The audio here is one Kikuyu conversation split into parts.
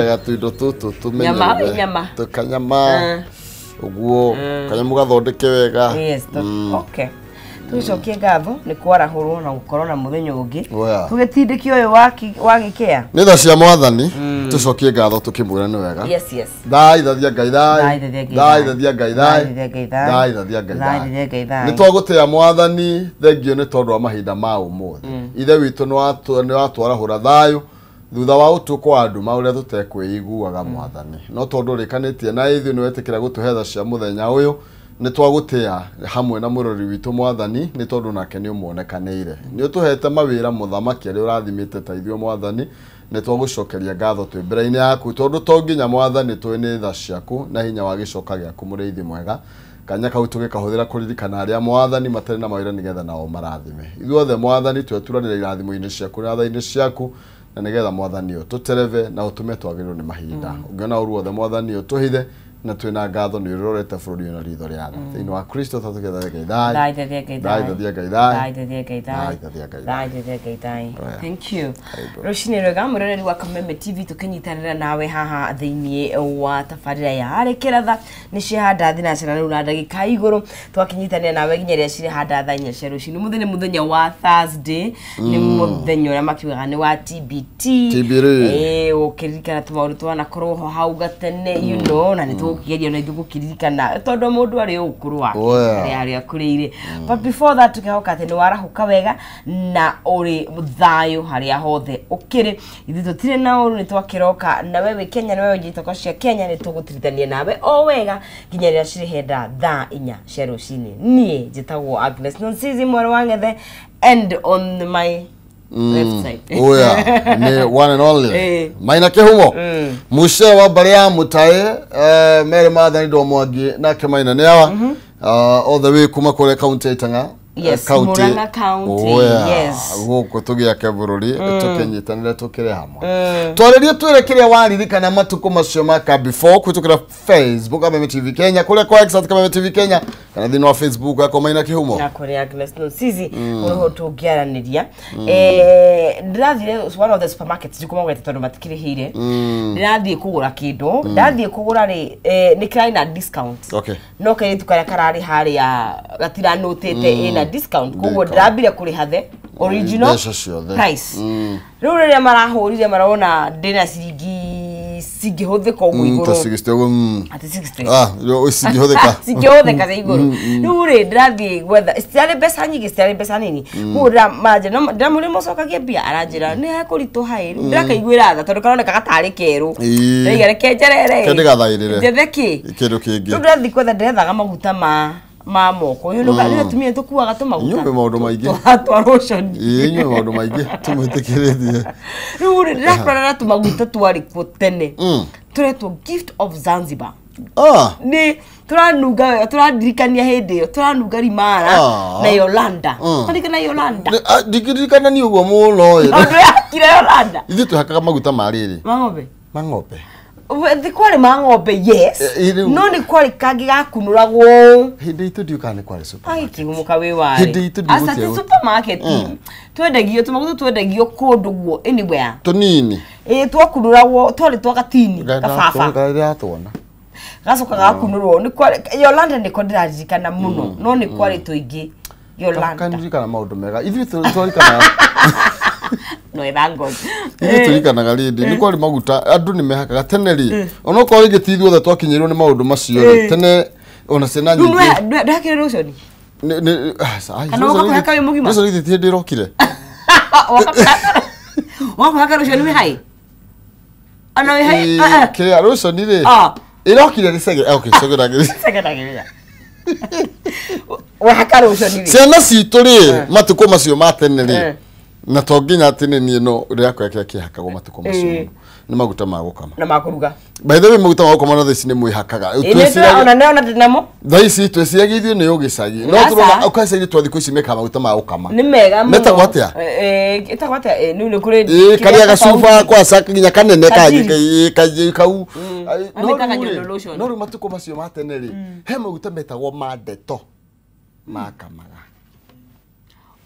Gatuindo tũtũ. Nyama, tũmenyerere nyama. Tũkanyama ũguo kanyamũ gathondeke wega. Yes, okay. Tũcokie ngatho nĩ kwarahũrwo na gũkorwo na mũthenya ũngĩ. Oya. Tũgĩtindĩkia ũyũ wa gĩkĩa. Nĩ tha cia mwathani, tũcokie ngatho tũkĩmwĩra nĩ wega. Yes. Thaithathia Ngai thai. Thaithathia Ngai thai. Thaithathia Ngai thai. Thaithathia Ngai thai. Thaithathia Ngai thai. Thaithathia Ngai thai. Nĩ twagũtĩa mwathani, thengio nĩ tondũ wa mahinda ma ũmũthĩ. Ithe witũ nĩ watwarahũra thayũ thutha wa ũtukũ wa nduma ũrĩa tũtekwĩiguaga, mwathani, no tondũ ũrĩkanĩtie na ithuĩ nĩ wetĩkĩra gũtũhe tha cia mũthenya ũyũ, nĩ twagũtĩa hamwe na mũrori witũ, mwathani, nĩ tondũ nake nĩ ũmuonekanĩire, nĩ ũtũhete mawĩra, mũthamaki, arĩa ũrathimĩte ta ithuĩ. Mwathani, nĩ twagũcokeria ngatho twĩ mbere-inĩ yaku, tondũ to nginya, mwathani, tũĩ nĩ tha ciaku na hinya wa gĩcoka gĩaku. Mũrĩithi mwega, kanya kau tũgĩkahũthĩra kũririkana arĩa, mwathani, matarĩ na mawĩra, nĩgetha nao marathime. Ithuothe, mwathani, tweturanĩre irathimo-inĩ ciaku na tha-inĩ ciaku, na nĩgetha, mwathani, ũtũtereve na ũtũme twagĩrĩrwo nĩ mahinda. Ũngĩona ũru wothe, mwathani, ũtũhithe, na twĩna ngatho nĩ ũrorete bũrũri ũyũ na ritho rĩa tha. Thĩinĩ wa Kristo tatũgetha Ngai thai. Thaithathia Ngai thai. Thaithathia Ngai thai. Thaithathia Ngai thai. Thaithathia Ngai thai. Thaithathia Ngai thai. Oya. Thank you. Karibu. Rũcinĩ rwega, mwĩroreri wa Kameme TV, tũkĩnyitanĩra nawe haha thĩinĩ wa tabarĩra ya Arĩkĩra Tha nĩ ciahanda thinacara rĩu na ndagĩka igũrũ, twakĩnyitanĩra nawe nginya rĩrĩa cirĩhanda thaa 4 cia rũcinĩ. Ũmũthĩ nĩ mũthenya wa Thursday, nĩ mũthenya ũrĩa makiugaga nĩ wa TBT. TBT. Ĩĩ, ũkĩririkana tũmaũndũ twanakorwo ho hau gatene, na nĩ tũgũkĩgeria ona ithuĩ gũkĩririkana tondũ mũndũ arĩ ũkũrũ wake Oya. harĩa harĩa akũrĩire. But before that, tũkĩhoka atĩ nĩ warahũka wega na ũrĩ thayũ harĩa hothe ũkĩrĩ. Ithuĩ tũtirĩ na ũru, nĩ twakĩroka na we wĩ Kenya, na we wĩ itoko cia Kenya, nĩ tũgũtirithania nawe o wega nginya rĩrĩa cirĩhenda thaa 4 cia rũcinĩ. Niĩ njĩtagwo Agnes Nonsizi, mwarĩ wa Ng'ethe, and on my left side, Oya, nĩ one and only Maina Kĩhumo, muce wa mbarĩ ya Mũtaĩ, merĩ mathani ndo mwangi nake Maina nĩ awa, all the way kuma kũrĩa kaunti ya Itang'a. Yes, County. Murang'a County, Oya, yes. gũkũ tũgĩake bũrũri, tũkĩnyitanĩre, tũkĩrĩ hamwe. Twarĩrie, twĩre kĩrĩa waririkana matukũ macio maka before kũhĩtũkĩra Facebook Kameme TV Kenya, kũrĩa kwa X @KamemeTV Kenya, kana thĩinĩ wa Facebook yakwa Maina Kĩhumo. Na kũrĩ Agnes Nonsizi ũrĩho tũngĩaranĩria. Ndĩrathire one of the supermarkets, ndikumagweta tondũ matikĩrĩhĩire. Ndĩrathiĩ kũgũra kĩndũ, ndathiĩ kũgũra rĩ, nĩ kĩrarĩ na discount, no kairĩtu karĩa kararĩ harĩa gatiranũtĩte ĩna discount, koguo Discount. ndĩrambire kũrĩha the original Mbeca ciothe. price. Rĩu rĩrĩa marahũrire marona ndĩna ciringi cingĩhũthĩka ũguo Ta igũrũ. 60 ũguo. Atĩ 60. Ah, cingĩhũthĩka. Cingĩhũthĩka cia igũrũ. Rĩu rĩ, ndĩrathiĩ gwetha, citiarĩ mbeca nyingĩ, citiarĩ mbeca nini, koguo ndĩramũria mũcokagie mbia, aranjĩra nĩ hekũritũha. Ĩ rĩu ndĩrakaiguĩra tha tondũ karoneka gatarĩ kerũ. Ndĩraiga reke njerere. Ke ndĩgathaĩrĩre. Njethe kĩ. Kĩndũ kĩngĩ. Rĩu ndĩrathiĩ gwetha, ndĩrethaga maguta ma moko, rĩu atumia tũkuaga tũmaguta Inyuĩ maũndũ maingĩ. twa lotion. Ĩĩ, inyuĩ maũndũ maingĩ tũmwĩtĩkĩrĩtie. Rĩu rĩ, ndĩrakorana na tũmaguta twarĩ kuo tene tũretwo Gift of Zanzibar. Nĩ tũranunga wega, tũrandirikania hĩndĩ ĩyo, tũranunga rimara na Yolanda. Karirikana Yolanda? Ndingĩririkana niĩ ũguo mũno ĩ. Tondũ yakire Yolanda. Ithuĩ twĩhakaga maguta ma rĩrĩ. Ma ng'ombe. Ma ng'ombe. Thĩ kwarĩ ma ng'ombe, yes. Rĩu- No nĩ kwarĩ kangĩ gakunũragwo. Hĩndĩ itũ ndiũ kana nĩ kwarĩ supermarket. Agĩkĩgũmũka wĩ warĩ. Hĩndĩ itũ Aca, ndigũtia ti gũ- supermarket, twendagio tũmaguta, twendagio kũndũ guo anywhere. Tũnini. Ĩ, twakunũragwo, twarĩ twa gatini kababa. Ndĩratuona. Gacoka gakunũrwo. Nĩ kwarĩ Yolanda, nĩko ndĩraririkana mũno, no nĩ kwarĩ tũingĩ Yolanda. Kanirikana maũndũ mega. Ithuĩ twaririkanaga. No ĩtha ngozi. Ithuĩ tũririkanaga rĩndĩ nĩ kwarĩ maguta andũ nĩ mehakaga tene rĩ, onokorwo rĩngĩ ti ithuothe twakinyĩrwo nĩ maũndũ macio rĩ, tene ona ciana Rĩu nyingĩ. ndwekire lotion? Ai, Kana woka kũhaka wĩ mũgima? Lotion ithe ti hĩndĩ ĩrokire. Woka kũhaka lotion wĩ hai? Ona wĩ hai? Ĩĩ, kĩrĩa lotion rĩ ĩrokire nĩ cege, okay, cege. Cege wahaka lotion rĩ? Ciana citũ rĩ, matukũ macio ma tene rĩ, na to nginya atĩ nĩ niĩ, no rĩakwa kĩrĩa kĩhakagwo matukũ macio mũno nĩ maguta ma gũkama. Na makũruga. By the way, maguta ma gũkama na thaa ici nĩ mwĩhakaga. Ĩ, ona nĩ ona ndĩnamo. Thaa ici twĩciragia ithuĩ nĩ ũgĩcagi, no Aca. tũrona ũkacagi twa thikũ ici mekaga maguta ma gũkama. Nĩ mega mũno. Metagwo atĩa? Ĩtagwo atĩa? Nĩ nĩ kũrĩ Ĩ, karĩa gacuba kwaca nginya kanene Kajiri. kau. Ai, no Amĩtaga rĩu rĩ, nyondo lotion. no rĩu matukũ macio ma tene rĩ, he maguta metagwo ma ndeto makamaga.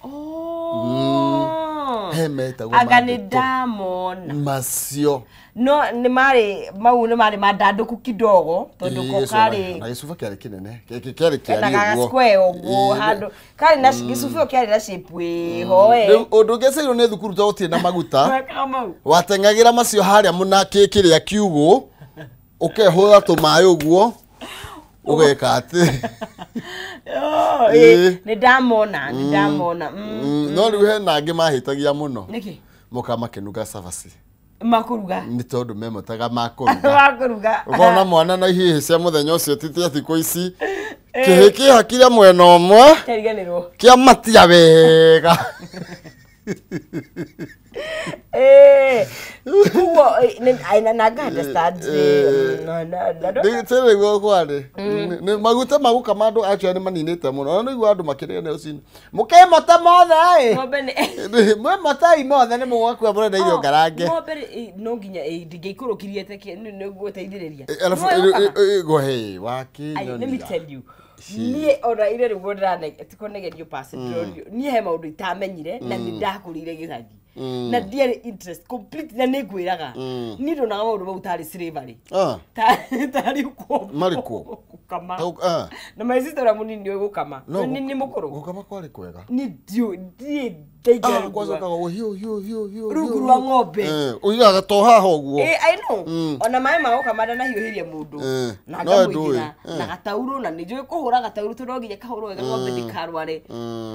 Oh. He metagwo Anga nĩ ndamona. Macio. No nĩ marĩ mau nĩ marĩ mandandũku kidogo tondũ ko karĩ na gĩcuba kĩarĩ kĩnene. Kĩarĩ kĩarĩ na ũguo. Square ũguo handũ karĩ na gĩcubio kĩarĩ na shape ĩho ĩ. Rĩu ũndũ ũngĩceirwo nĩ thukuru tondũ gũtirĩ na maguta. Wateng'agĩra macio harĩa mũna kĩrĩa kiugũ ũkehũra tũmaĩ ũguo ũgeka atĩ. Nĩ ndamona, nĩ ndamona. No rĩu hena angĩ mahĩtagia mũno. Nĩkĩ? Moka makĩnunga cabaci. Makũruga. Nĩ tondũ memotaga makũruga. Makũruga. Ũkona mwana na ihĩhĩ cia mũthenya ũcio titi thikũ ici. Kĩhĩ kĩhakire mwena ũmwe. Kĩariganĩrwo. Kĩamatia wega. Kuo na nga understand. Nĩ kwarĩ. Nĩ maguta ma gũkama andũ actually nĩ maninĩte mũno. Na nĩguo andũ makĩrĩa nĩ ũcini. Mũkĩmota mothe ĩ. Ng'ombe nĩ Mwĩmotai mothe nĩ mũgakua mũrenda irio ngarange. Ng'ombe no nginya ndingĩikũrũkirie nĩ gũteithĩrĩria. Alafu gohe wakĩnyonia. Let me tell you. Niĩ ona ire rĩu ndĩranegerio pass niĩ he maũndũ itamenyire na nĩ ndakũrĩire gĩcagi. Na ndiarĩ interest complete na nĩ ngwĩraga. Niĩ ndonaga maũndũ mau tarĩ slavery. Tarĩ ũkombo. Marĩ kuo? Gũkama. Na my sister ũrĩa mũnini nĩoĩ gũkama. Nĩ mũkũrũ. Gũkama kwarĩ kwega. Niĩ ndiĩ ndaingĩra Kwacokaga ũguo hiũ hiũ hiũ hiũ. Rungu rwa ng'ombe. Ũigaga to haha ũguo. I know. Ona maĩ ma gũkama ndanahiũhĩria mũndũ. Na ngamũigĩra na gataurũ na nĩ njũĩ kũhũra gataurũ tondũ no nginya kahũrwo wega ng'ombe ndĩkarware.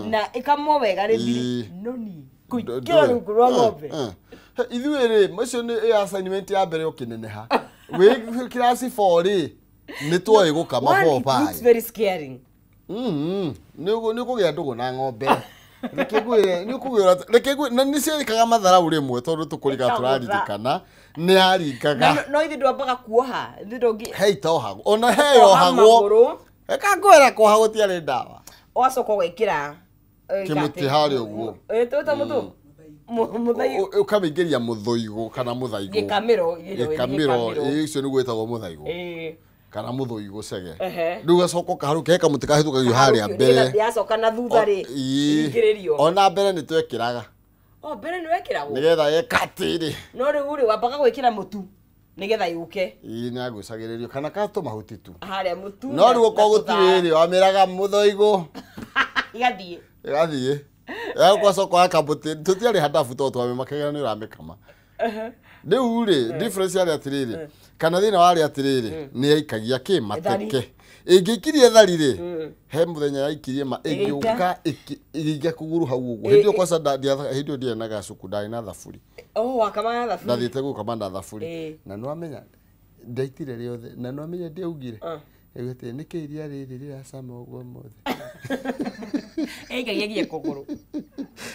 Na ĩkamwo wega rĩthire. No niĩ kũingĩra rungu rwa ng'ombe. Ithuĩ rĩ, macio nĩ assignment ya mbere ũkĩneneha. Wĩ kĩraci 4 rĩ, nĩ twoĩ gũkama 4 5. It looks very scaring. Nĩ ũkũgĩa ndũgũ na ng'ombe. Reke ngwĩre, nĩ ũkũgĩra, reke ngwĩre, na nĩ ciarĩkaga matharau rĩmwe tondũ tũkũriga tũraririkana, nĩ yaringaga. No ithuĩ ndwambaga kuoha, ithuĩ ndũngĩ. He itohagwo, ona he yohagwo. Reka ngwĩre kuoha gũtiarĩ ndawa. Ũgacoka ũgekĩra kĩmũtĩ harĩa ũguo. Tũta mũtũ? Mũthaigo. Ũkamĩingĩria mũthũigũ kana mũthaigũ. Gĩkamĩro, Gĩkamĩro, ũcio nĩguo wĩtagwo mũthaigũ. Kana mũthũigũ cege. Rĩu ũgacoka ũkaharũkia he kamũtĩ kahĩtũkagio harĩa mbere. Yacoka na thutha rĩ, ĩingĩrĩrio. Ona mbere nĩ twekĩraga. O mbere nĩ wekĩragwo? Nĩgetha ĩkatĩ rĩ. No rĩu rĩ, wambaga gwĩkĩra mũtu nĩgetha yũke. Ĩĩ nĩ yagucagĩrĩrio kana ka tũmahuti tu. Harĩa mũtu. No rĩu okorwo gũtirĩ rĩ, wamĩraga mũthũigũ. Ĩgathiĩ. Ĩgathiĩ. Yacoka ya kamũtĩ, tũtiarĩ handabu tondũ twamĩmakagĩra nĩ ũramĩkama. Rĩu rĩ, difference yarĩ atĩrĩrĩ, kana thĩna warĩ atĩrĩrĩ, nĩ yaikagia kĩ mateke. Ĩngĩikirie thari rĩ, he mũthenya yaikirie ma ĩgĩũka ĩgĩikia kũgũrũ hau ũguo. Hĩndĩ ĩyo kwanza hĩndĩ ĩyo ndiarĩ na gacuku, ndarĩ na thaburi. Oh, wakamaga na thaburi. Ndathiĩte gũkama na thaburi. Na nĩwamenya ndaitire rĩothe, na nĩwamenya ndiaugire. Ĩgwĩte nĩkĩ iria rĩrĩ rĩracama ũguo ũmũthĩ. Ĩikagia nginya kũgũrũ.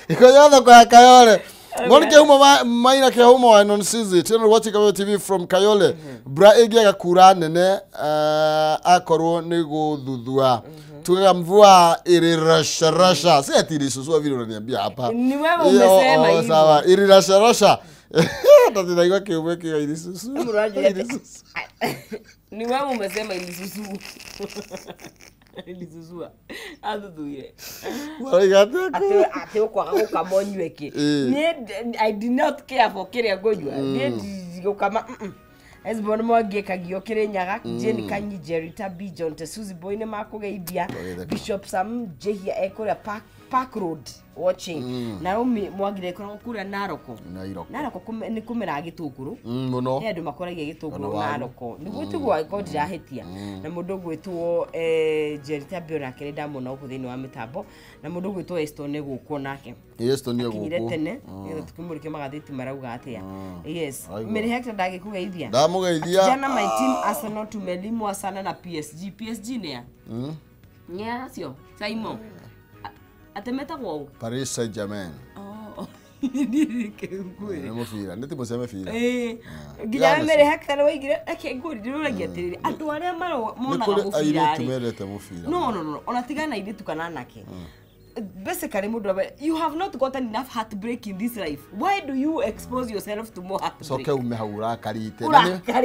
Ikonya thoko ya Kayole. Ngoni Kehumo Maina Kehumo wa Nonsizi. Tena watching Kayole TV from Kayole. Bra ĩngĩaga kura nene akorwo nĩ gũthuthua. Tugaga mvua ilirasha rasha. Si ati ilisusuwa vile unaniambia hapa. Ni wewe umesema hivyo. Sawa, ilirasha rasha. Tatizo kiume kia ilisusu. Ni wewe umesema ilisusu. Ilisusua. Athuthuire. Atĩ ũkwaga gũkama ũnyue kĩ. Niĩ I did not care for kĩrĩa ngũnyua. Niĩ ndigũkama. Esbon Mwangi Kagio Kirinyaga, Jane Kanyi, Jerry Tabi, John Tesuzi Boy nĩ makũgeithia, Bishop Sam Jehia ekũrĩa Park Road watching. Naomi Mwangi ĩkoragwo kũrĩa Naroko. Naroko nĩ kũmera gĩtũngũrũ. Mũno. He andũ makũragia gĩtũngũrũ Naroko. Nĩguo tiguo angĩkorwo ndirahĩtia. Na mũndũ ũgwĩtwo Jerry Tabi onake nĩ ndamuona gũkũ thĩinĩ wa mĩtambo. Na mũndũ ũgwĩtwo Eston nĩ gũkũ nake. Eston nĩ gũkũ. Akinyire tene, nĩgetha tũkĩmũrĩke magathĩti marauga atĩa. Yes. Mary Hector ndagĩkũgeithia. Ndamũgeithia. Jana my team Arsenal tumelimwa sana na PSG. PSG nĩ ya? Nĩ ya acio? Simon. Atemetagwo ũũ? Paris Saint-Germain. Oh. Nĩ Nĩ mũbira, nĩ timu cia mĩbira. Nginya Mary Hector nĩ waigire, reke ngũrie, ndĩrũragia atĩrĩrĩ, andũ arĩa monaga Nĩ kũrĩ mũbira airĩtu rĩ. mendete mũbira. No, no, no, ona tigana airĩtu kana anake. Basically, you have not gotten enough heartbreak in this life. Why do you expose yourself to more heartbreak? Coke ume hau ũrakarĩte.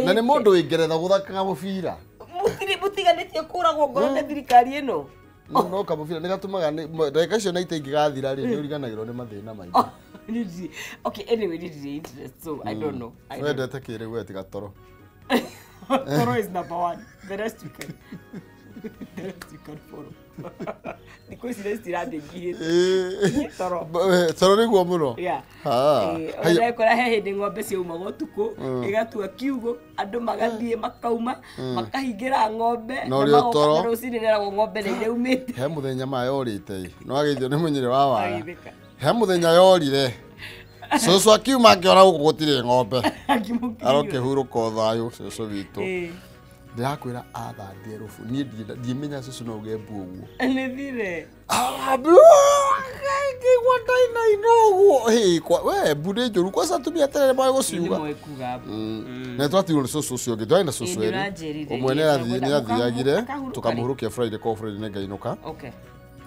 Na nĩ mũndũ wĩ Ngeretha gũthakaga mũbira. Mũtiganĩtie kũragwo ngoro nĩ thirikari ĩno. No kamũbira nĩ gatũmaga ndagĩka icio na ite ingĩgathira rĩ, nĩ ũriganagĩrwo nĩ mathĩna maingĩ. Okay, anyway, ndirĩ interest, so I don't know. I don't Wendete kĩrĩu we tiga toro. Toro is number one. The rest you can the rest you can follow. Thikũ ici nĩ citirathiĩ ngihĩte. Toro. Toro nĩguo mũno. Yeah. Ah. Haya. Ona he hĩndĩ ng'ombe ciaumaga ũtukũ igatua kiugũ, andũ magathiĩ makauma makahingĩra ng'ombe Na na ũrĩ magoka toro. na rũcinĩ neragwo ng'ombe nĩ iraumĩte. He mũthenya ma yorĩte ĩ. No ageithio nĩ mũnyĩrĩ wa wara. Agĩtheka. He mũthenya yorire. Cũcũ akiuma akĩona gũkũ gũtirĩ ng'ombe. Akĩmũkinyia. Arokĩhurũka o thayũ cũcũ witũ. Ĩĩ. Ndĩrakwĩra athandie rũbu. Niĩ ndiĩmenya cũcũ no uge mbu ũguo. Nĩ thire. Ngĩigua ndainaina ũguo. Hĩ, we mbu nĩ njũru kwanza atumia tene nĩ moĩ gũciuga. Nĩ moĩ kuga mbu. Na twatigwo nĩ cũcũ ũcio ũngĩ, twarĩ na cũcũ Ĩĩ, erĩ. nĩũranjĩrire. Ũmwe nĩ athiagire, Akahurũka rĩ? tũkamũhurũkia Friday, koguo Friday nĩ ngainũka. Okay.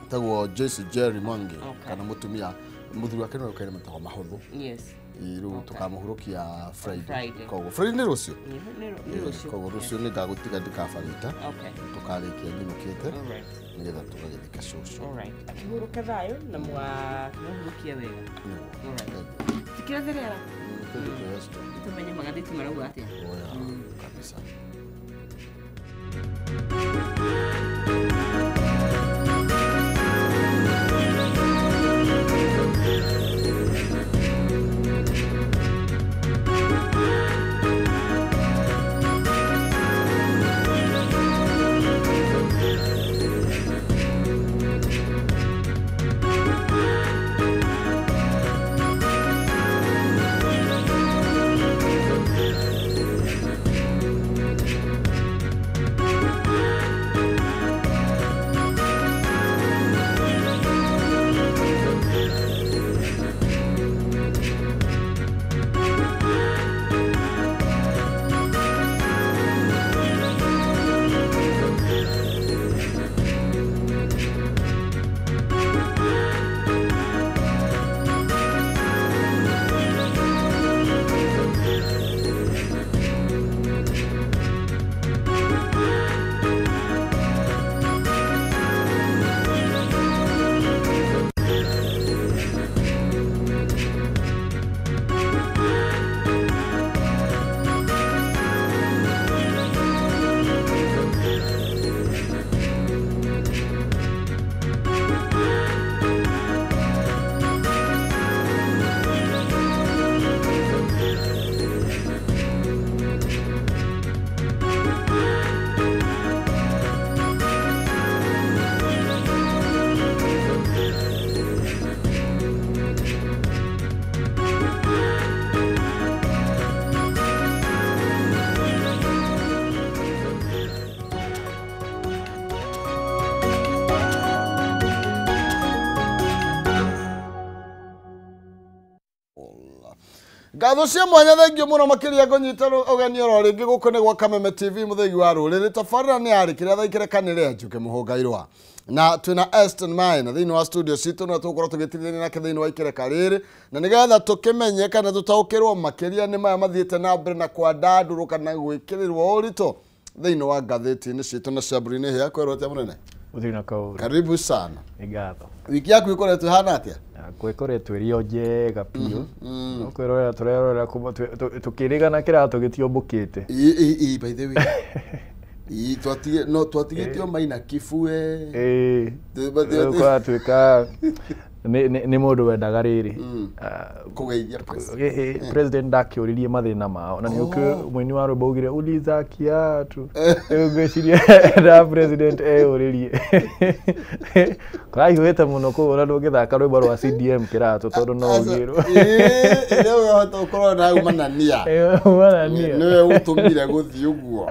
Etagwo Joyce Jerry Mwangi, Okay. kana mũtumia mũthuri wake nĩwe ũkaire metagwo Mahũthũ. Yes. Ĩĩ, rĩu tũkamũhurũkia Friday. Friday. Koguo Friday nĩ rũciũ. Nĩ rũciũ. Koguo rũciũ nĩ ngagũtiga ndikabarita. Okay. Tũkarĩkia nyinũkĩte All right. nĩgetha tũgagĩthika cũcũ. All right. Akĩhurũke thayũ na mwakĩmũhurũkia wega. Nĩguo. All right. Tikira therera. Tũthiĩ twĩ Tũmenye magathĩti marauga atĩa. Oya, kabisa. Ngatho cia mwanya thengio mũno makĩria ngũnyita ũgeni oro rĩngĩ gũkũ nĩ gwa Kameme TV mũthegi wa rũrĩrĩ tabarĩra nĩ yarĩ kĩrĩa thaikĩre kanĩrĩa njuke mũhũngairwa na twĩna Eston Maina thĩinĩ wa studio citũ na tũgũkorwo tũgĩtirithania nake thĩinĩ wa ikereka rĩrĩ na nĩgetha tũkĩmenye kana tũtaũkĩrwo makĩria nĩ maya mathiĩte na mbere na kwandandũrũka na gwĩkĩrĩrwo ũritũ thĩinĩ wa ngathĩti-inĩ citũ na camburi-inĩ hĩa kwĩrwo atĩa mũnene. Mũthuri na kaũru. Karibu sana. Nĩ ngatho. Wiki yaku ĩkoretwo ĩhana atĩa? Yakwa ĩkoretwo ĩrĩ o njega biũ. No kwĩrorera tũrerorera kuma tũkĩrĩgana kĩratũ gĩtiombũkĩte. Ĩ by the way. Ĩ twatige no twatigĩtio maina kibue. Ĩ. Kwatuĩka nĩ mũndũ wendaga rĩrĩ. Kũgeithia president. President ndakĩũririe mathĩna mao na nĩũkĩũĩ mũini wa rwĩmbo augire uliza kiatu. Rĩu ngwĩciria na president eyũrĩrie. Kũrahiũhĩte mũno kũu ona ndũngĩthaka rwĩmbo rwa CDM kĩratũ tondũ no ũgĩrwo. Ĩĩ rĩu wahota gũkorwo na umanania. Umanania. Nĩwe ũtũmire gũthiĩ ũguo.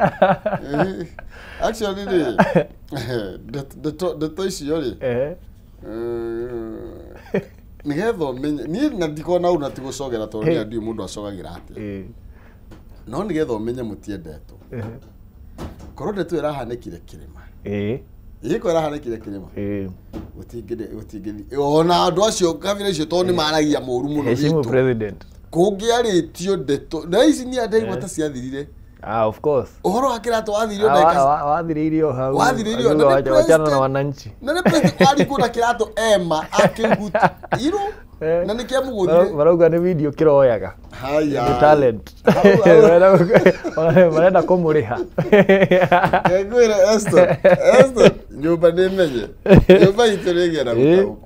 Actually rĩ ndeto icio rĩ nĩgetha ũmenye niĩ na ndikona ũru na ti gũcogera tondũ niĩ ndiũĩ mũndũ acogagĩra atĩa no nĩgetha ũmenye mũtiendetwo korwo ndeto ĩrahanĩkire kĩrĩma ĩko ĩrahanĩkire kĩrĩma gũtingĩthiĩ ona andũ acio kabira icio tondũ nĩ maragia mũru mũno Heshimu witũ president kũngĩarĩtio ndeto na ici niĩ ndaigua ta ciathirire Ah, of course. Ũhoro wa kĩratũ wathirio ndagĩka Wathirĩirio hau. Wathirĩirio, Akiuga na nĩ wachana na president. wananchi. Na nĩ president warikwo na kĩratũ ema akĩhuti you Eh. na nĩ kĩamũgũthire. Marauga nĩ video kĩroyaga. Haya. Nĩ talent. Hau, hau. Marenda kũmũrĩha. Ngwĩre Eston, Eston, nyũmba nĩ menye. Nyũmba itũ nĩ ĩgĩa na gũtaũkwo.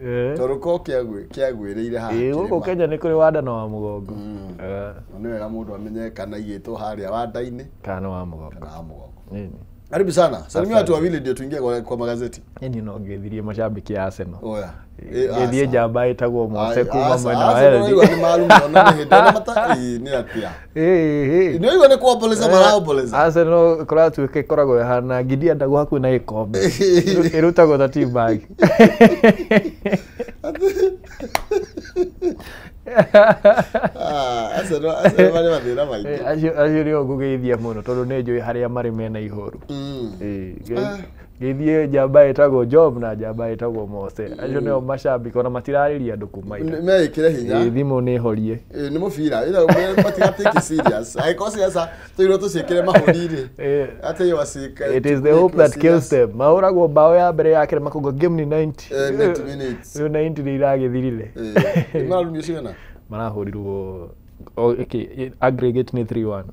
Eh. Tondũ ko kĩagwĩrĩire haha Ĩĩ, gũkũ kĩrĩma. Kenya nĩ kũrĩ wanda na wa mũgongo. Eh, Na nĩ wega mũndũ amenye kana igĩtwo harĩa wanda-inĩ kana nĩ wa mũgongo. kana wa mũgongo. Ĩni. Karibu sana. Salimia watu wawili ndio tuingie kwa magazeti. Ĩni no ngĩthirie macambĩki a Arsenal. Oya. Ngĩthiĩ njamba ĩtagwo Mose kuma mwena wa Nĩ Eldy. marumwo na nĩ hĩndĩ ona mata ĩĩ, nĩ atĩa. Ĩĩ, ĩĩ. Nĩ waigua nĩ kuomboleza maraomboleza. Arsenal kũratuĩka ĩkoragwo ĩhana ngindi endagwo hakuhĩ na gĩkombe. Ĩrutagwo ta tea bag. Ah, Arsenal marĩ mathĩna maingĩ. Acio nĩo ngũgeithia mũno tondũ nĩ njũĩ harĩa marĩ mena ihoru. Ĩĩ, ngeithie njamba ĩtagwo Job na njamba ĩtagwo Mose. Acio nĩo macambĩki ona matirarĩria andũ kuma ira. Meĩkĩre hinya. Ĩĩ, thimũ nĩ horie. Ĩĩ, nĩ mũbira ĩra matigatĩke serious angĩkorwo ciaca tũirwo tũciĩkĩre mahũri-rĩ Ĩĩ. atĩ wacika It is the hope that kills them. Mahũragwo bao ya mbere ya kerĩ makauga game ni 90. Eh, 90 minutes. Rĩu 90 nĩ iragĩthirire. Mararumio cigana? Marahũrirwo okay, aggregate nĩ 3-1.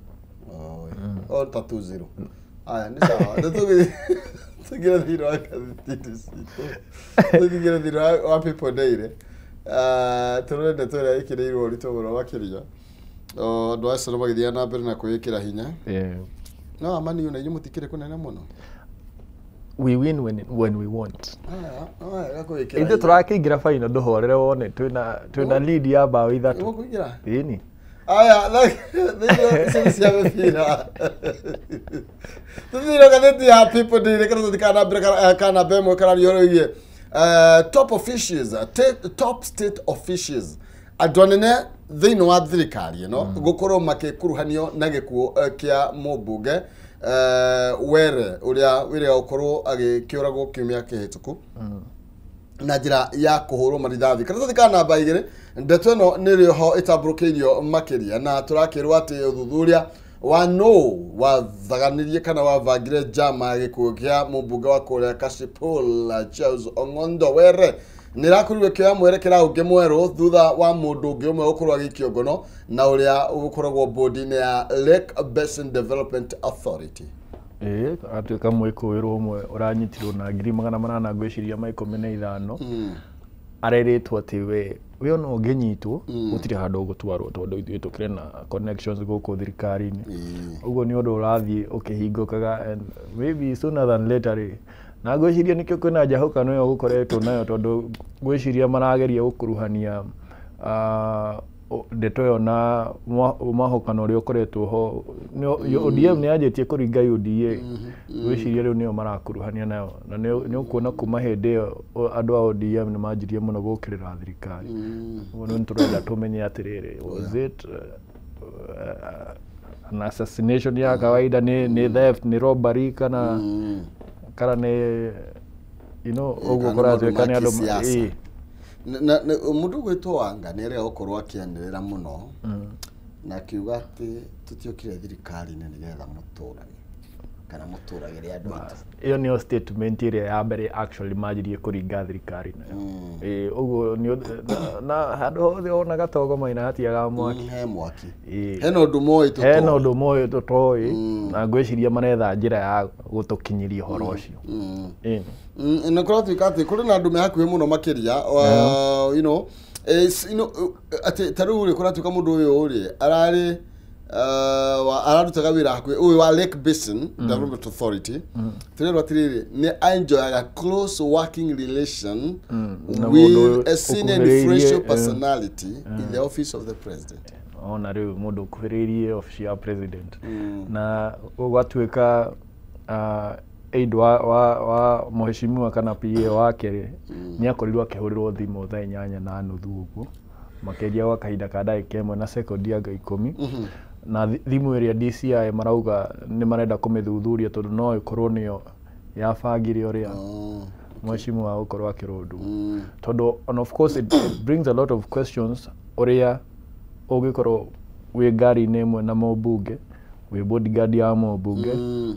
O ta 2-0. Aya nĩ sawa. Nĩ tũingĩre thĩinĩ wa ngathĩti citũ. Tũingĩre thĩinĩ wa People Daily. Ah, tũrore ndeto ĩrĩa ĩkĩrĩirwo ũritũ mũno makĩria. O, andũ a Arsenal magĩthiaga na mbere na kwĩĩkĩra hinya. Yeah. No amani ona inyuĩ mũtikĩrĩ kũnene mũno. We win when we want. Aya, aya, kwĩĩkĩra Ithuĩ hinya. tũrakĩingĩra final ndũhorere wone twĩna lead ya bao ithatũ. Nĩmũkũingĩra? Ĩni. Aya, thĩinĩ ici cia mĩbira. Tũthire ngathĩti ya People Daily karatathi ka nambere ka namba ĩmwe kararia ũhoro wĩgiĩ top officials, top state officials, andũ anene thĩinĩ wa thirikari ĩno gũkorwo makĩkuruhanio na gĩkuũ kĩa mũmbunge Were ũrĩa wĩrĩga gũkorwo agĩkĩũragwo kiumia kĩhĩtũku na njĩra ya kũhũrwo marithathi. Karatathi ka namba igĩrĩ, ndeto ĩno nĩrĩ ho ĩtambũrũkĩirio makĩria na tũrakĩrwo atĩ ũthuthuria wa no wathaganirie kana wabangire njama ya gĩkuũ kĩa mũmbunge wa kũrĩa Kasipul Charles Ong'ondo Were nĩ ĩrakorirwo ĩkĩoya mwerekera ũngĩ mwerũ thutha wa mũndũ ũngĩ ũmwe gũkorwo agĩikio ngono na ũrĩa ũkoragwo bodi-inĩ ya Lake Basin Development Authority. Ĩĩ, atuĩka mwĩkũĩrwo ũmwe ũranyitirwo na 815 ngwĩciria ma 15 arerĩtwo atĩ we ona ũngĩnyitwo gũtirĩ handũ ũgũtwarwo tondũ ithuĩ tũkĩrĩ na connections gũkũ thirikari-inĩ. Ũguo nĩ ũndũ ũrathiĩ ũkĩhingũkaga and maybe sooner than later rĩ, na ngwĩciria nĩkĩo kwĩna njahũkano ĩyo gũkoretwo nayo tondũ ngwĩciria marageria gũkuruhania ndeto ĩyo na mwahũkano ũrĩa ũkoretwo ho. ODM nĩ yanjĩtie kũringa UDA, ngwĩciria rĩu nĩyo marakuruhania nayo na nĩ ũkuona kuma hĩndĩ ĩyo andũ a ODM nĩ manjirie mũno gũkĩrĩra thirikari. Ũguo nĩ tũrenda tũmenye atĩrĩrĩ, was it an assassination ya kawaida, nĩ theft, nĩ robbery kana nĩ ũguo Kana kũratuĩka maũndũ nĩ ma andũ kĩsiasa. ĩĩ. Na mũndũ ũgwĩtwo Wanga nĩ arega gũkorwo akĩanĩrĩra mũno na akiuga atĩ tũtiokire thirikari-inĩ nĩgetha mũtũrage kana mũtũragĩre andũ aitũ. Ĩyo nĩyo statement ĩrĩa ya mbere actually manjirie kũringa thirikari nayo. Ĩĩ, ũguo na handũ hothe wona gatogo maina hatiagaga mwaki. He mwaki. Ĩĩ. Hena ũndũ moĩ tũtoĩ. Hena ũndũ moĩ tũtoĩ na ngwĩciria maretha njĩra ya gũtũkinyĩria ũhoro ũcio. Ĩĩ. Na kũratuĩka atĩ kũrĩ na andũ me hakuhĩ mũno makĩria atĩ ta rĩu rĩ kũratuĩka mũndũ ũyũ rĩ ararĩ ararutaga wĩra hakuhĩ ũyũ wa Lake Basin Development Authority. Tũrerwo atĩrĩrĩ nĩ enjoyaga close working relation Na mũndũ with a senior ũkuhĩrĩirie, influential personality in the office of the president. Ona rĩu mũndũ ũkuhĩrĩirie obici ya president na gũgatuĩka aide wa mheshimiwa kana PA wake rĩ nĩ akorirwo akĩhũrĩrwo thimũ thaa 8:30 ũguo makĩria gwa kahinda ka ndagĩka 1 na sekondi anga 10 na thimũ ĩrĩa DCI marauga nĩ marenda kũmĩthuthuria tondũ no ĩkorwo nĩyo yabangire ũrĩa mheshimiwa gũkorwo akĩrũndwo tondũ and of course it brings a lot of questions ũrĩa ũngĩkorwo wĩ ngari-inĩ ĩmwe na mũmbunge Wĩ bodyguard ya mũmbunge,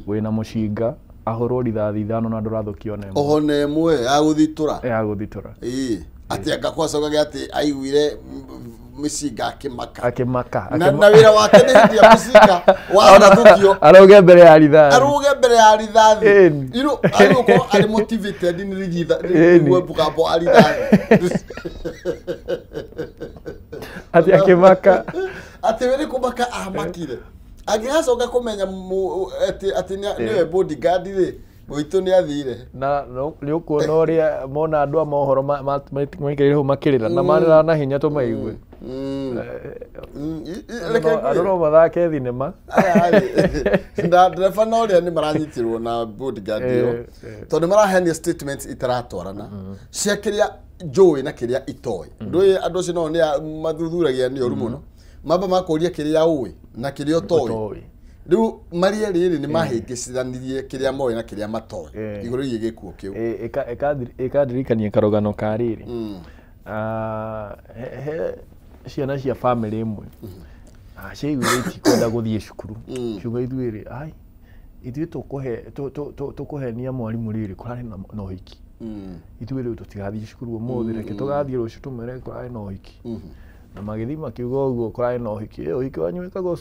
wĩna mũcinga, ahũrwo rithathi 5 na ndũrathũkio ona ĩmwe. Oho na ĩmwe ya gũthitũra. Ya gũthitũra. Ĩĩ. Atĩ anga kwacokage atĩ aiguire mĩcinga akĩmaka. Akĩmaka. Na wĩra wake nĩ hĩndĩ ya mũcinga warathũkio. Arauge mbere ya rithathi. Aruge mbere ya rithathi. Ĩni. You know, arĩ arĩ motivated nĩ rigitha Ĩni. nĩ mũgambo wa rithathi. Atĩ akĩmaka. Atĩ we nĩ kũmaka amakire. Angĩgacoka kũmenya atĩ nĩwe bodyguard rĩ, mũitũ nĩ athire. Na nĩ ũkuona ũrĩa mona andũ a mohoro maikarĩire hau makĩrĩra na marĩra na hinya tũmaigue. Reke Andũ no mathake thinema. Aya rĩ, na ndereba na ũrĩa nĩ maranyitirwo na bodyguard ĩyo, tondũ nĩ maraheania statements itaratwarana cia kĩrĩa njũĩ na kĩrĩa itoĩ. Ndũĩ andũ acio nao nĩ mathuthuragia nĩ ũru mũno. Mamba makũria kĩrĩa ũĩ na kĩrĩa ũtoĩ. Rĩu marĩ erĩ rĩ nĩ mahĩngĩcithanirie kĩrĩa moĩ na kĩrĩa matoĩ igũrũ rĩgiĩ gĩkuũ kĩu. Ĩkandirikania karũgano ka rĩrĩ. He ciana cia family ĩmwe ciaiguire itikwenda gũthiĩ cukuru, ciuga ithuĩ rĩ, ai ithuĩ tũkũhenia mwarimũ rĩrĩ kũrarĩ na ũhiki, ithuĩ rĩu tũtigathiĩ cukuru ũmũthĩ, reke tũgathiĩ rũciũ tũmere kũrarĩ na ũhiki. Na magĩthiĩ makiuga ũguo kũrarĩ na ũhiki, ũhiki wanyu wĩkagwo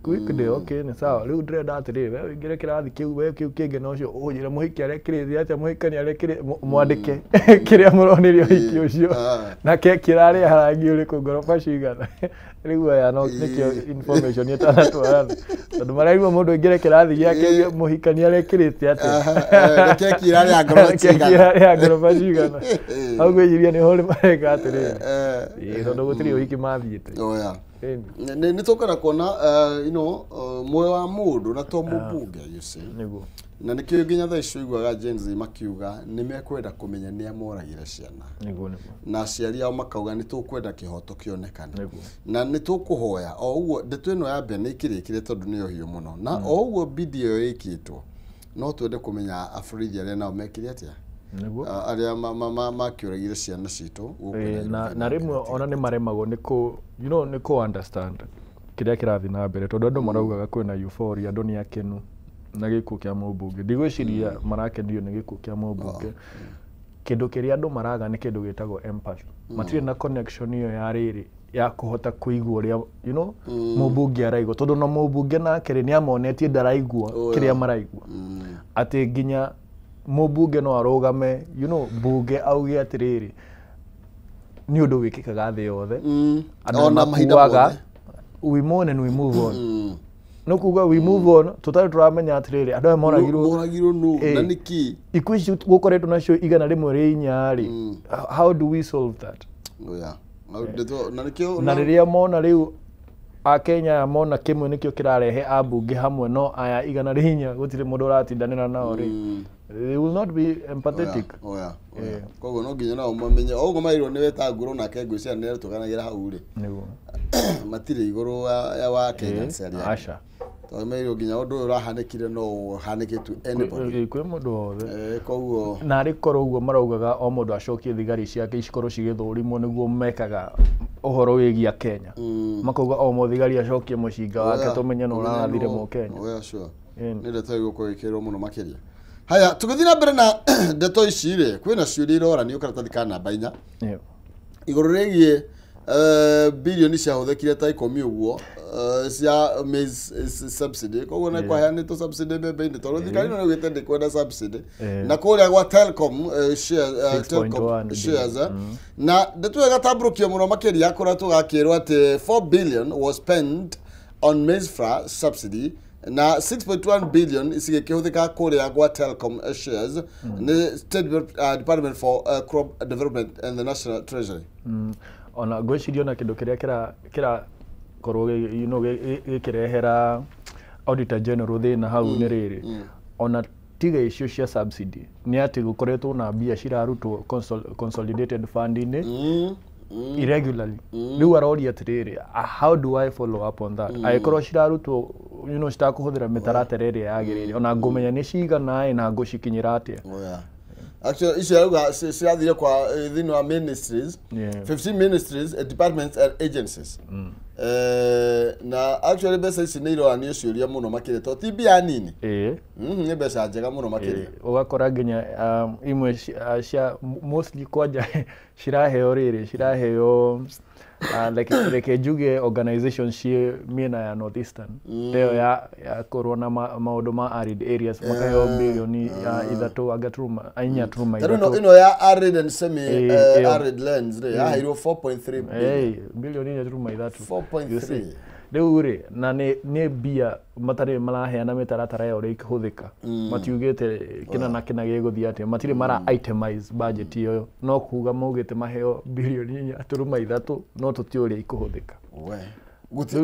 weekday, okay nĩ sawa, rĩu ndĩrenda atĩrĩrĩ, we ũingĩre kĩrathi kĩu, we kĩu kĩngĩ na ũcio ũnjĩre mũhiki arekĩrĩte atĩa, mũhikani arekĩrĩte, mwandĩke kĩrĩa mũronire ũhiki ũcio, na keki ĩrarĩ ya rangi ũrĩkũ, ngoroba cigana. Rĩu aya no nĩkĩo information ĩtanatwarana, tondũ maraigua mũndũ aingĩre kĩrathi gĩake mũhikani arekĩrĩte atĩa, na keki ĩrarĩ ya ngoroba keki cigana. ĩrarĩ ya ngoroba cigana. Hau ngwĩciria nĩho mareka atĩrĩrĩ, tondũ gũtirĩ ũhiki mathiĩte. Oya. Ĩni. Nĩ tũkwenda kuona you know, muoyo wa mũndũ na to mũmbunge, you see. Nĩguo. Na nĩkĩo nginya thaa ici ũiguaga Gen Z makiuga nĩ mekwenda kũmenya nĩa moragire ciana. Nĩguo nĩguo. Na aciari ao makauga nĩ tũkwenda kĩhoto kĩonekane. Nĩguo. Na nĩ tũkũhoya o ũguo ndeto ĩno ya mbere nĩ ĩkĩrĩkire tondũ nĩyo hiũ mũno. Na o ũguo bidii ĩyo ĩkĩtwo no twende kũmenya aborithi arĩa nao mekire atĩa. Nĩguo. Arĩa makĩũragire ciana citũ gũkũ Na Nairobi na rĩmwe ona nĩ maremagwo nĩ kũ you know nĩ kũ understand kĩrĩa kĩrathiĩ na mbere, tondũ andũ maraugaga kwĩna euphoria, andũ nĩ akenu na gĩkuũ kĩa mũmbunge. Ndigwĩciria marakenio nĩ gĩkuũ kĩa mũmbunge. Kĩndũ kĩrĩa andũ maraga nĩ kĩndũ gĩtagwo empathy. Matirĩ na connection ĩyo ya rĩrĩ ya kũhota kũigua ũrĩa you know mũmbunge araigua, tondũ na mũmbunge nake rĩ nĩ amonetie ndaraigua kĩrĩa maraigua. Atĩ nginya mũmbunge no arũgame you know bunge auge atĩrĩrĩ nĩ ũndũ wĩkĩkaga thĩ yothe, andũ Ona mahinda makuaga, mothe. we mourn and we move on. No kuga we move on tũtarĩ tũramenya atĩrĩrĩ andũ aya moragirwo Moragirwo nũ na nĩkĩ. Ikuũ ici gũkoretwo nacio 104 rĩ, how do we solve that? Oya. Na nĩkĩo Na rĩrĩa mona rĩu akenya aya mona kĩmwe nĩkĩo kĩrarehe ambunge hamwe, no aya 104 gũtirĩ mũndũ ũratindanĩra nao rĩ, they will not be empathetic. Oya. Koguo no nginya nao mamenye o ũguo mairwo nĩ wetangũrwo nake ngwĩciria nĩ tũganagĩra hau rĩ. Nĩguo. Matirĩ igũrũ wa Kenyans arĩa angĩ. Aca. Tondũ mairwo nginya ũndũ ũyũ ũrahanĩkire no ũhanĩke to anybody. Kwĩ mũndũ wothe. Koguo Na arĩ korwo ũguo maraugaga o mũndũ acokie thigari ciake cikorwo cigĩthũrimwo nĩguo mekaga ũhoro wĩgiĩ Kenya. Makauga o mũthigari acokie mũcinga wake tũmenye no ũrathire mũkenya. Oya sure. Ĩni. Nĩ ndeto ĩgũkorwo ĩkĩrwo mũno makĩria. Haya, tũgĩthiĩ na mbere na ndeto ici rĩ, kwĩna ciũria iroranio karatathi ka namba 4 igũrũ rĩgiĩ bilioni ciahũthĩkire ta 10 ũguo cia maize subsidy. Koguo nĩ kwaheanĩtwo subsidy mbembe-inĩ tondũ thirikari ĩno nĩugĩte ndĩkwenda subsidy. Na kũrĩa gwa Telcom share, Telcom shares na ndeto ĩyo ĩgatambũrũkio mũno makĩria kũrĩa tũgakĩrwo atĩ 4 billion was spent on maize flour subsidy na 6.1 billion cigĩkĩhũthĩka kũrĩa gwa Telcom shares nĩ State Department for Crop Development and the National Treasury. Ona ngwĩciria ona kĩndũ kĩrĩa kĩrakorwo you know gĩkĩrehera Auditor General thĩna hau nĩ rĩrĩ, ona tiga icio cia subsidy nĩ atĩ gũkoretwo na mbia cirarutwo consolidated fund-inĩ irregularly. Rĩu aroria atĩrĩrĩ, how do I follow up on that? Angĩkorwo cirarutwo you know citakũhũthĩra mĩtaratara ĩrĩa yagĩrĩire, ona ngũmenya nĩ cigana ĩ na ngũcikinyĩra atĩa. Actually icio arauga cirathire kwa thĩinĩ wa ministries, 15 ministries, departments and agencies. Na actually mbeca ici nĩ iroranio ciũria mũno makĩria to ti mbia nini. Ĩĩ. Nĩ mbeca njega mũno makĩria. Ũgakora nginya imwe cia mostly kwanja ciraheo rĩrĩ ciraheo reke njuge organization ciĩ mĩena ya northeastern ĩyo ya kũrũa na maũndũ ma arid areas makaheo bilioni ya ithatũ anga turuma inya turuma Tarĩu ithatũ. ĩno ya arid and semi Ĩyo. arid lands rĩ yaheirwo 4.3 billion. Ĩĩ, bilioni inya turuma ithatũ. 4.3. You see? Rĩu rĩ na nĩ mbia matarĩ maraheana mĩtaratara ya ũrĩa ikũhũthĩka, matiugĩte kĩna na kĩna gĩgũthiĩ atĩa, matirĩ mara itemize budget ĩyo, no kuga maugĩte maheo bilioni inya turuma ithatũ no tũtiũĩ ũrĩa ikũhũthĩka. We.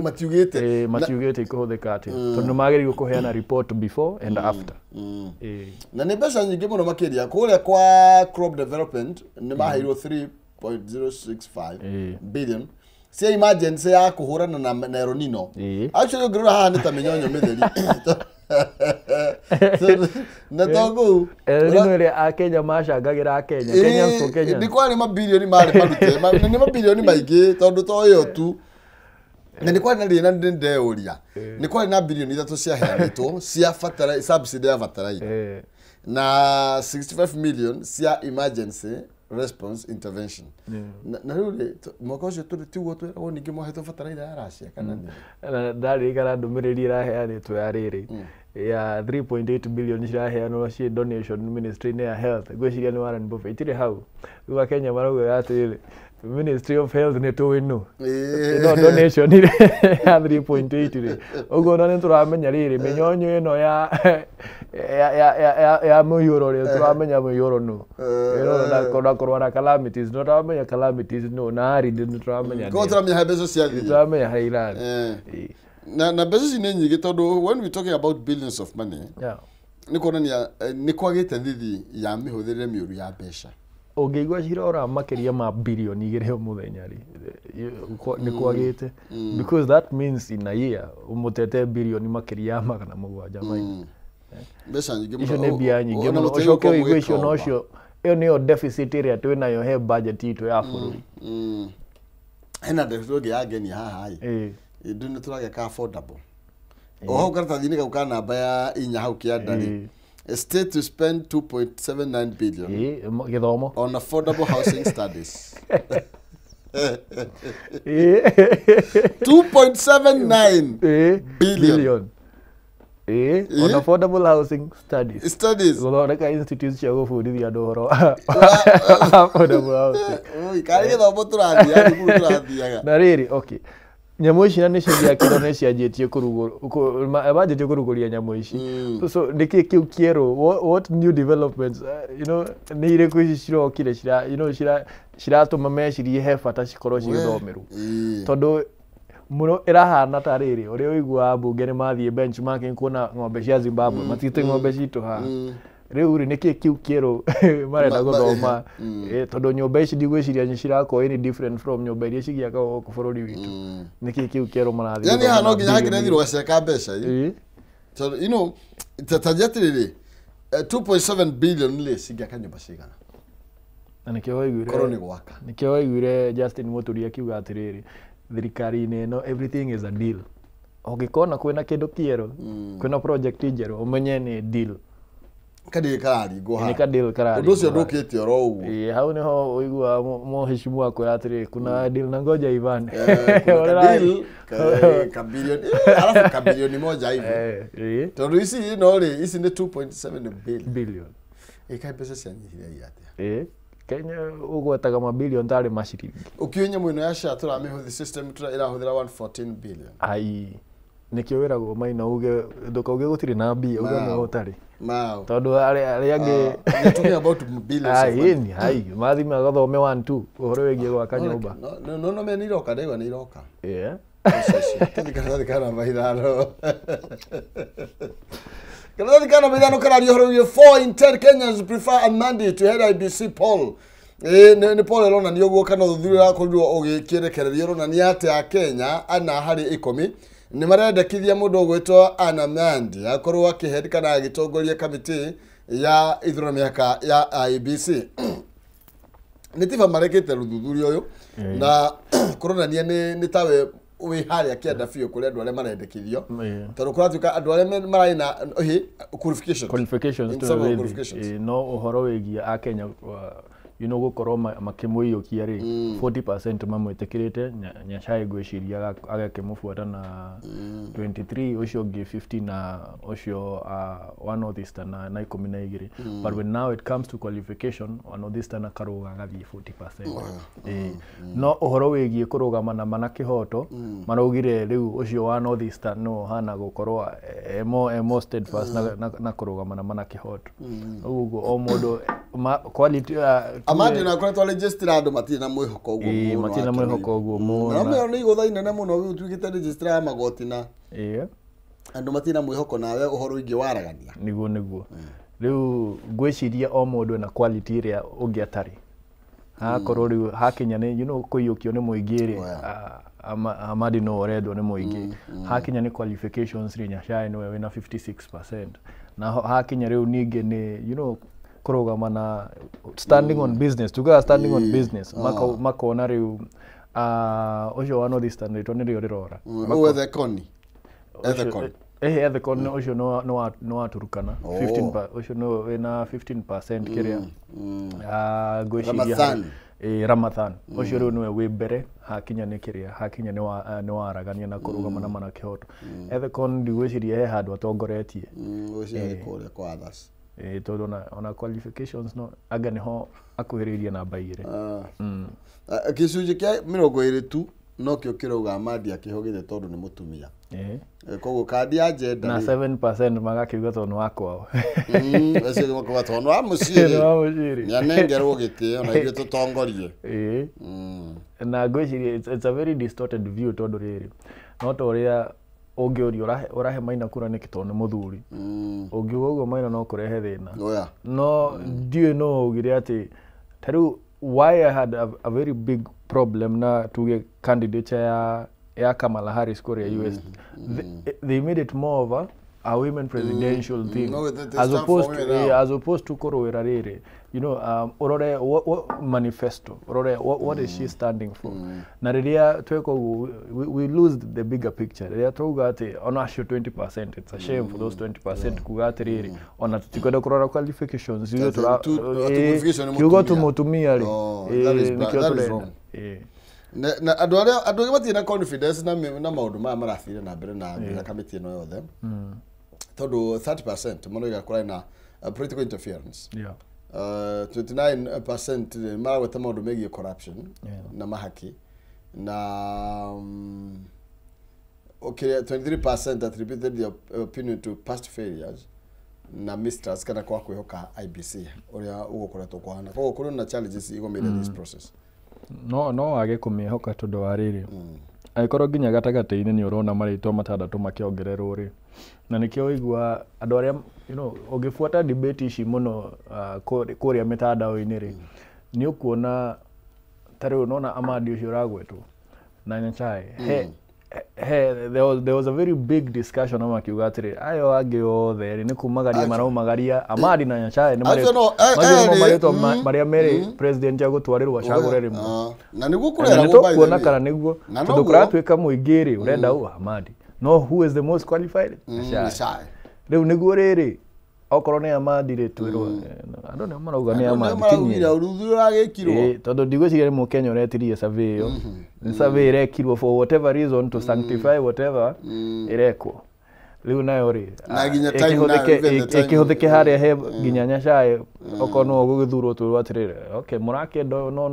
Matiugĩte. Ĩĩ, matiugĩte ikũhũthĩka atĩa tondũ nĩ magĩrĩirwo kũheana report before and after. Ĩĩ. Na nĩ mbeca nyingĩ mũno makĩria kũrĩa kwa crop development nĩ maheirwo 3.065 Ĩĩ. billion cia emergency ya kũhũrana na El Nino. Ĩĩ. Actually ũngĩrora haha nĩ ta mĩnyonyo mĩtheri na to kũu El Nino ĩrĩa akenya macangagĩra akenya Kenyans for Kenyans. nĩ kwarĩ mabilioni marĩ marute nĩ mabilioni maingĩ tondũ to ĩyo tu na nĩ kwarĩ na rĩna nĩ ndeyũria nĩ kwarĩ na bilioni ithatũ ciaheanĩtwo cia subsidy ya bataraitha na 65 million cia emergency response intervention. Na rĩu rĩ mwaka ũcio tũrĩ tiguo twĩragwo ningĩ mwahetwo bataraitha ya Russia kana nĩ Na ndaririkana ndũmĩrĩri ĩraheanĩtwo ya rĩrĩ ya 3.8 billion ciraheanwo ciĩ donation ministry-inĩ ya health, ngwĩciria nĩ Warren Buffett itirĩ hau. Rĩu akenya marauga atĩrĩrĩ, Ministry of Health nĩ tũĩ nũ ĩno donation rĩ ya 3.8 rĩ, ũguo ona nĩ tũramenya rĩrĩ mĩnyonyo ĩno ya mũiyũro rĩ, tũramenya mũiyũro nũ. Ĩno na kũrũa na calamities no tũramenya calamities nũ, na arid nĩ tũramenya koguo nĩ. tũramenya he mbeca ciathiĩ. Tũramenya harĩa irathiĩ. Na mbeca ici nĩ nyingĩ tondũ when we talking about billions of money nĩ kuonania nĩ kwagĩte thithi ya mĩhũthĩrĩre mĩũru ya mbeca. Ũngĩigua cirora makĩria ma bilioni igĩrĩ o mũthenya rĩ, nĩ kwagĩte, because that means in a year ũmũtete bilioni makĩria ya 700 maina. Mbeca nyingĩ mũno. Icio nĩ mbia nyingĩ Ona mũno. mũtiagĩrĩirwo Ũcoke ũigue icio gũgĩkomba. nocio ĩyo nĩyo deficit ĩrĩa twĩnayo he budget itũ ya bũrũri. Hena ndeto ĩngĩ yangenia haha ĩ ndũ nĩ tũragĩaka affordable o hau karatathi-inĩ kau ka namba ya inya hau kĩanda rĩ, state to spend 2.79 billion Ĩĩ, gĩthomo on affordable housing studies. 2.79 billion. Billion. Ĩĩ, on affordable housing studies. Studies. Gũthondeka institutes cia gũbundithia andũ ũhoro wa affordable housing. Oi, karĩ gĩthomo tũrathiaga thukuru tũrathiaga. Na rĩrĩ, okay, nyamũ ici na nĩcio ciakĩrwo nĩ cianjĩtie kũrugũ manjĩtie kũrugũria nyamũ ici, so nĩkĩ kĩu kĩerũ? What new developments, nĩ irĩkũ ici cirokire cira you know cira ciratũma mecirie he bata cikorwo cigĩthomerwo? Tondũ mũno ĩrahana ta rĩrĩ ũrĩa ũiguaga mbunge nĩ mathiĩ benchmarking kuona ng'ombe cia Zimbabwe matite ng'ombe citũ haha. Rĩu rĩ, nĩkĩ kĩu kĩerũ marenda gũthoma? Tondũ nyũmba ici ndigwĩciria nĩ cirakorwo any different from nyũmba iria cigĩakagwo gũkũ bũrũri witũ. Nĩkĩ kĩu kĩerũ marathiĩ Yani haha gũthoma no na nginya bilioni? hakĩrethirwo gacĩra ka mbeca ĩ. Tondũ ta atĩrĩrĩ, 2.7 billion rĩ cingĩaka nyũmba cigana? Na nĩkĩo waiguire Korwo nĩ gwaka. Nĩkĩo waiguire Justin Muturi akiuga atĩrĩrĩ, thirikari-inĩ ĩno everything is a deal. Ũngĩkona kwĩna kĩndũ kĩerũ, kwĩna project njerũ, ũmenye nĩ deal. Kadiri kararingwo Nĩ haha. ka deal kararingwo Ũndũ ũcio haha. ndũkĩte oro ũguo. Ĩĩ, hau nĩho ũiguaga mũheshimu akwĩra atĩrĩrĩ, kuna deal na ngoja ivane. Kuna kadeal ka bilioni, alafu ka bilioni moja hivi. Ĩĩ, Tondũ ici no rĩ ici nĩ 2.7 billion. Billion. Ĩkaĩ mbeca cianyihire atĩa? Ĩĩ, Kenya ũgwetaga mabilion tarĩ maciringi. Ũkiũĩ nyamũ ĩno ya SHA tũramĩhũthĩ system ĩrahũthĩra 114 billion. Ai, nĩkĩo wĩragwo maina uge ndũkauge gũtirĩ na mbia, uge Mao. no ũtarĩ Mao. tondũ arĩa angĩ We're talking about billions of Ai, money. ĩni, ai, mathi magathome 1 2 ũhoro wĩgiĩ gwaka nyũmba. No no nĩ iroka, ndaigua nĩ iroka. Yeah. Tũthiĩ karatathi ka namba ithano. Karatathi ka namba ithano kararia ũhoro wĩgiĩ 4 in 10 Kenyans prefer a mandate to head IEBC poll. Ĩĩ, nĩ poll ĩronania ũguo kana ũthuthuria ũrakorirwo ũgĩkĩrekererio ũronania atĩ Akenya 4 harĩ 10 nĩ marendekithia mũndũ ũgwĩtwo Anna Mandi akorwo akĩhead kana agĩtongoria kamĩtĩ ya ithurano mĩhaka ya IEBC. Nĩ tiba marekĩte rũthuthuria ũyũ na kũronania nĩ tawe wĩ harĩa kĩanda biũ kũrĩ andũ arĩa marendekithio tondũ kũratuĩka andũ arĩa mararĩ na qualifications no ũhoro wĩgiĩ Akenya you know gũkorwo makĩmũiyũkia rĩ 40% mamwĩtĩkĩrĩte Nyachae ngwĩciria agakĩmũbuata na 23 ũcio ũngĩ 50 na ũcio wa North Eastern na 12. But when now it comes to qualification wa North Eastern akarũga agathiĩ 40%. No ũhoro wĩgiĩ kũrũgama na mana kĩhoto maraugire rĩu ũcio wa North Eastern no hana gũkorwo emo steadfast na kũrũgama na mana kĩhoto. Ũguo o mũndũ quality Amadi na koretwo registrar andũ matirĩ na mwĩhoko ũguo mũno, matirĩ na mwĩhoko ũguo mũno, na nĩ igũtha inene mũno ũtuĩkĩte registrar ya magoti na andũ matirĩ na mwĩhoko nawe ũhoro ũingĩ waragania. Nĩguo rĩu ngwĩciria o mũndũ ena quality ĩrĩa ũngĩ atarĩ hakorwo rĩu hakinya nĩ you know kũiyũkio nĩ mũingĩ rĩ Amadi no ũrendwo nĩ mũingĩ hakinya nĩ qualifications rĩ Nyachae nĩwe wĩna 56% na hakinya rĩu ningĩ nĩ you know kũrũgama na standing on business tugaga standing on business makona rĩu ũcio wa North Eastern rĩtwa nĩrĩo rĩrora Ethekoni ũcio nĩ wa Turkana 15 ũcio nĩ wĩna 15% kĩrĩa ngwĩciria Ramathan ũcio rĩu nĩwe wĩ mbere hakinya nĩ kĩrĩa hakinya nĩ waragania na kũrũgama na mana kĩhoto. Ethekon ndigwĩciria he handũ atongoretie ngwĩciria kũrĩa kwa others tondũ ona qualifications no anga nĩho akuhĩrĩirie namba igĩrĩ. Gĩcunjĩ kĩa 20 tu nokĩo kĩrauga Amadi akĩhogire tondũ nĩ mũtumia. Koguo kandi ya gender na 7% magakiuga tondũ nĩ wa kwao. Acio makuga tondũ nĩ wa mũciĩ nĩanengerwo gĩtĩo na ithuĩ tũtongorie. Na ngwĩciria it's a very distorted view tondũ rĩrĩ no ta ũrĩa ũngĩũrio ũrahe Maina kura nĩkĩ tondũ nĩ mũthuri ũngiuga ũguo Maina no kũrehe thĩna. No ndiũĩ no augire atĩ ta rĩu why I had a very big problem na tuge candidature ya Kamala Harris kũrĩa US. They made it more of a women presidential thing as opposed to kũrũĩra rĩrĩ you know ũrore what manifesto ũrore what is she standing for na rĩrĩa tweka ũguo we lose the bigger picture rĩrĩa twauga atĩ ona acio 20% it's a shame for those 20% kuga atĩrĩrĩ ona tũtikwenda kũrora qualifications kiugo tu mũtumia rĩ nĩkĩo tũrenda. Na andũ arĩa andũ aingĩ matirĩ na confidence na maũndũ maya marathire na mbere na kamĩtĩ ĩno yothe tondũ 30% maroiga kũrarĩ na political interference. 29% maragweta maũndũ megiĩ corruption na mahaki na 23% attributed their opinion to past failures na mistrust kana kwa kwĩhoka IBC ũrĩa ũgũkoretwo kũhana. Koguo kũrĩ na challenges igũmĩire this process. No wage kũmĩhoka tondũ wa rĩrĩ angĩkorwo nginya gatagatĩ-inĩ nĩ ũrona marĩtwa matandatũ makĩongererwo rĩ na nĩkĩo ũigua andũ arĩa you know ũngĩbuata debate ici mũno kũrĩa mĩtandao-inĩ rĩ nĩ ũkuona ta rĩu nona Amadi ũcio ũragwetwo na Nyachae there was a very big discussion ama makiuga atĩrĩ ayo angĩ othe rĩ nĩ kumagaria maraumagaria Amadi na Nyachae nĩ marĩtwa marĩa merĩ president agũtwarĩrwo acagũre rĩmwe na nĩguo kũreragwo by the way na kana nĩguo tondũ kũratuĩka mũingĩ rĩ ũrenda ũ Amadi no who is the most qualified Nyachae rĩu nĩguo rĩrĩ okorwo nĩ Amadi rĩ twĩrwo andũ nĩo marauga nĩ Amadi tinyĩ ũthuthuria ũragĩkirwo tondũ ndigwĩciria nĩ mũkenya ũretirie survey ĩyo nĩ survey ĩrekirwo for whatever reason to sanctify whatever ĩrekwo rĩu nayo rĩ ĩkĩhũthĩke harĩa he nginya Nyachae okorwo no ũgũgĩthurwo twĩrwo atĩrĩrĩ okay mũrakĩenda no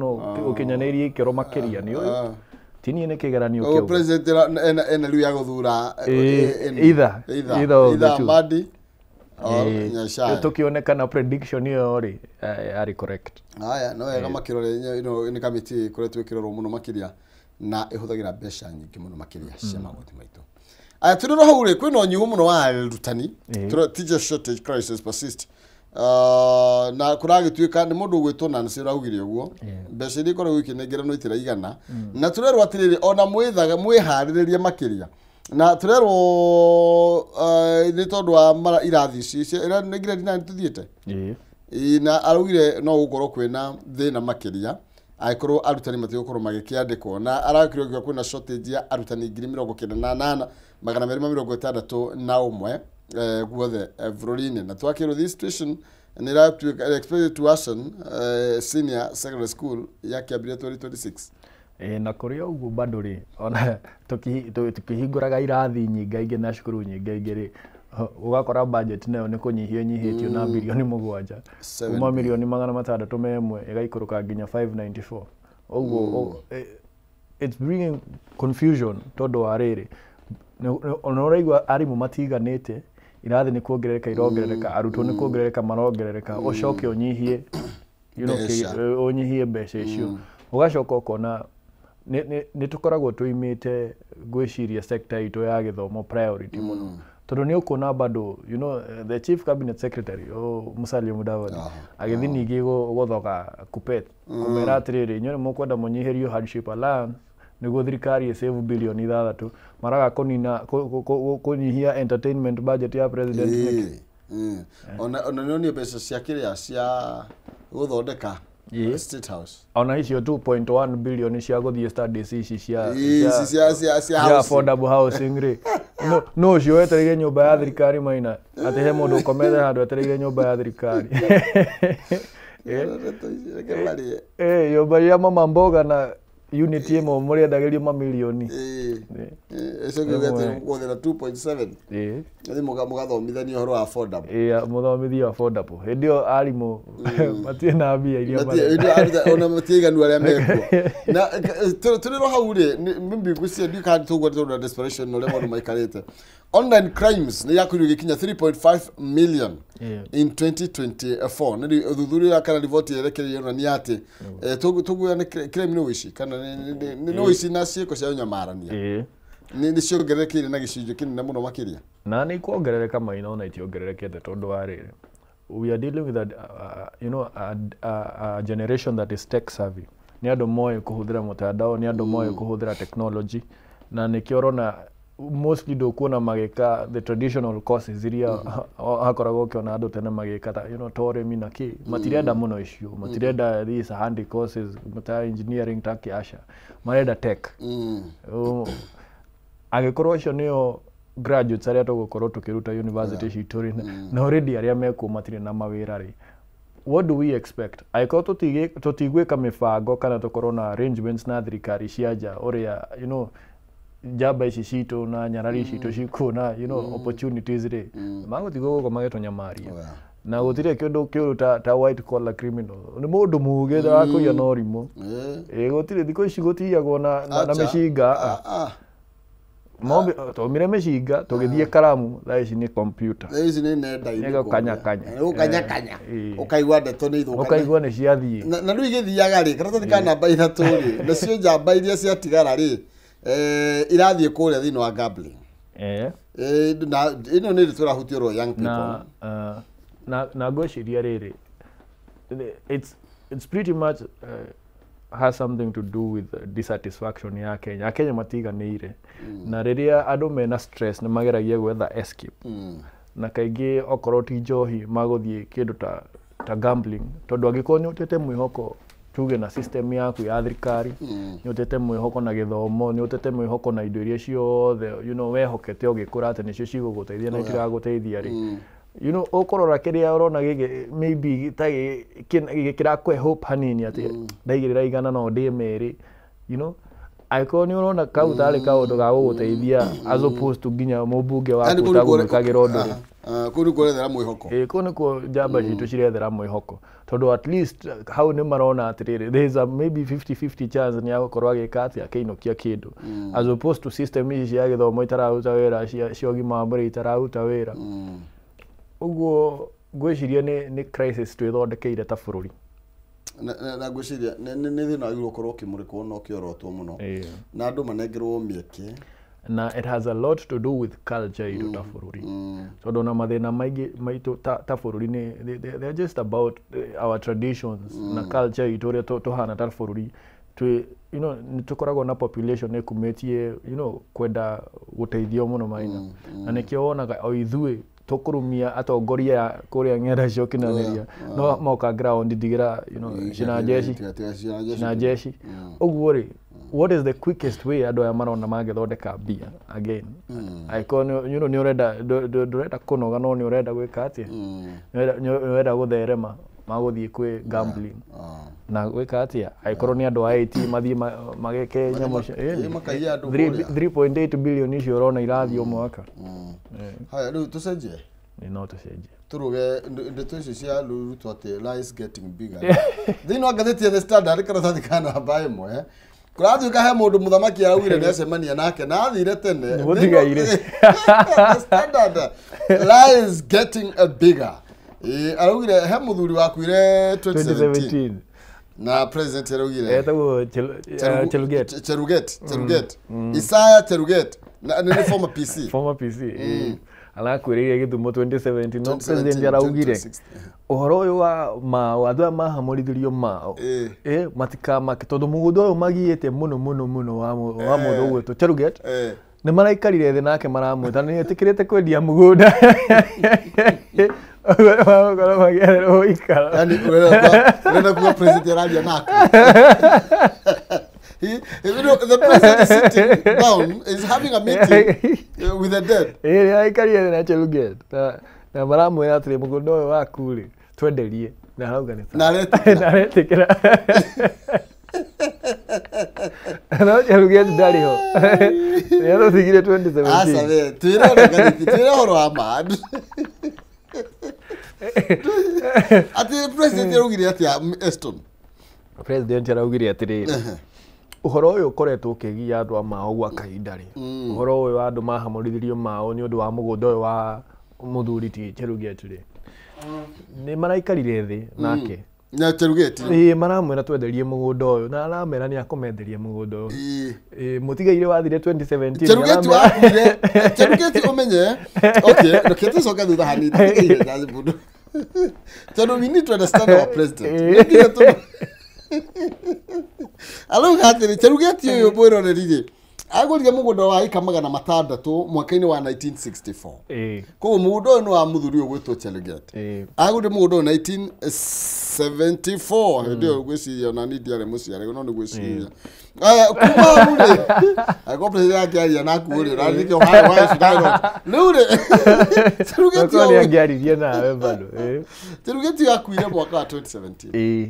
ũkinyanĩirie ikĩro makĩria nĩ ũyũ tinie nĩ kĩgeranio kĩu president ena rĩu ya gũthura either Amadi tukionekana prediction ĩyo rĩ yarĩ correct. Haya no wega makĩrore nĩ kamĩtĩ ĩkoretwo ĩkĩrorwo mũno makĩria na ĩhũthagĩra mbeca nyingĩ mũno makĩria cia magoti maitũ. Aya tũrĩ hau rĩ kwĩna ũnyihu mũno wa arutani teacher shortage crisis persist na kũragĩtuĩka nĩ mũndũ ũgwĩtwo Nancy ũraugire ũguo mbeca iria ikoragwo ikĩnengeranwo itiraigana na tũrerwo atĩrĩrĩ ona mwĩharĩrĩrie makĩria na tũrerwo nĩ tondũ wa irathi ici nĩ grade 9 tũthiĩte na araugire no gũkorwo kwĩna thĩna makĩria Angĩkorwo arutani matigũkorwo magĩkĩandĩkwo na arakĩrwo kwĩna shortage ya arutani 98,261 guothe bũrũri-inĩ. Na twakĩrwo this situation nĩ ĩratuĩka expected to worsen senior secondary school yakĩambĩrĩria 2026. Na kũrĩ o ũguo bado rĩ, ona tũkĩhingũraga irathi nyingaingĩ na cukuru nyingaingĩ rĩ, ũgakora budget nayo nĩ kũnyihio ĩnyihĩtio na 7 bilioni, kuma 601 milioni ĩgaikũrũka nginya 594. Ũguo it's bringing confusion, tondũ wa rĩrĩ, ona ũraigua arimũ matiganĩte, irathi nĩ kuongerereka irongerereka, arutwo nĩ kuongerereka marongerereka, ũcoke ũnyihie Mbeca. Ũnyihie mbeca icio. Ũgacoka ũkona nĩ tũkoragwo tũimĩte ngwĩciria sector itũ ya gĩthomo priority mũno, tondũ nĩ ũkuona bado the chief cabinet secretary o Musalia Mudavadi agĩthiĩ ningĩ gũthoga Kuppet kũmera atĩrĩrĩ, inyuĩ nĩ mũkwenda mũnyihĩrio hardship allowance nĩguo thirikari ĩsave 6 bilioni, maraga kũnina kũnyihia entertainment budget ya president nĩkĩ? Ĩĩ. Ona nĩ mbeca cia kĩrĩa cia gũthondeka State House. Ona icio 2.1 billion cia gũthiĩ studies ici cia Ici cia cia housing. Affordable housing rĩ, no ũcio wetereire nyũmba ya thirikari maina atĩ he mũndũ ũkomete handũ etereire nyũmba ya thirikari? Ndeto ici, reke marĩe. Nyũmba ya mama mboga na unit ĩmwe mũrĩendagĩrio mamirioni. Ĩco kiuga atĩ mũkũhũthĩra 2.7 Thiĩ mũgathomithania ũhoro wa affordable. Mũthomithio affordable, hĩndĩ ĩyo arimũ matirĩ na mbia iria Matirĩ- marenda. ona matiiganu arĩa mekuo na tũrĩ ro hau rĩ, maybe ngwĩciria ndiũ kana tũguo tondũ na desperation na ũrĩa maũndũ maikarĩte, online crimes nĩ yakorirwo ĩgĩkinya 3.5 million in 2024. Nĩ ũthuthuria kana riboti yerekereirio yonania atĩ tũguo nĩ crime, nĩ ũici kana nĩ ũici na ciĩko cia ũnyamarania nĩ ciongererekeire na gĩcunjĩ kĩnene mũno makĩria. Na nĩ ikuongerereka maina, ona itiongererekete, tondũ wa rĩrĩ, we are dealing with a, you know, a generation that is tech savvy. Nĩ andũ moĩ kũhũthĩra mũtandao, nĩ andũ moĩ kũhũthĩra technology, na nĩkĩo ũrona mostly ndũkuona magĩka the traditional courses iria hakoragwo ũkĩona andũ tene magĩka ta ta ũrĩmi na kĩ. Matirenda mũno icio, matirenda these handy courses ta engineering, ta kĩaca, marenda tech. Angĩkorwo acio nĩo graduates arĩa tũgũkorwo tũkĩruta university citũ rĩ, na already arĩa mekuo matirĩ na mawĩra rĩ, what do we expect angĩkorwo tũtigwĩka mĩbango kana tũkorwo na arrangements na thirikari cia nja ũrĩa njamba ici citũ na nyarari citũ cikuona opportunities rĩ, magũtigwo gũkũ magĩtũnyamaria? Oh, yeah. Na gũtirĩ kĩndũ kĩũru ta white collar criminal, nĩ mũndũ mũgĩ wa kũiya na ũrimũ. Ĩ gũtirĩ, thikũ ici gũtiyagwo na Acha. mĩcinga. Ah, ah. Twaumire mĩcinga tũgĩthiĩ karamu, thaa ici nĩ computer. Thaa ici nĩ nenda-inĩ. Nĩ gũkanyakanya. Nĩ gũkanyakanya. Ũkaigua ndeto nĩ ithũkania. Ũkaigua nĩ ciathiĩ. Na rĩu igĩthiaga rĩ, karatathi ka namba 3 rĩ, nacio njamba iria ciatigara rĩ, irathiĩ kũrĩa thĩinĩ wa gambling. Na ĩno nĩ tũrahutia ũhoro wa young people. Na ngwĩciria rĩrĩ, it's pretty much has something to do with dissatisfaction ya Kenya. Akenya matiganĩire, na rĩrĩa andũ mena stress nĩ mageragia gwetha escape, na kaingĩ okorwo ti njohi magũthiĩ kĩndũ ta gambling, tondũ angĩkorwo nĩ ũtete mwĩhoko tuge na system yaku ya thirikari, nĩ ũtete mwĩhoko na gĩthomo, nĩ ũtete mwĩhoko na indo iria ciothe wehokete ũgĩkũra atĩ nĩcio cigũgũteithia na itiragũteithia rĩ, ũkũrora kĩrĩa ũrona gĩkĩ maybe ta kĩrakũhe hope hanini atĩ ndaigĩrĩra 100 no ndĩe 200, angĩkorwo nĩ ũrona kau tarĩ kaũndũ ga gũgũteithia as opposed to nginya mũmbunge waku Yaani kũu nĩkuo- ũtagũgwĩkagĩra ũndũ rĩ. Ah, ah, kũu nĩkuo ũrethera mwĩhoko. Ĩĩ, kũu nĩkuo njamba citũ cirethera mwĩhoko, tondũ at least hau nĩ marona atĩrĩrĩ, there is a maybe 50-50 chance nĩ agũkorwo agĩka atĩ akĩinũkia kĩndũ, as opposed to system ici cia gĩthomo itararuta wĩra, cia ũgima wa mwĩrĩ itararuta wĩra. Ũguo ngwĩciria nĩ crisis twĩthondekeire ta bũrũri. Na ngwĩciria nĩ thĩna wagĩrĩirwo gũkorwo ũkĩmũrĩkwo na ũkĩorotwo mũno na andũ manengerwo mĩeke. Na it has a lot to do with culture itũ ta bũrũri, tondũ ona mathĩna maingĩ maitũ ta bũrũri nĩ they're just about our traditions na culture itũ, ũrĩa tũhana ta bũrũri. Twĩ nĩ tũkoragwo na population ĩkumĩtie kwenda gũteithio mũno maina, na nĩkĩo wonaga o ithuĩ Tũkũrumia atongoria kũrĩa ng'enda cia ũkinyanĩria no moka ground ndigĩra, you know, cina jeshi na jeshi ũguo rĩ. What is the quickest way andũ aya marona mangĩthondeka mbia again? Angĩkorwo you know, nĩ ũrenda ndũrenda kũnoga no nĩ ũrenda gwĩka atĩa, nĩ ũrenda gũtherema, magũthiĩ kwĩ gambling na gwĩka atĩa? Angĩkorwo nĩ andũ a IT mathiĩ mageke nyamũ icio. Makaiye andũ kũrĩa. 3.8 billion icio ũrona irathiĩ o mwaka. Haya, rĩu tũcenjie. Nĩ no tũcenjie. Turuge ndeto icio cia Ruto atĩ lies getting bigger. Thĩinĩ wa ngathĩti ya The Standard karatathi ka namba 1, kũratuĩka he mũndũ mũthamaki araugire nĩ acemania nake na athire tene. Mũtigaire. The Standard, lies getting a bigger. Araugire he mũthuri wakuire 2017 2017 na president araugire etagwo Cheluget. Cheruget, Cheruget, Isaiah Cheruget, na nĩ former PC. Former PC, arakwĩrĩire Gĩthumo 2017 no 2017, president araugire 2016. Ũhoro ũyũ wa mao, andũ aya mahamũrithirio mao matikamake tondũ mũgũnda ũyũ magiĩte mũno mũno mũno wa mũndũ ũgwĩtwo Cheruget. Nĩ maraikarire thĩ nake maramwĩta nĩ etĩkĩrĩte kwendia mũgũnda ũguo magũkorwo magĩetherwo ũikaro. Yani urenda kuga president araria naku. You know, the president is sitting down, is having a meeting with the dead. Ĩ, nĩ araikarire thĩ na Cheruget na maramwĩra atĩrĩ, mũgũnda ũyũ waku rĩ, twenderie, na arauga nĩ Na sawa. aretĩkĩra. Na aretĩkĩra, no Cheruget ndarĩ ho, nĩ atũtigire 2017. Aca we, twĩre ona ngathĩti, twĩre ũhoro wa ma. Atĩ president araugire atĩa, Eston? President araugire atĩrĩrĩ, ũhoro ũyũ ũkoretwo ũkĩgia andũ a mao gwa kahinda rĩ, ũhoro ũyũ wa andũ mahamũrithirio mao nĩ ũndũ wa mũgũnda ũyũ wa mũthuri ti Cheruget rĩ, nĩ maraikarire thĩ nake. Na Cheruget. Ĩ, maramwĩra twenderie mũgũnda ũyũ na aramera nĩ akũmenderia mũgũnda ũyũ. Ĩ, mũtigaire wathire 2017. Cheruget wakuire, Cheruget ũmenye, okay, reke tũcoke thutha hanini, tiga ihinda mũno. Tondũ we need to understand our president. Nĩ nginya arauga atĩrĩ, Cheruget ũyũ mwĩroreri rĩ, agũrire mũgũnda wa ĩka 600 mwaka-inĩ wa 1964. Koguo mũgũnda ũyũ nĩ wa mũthuri ũyũ gwĩtwo Cheruget. Agũrire mũgũnda ũyũ 1974, hĩndĩ ĩyo ngwĩciria ona niĩ ndiarĩ mũciare, no nĩ gwĩciria. Aya, kuma hau rĩ, angĩkorwo president akĩaria naku rĩ, ũrarĩkia why should I not? Rĩu rĩ, Cheruget Okorwo nĩ ũyũ angĩaririe nawe bado. Cheruget ũyũ akuire mwaka wa 2017. Ĩ,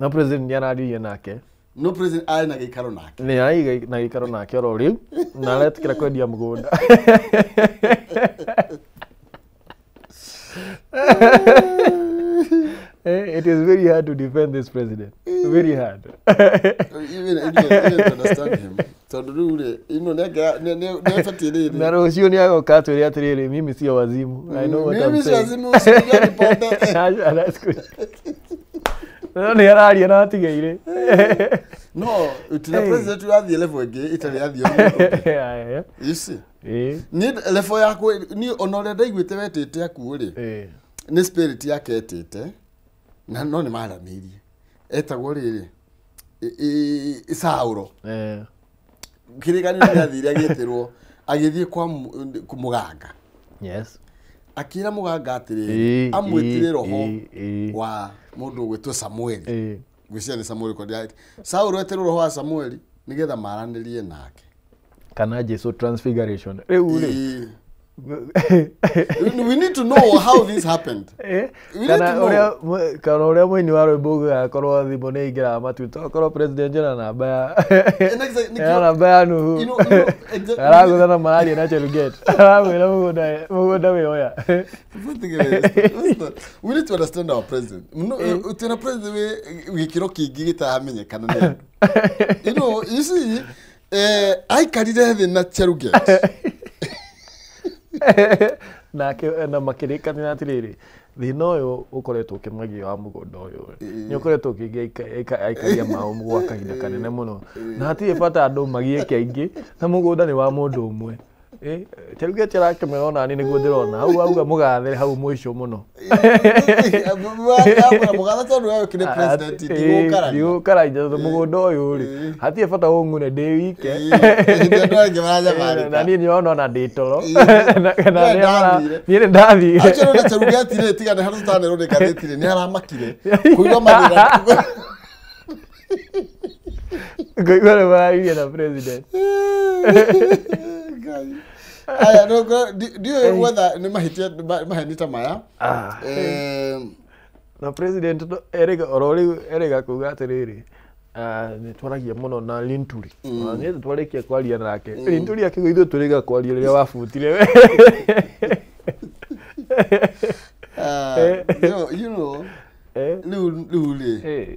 no president nĩ araririe nake. No president arĩ na gĩikaro nake. Nĩ araiga na gĩikaro nake oro rĩu na aretĩkĩra kwendia mũgũnda. It is very hard to defend this president. Very hard. Even to understand him, tondũ rĩu rĩ ino nĩ abatiĩ rĩrĩ. Na rũciũ nĩ agoka atwĩre atĩrĩrĩ, mimi sio wazimu. I know what I'm Mimi si saying. wazimu, usininywe pombe. Aca, that's good. No nĩ araria na atigaire. No tuna president ũrathiĩ level ĩngĩ ĩtarĩ yathiĩ mũndũ. Aya. You see, niĩ level yakwa, niĩ ona ũrĩa ndaiguĩte wetĩte akuo rĩ, nĩ spirit yake etĩte na no nĩ maranĩirie, etagwo rĩrĩ Saũro. Kĩrĩkanĩro gĩathire agĩtĩrwo agĩthiĩ kwa mũganga. Akĩra mũganga atĩrĩrĩ, amwĩtire roho wa mũndũ ũgwĩtwo Samueli. Ngwĩciria nĩ Samueli kwa ndĩra Saũlũ eterwo roho wa Samueli nĩgetha maranĩrie nake. Kana Jesu transfiguration. Rĩu rĩ. We need to know how this happened. We need Kana to know. ũrĩa kana ũrĩa mũini wa rwĩmbo ugaga akorwo thimũ nĩ ingĩraga matu to akorwo president ena namba ya ena namba ya Nuhu. Aragũtha na mararia na Cheruget, aramwĩra mũgũnda wĩ oya. We need to understand our president. No, tuna president wĩ gĩkĩro kĩingĩ gĩtaramenyekana nĩ andũ. You see, aikarire thĩ na Cheruget. Nake na makĩrĩkanĩra atĩrĩrĩ, thĩna ũyũ ũkoretwo ũkĩmagia wa mũgũnda ũyũ nĩ ũkoretwo ũkĩgia aikaria mao gwa kahinda kanene mũno na hatirĩ bata andũ magiĩke aingĩ na mũgũnda nĩ wa mũndũ ũmwe. Cheruget arakĩmera ona niĩ nĩguo ndĩrona hau auga mũgathe hau mũico mũno. Mũgathe tondũ we ũkĩrĩ president ndigũkararia. Ndigũkararia tondũ mũgũnda ũyũ rĩ hatirĩ bata ũng'une ndĩ wike. Andũ angĩ maranyamarĩka. Na niĩ nĩona ona ndĩ toro. Niĩ nĩ ndathire. Actually ona Cheruget rĩ tiga nĩ harĩa tũtanerwo nĩ ngathĩti rĩ nĩ aramakire kũigua mathĩna. Ngũigua nĩ mararirie na president. Aya no ndiũĩ gwetha nĩ mahĩtia maheni ta maya. Na president erĩga oro rĩu erĩga kuga atĩrĩrĩ nĩ twaragia mũno na Linturi. Nĩ twarĩkia kwaria nake. Linturi akĩgwo ithuĩ tũrĩga kwaria rĩrĩa wabutire we. You know rĩu rĩ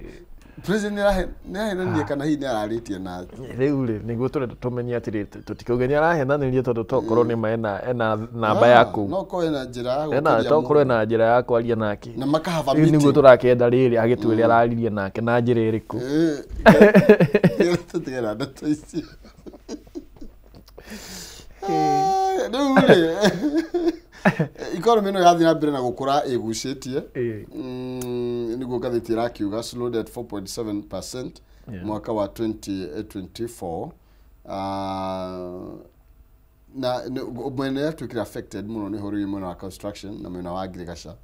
president nĩarahenania kana hihi nĩararĩtie na rĩu rĩ nĩguo tũrenda tũmenye atĩrĩ tũtikauge nĩarahenanĩria tondũ tokorwo nĩma ena namba yaku no korwo ena njĩra ya gũkĩria tokorwo ena njĩra ya kwaria nake na makahava meeting nĩguo tũrakĩenda rĩrĩ agĩtwĩre araririe nake na njĩra ĩrĩkũ. Tũtigera ndeto icio rĩu rĩ economy ĩno yathiĩ na mbere na gũkũra ĩgucĩtie nĩguo ngathĩti ĩrakiuga slowed at 4.7% mwaka wa 2024 na mwena yatuĩkire affected mũno nĩ ũhoro wĩgiĩ mwena wa construction na mwena wa ngirigaca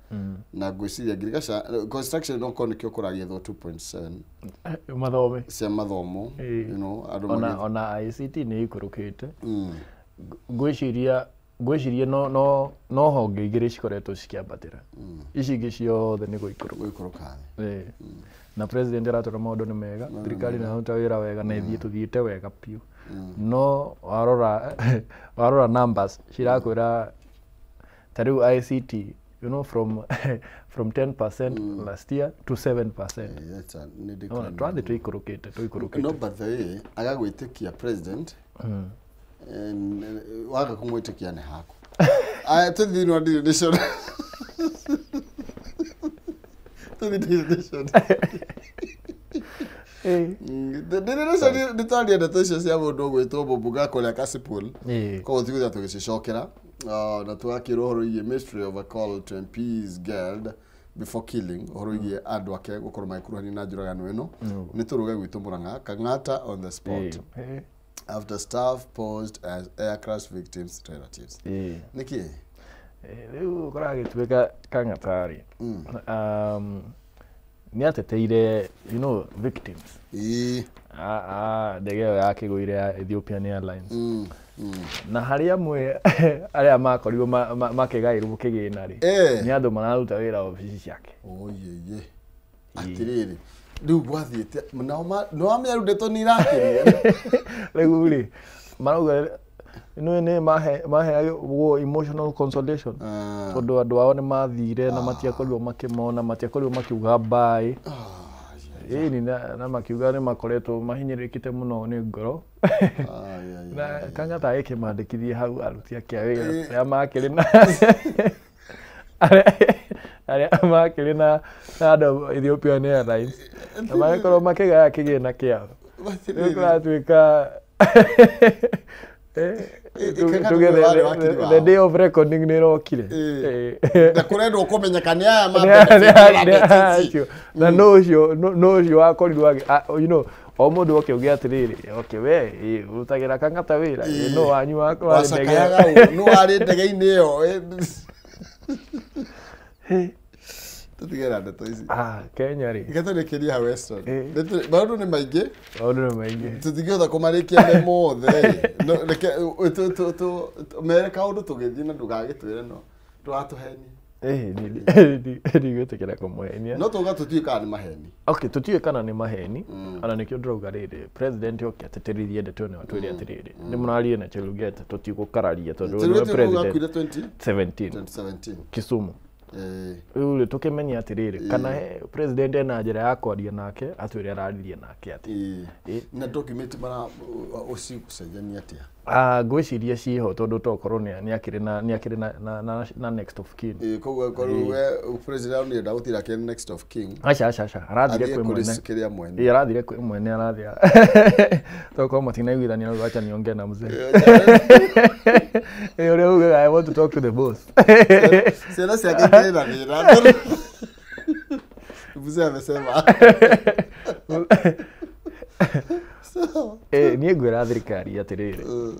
na ngwĩciria ngirigaca construction no korwo nĩkĩo kũragĩethwo 2.7 mathome cia mathomo you know andũ ona ICT nĩ ikũrũkĩte ngwĩciria no honge igĩrĩ cikoretwo cikĩambatĩra ici ingĩ ciothe nĩ gũikũrũka na president aratwĩra maũndũ nĩ mega thirikari nĩraruta wĩra wega na ithuĩ tũthiĩte wega biũ no warora numbers cirakwĩra ta rĩu ICT you know from 10% last year to 7%. Twathiĩ tũikũrũkĩte no but the way agagwĩtĩkia president waga kumwĩtĩkia nĩ haku. Aya tũthiĩ no Daily Nation. Tũthiĩ Daily Nation. Daily Nation nĩ twaria ndeto icio cia mũndũ ũgwĩtwo Mũmbunge kũrĩa Kasipul. Koguo tigũthiĩ tũgĩcicokera na tũgakĩrwo ũhoro wĩgiĩ mystery of a call to MPs girl before killing ũhoro wĩgiĩ andũ ake gũkorwo magĩkuruhanio na njũragano ĩno. Nĩ tũrũge gwitũ Mũrang'a Kang'ata on the spot. After staff posed as air crash victims relatives. Niki? Rĩu kũragĩtuĩka Kang'ata rĩ nĩ ateteire you know victims. Ndege ĩyo yakĩgũire ya Ethiopian Airlines. Na harĩ amwe arĩa makorirwo makĩgaĩrwo kĩgĩna rĩ nĩ andũ mararuta wĩra obici ciake. Oyeye. Atĩrĩrĩ rĩu gwathiĩte no wamenya rĩu ndeto nĩ irakĩria. Rĩu rĩ marauga nĩ maheagwo emotional consolation tondũ andũ ao nĩ mathire na matiakorirwo makĩmona matiakorirwo makiuga bye. Ĩni na makiuga nĩ makoretwo mahinyĩrĩrĩkĩte mũno nĩ ngoro. Na Kang'ata agĩkĩmandĩkithie hau aruti ake a wĩra arĩa makĩrĩ na arĩa makĩrĩ na andũ Ethiopian Airlines na magĩkorwo makĩgaya kĩgĩna kĩao. Rĩu kũratuĩka the day of reckoning nĩ ĩrokire. Na kũrendwo kũmenyeka nĩ aya na no ũcio wakorirwo you know o mũndũ oke uge atĩrĩrĩ okay we ũrutagĩra Kang'ata wĩra no wanyu warĩ ndege no warĩ ndege-inĩ ĩyo. Tũtigera ndeto ici. Kenya rĩ. Gatũrĩkĩria hau Western. Maũndũ nĩ maingĩ. Maũndũ nĩ maingĩ. Tũtingĩhota kũmarĩkia me mothe. Reke mere kaũndũ tũgĩthiĩ na ndũgagĩtwĩre no ndũgatũhenie. Ndigwĩtĩkĩra kũmũhenia. No tũga tũtiũĩ kana nĩ maheni. Okay, tũtiũĩ kana nĩ maheni. Ona nĩkĩo ndĩrauga rĩrĩ president oke atĩtĩrithie ndeto ĩno atwĩre atĩrĩrĩ nĩ mũraririe na Cheruget tũtigũkararia tondũ nĩwe president 2017 Kisumu. Rĩu rĩ tũkĩmenye atĩrĩrĩ kana president ena njĩra ya kwaria nake atwĩre araririe nake atĩ na document mara ũcigũcenjania atĩa Ngwĩciria ciĩho tondũ tokorwo nĩ akĩrĩ na nĩ akĩrĩ na next of kin. Koguo korwo we president nĩ enda gũtira kĩ next of kin. Aca aca aca arathire kwĩ mwene. Kĩrĩa mwene. Ĩĩ arathire kwĩ mwene arathia. Tokorwo matinaiguithania rĩu acha niongee na mzee. Ĩĩ ũrĩa ugaga I want to talk to the boss. Ciana ciake ikĩrĩ na thĩna. Mzee amesema. Niĩ ngwĩra thirikari atĩrĩrĩ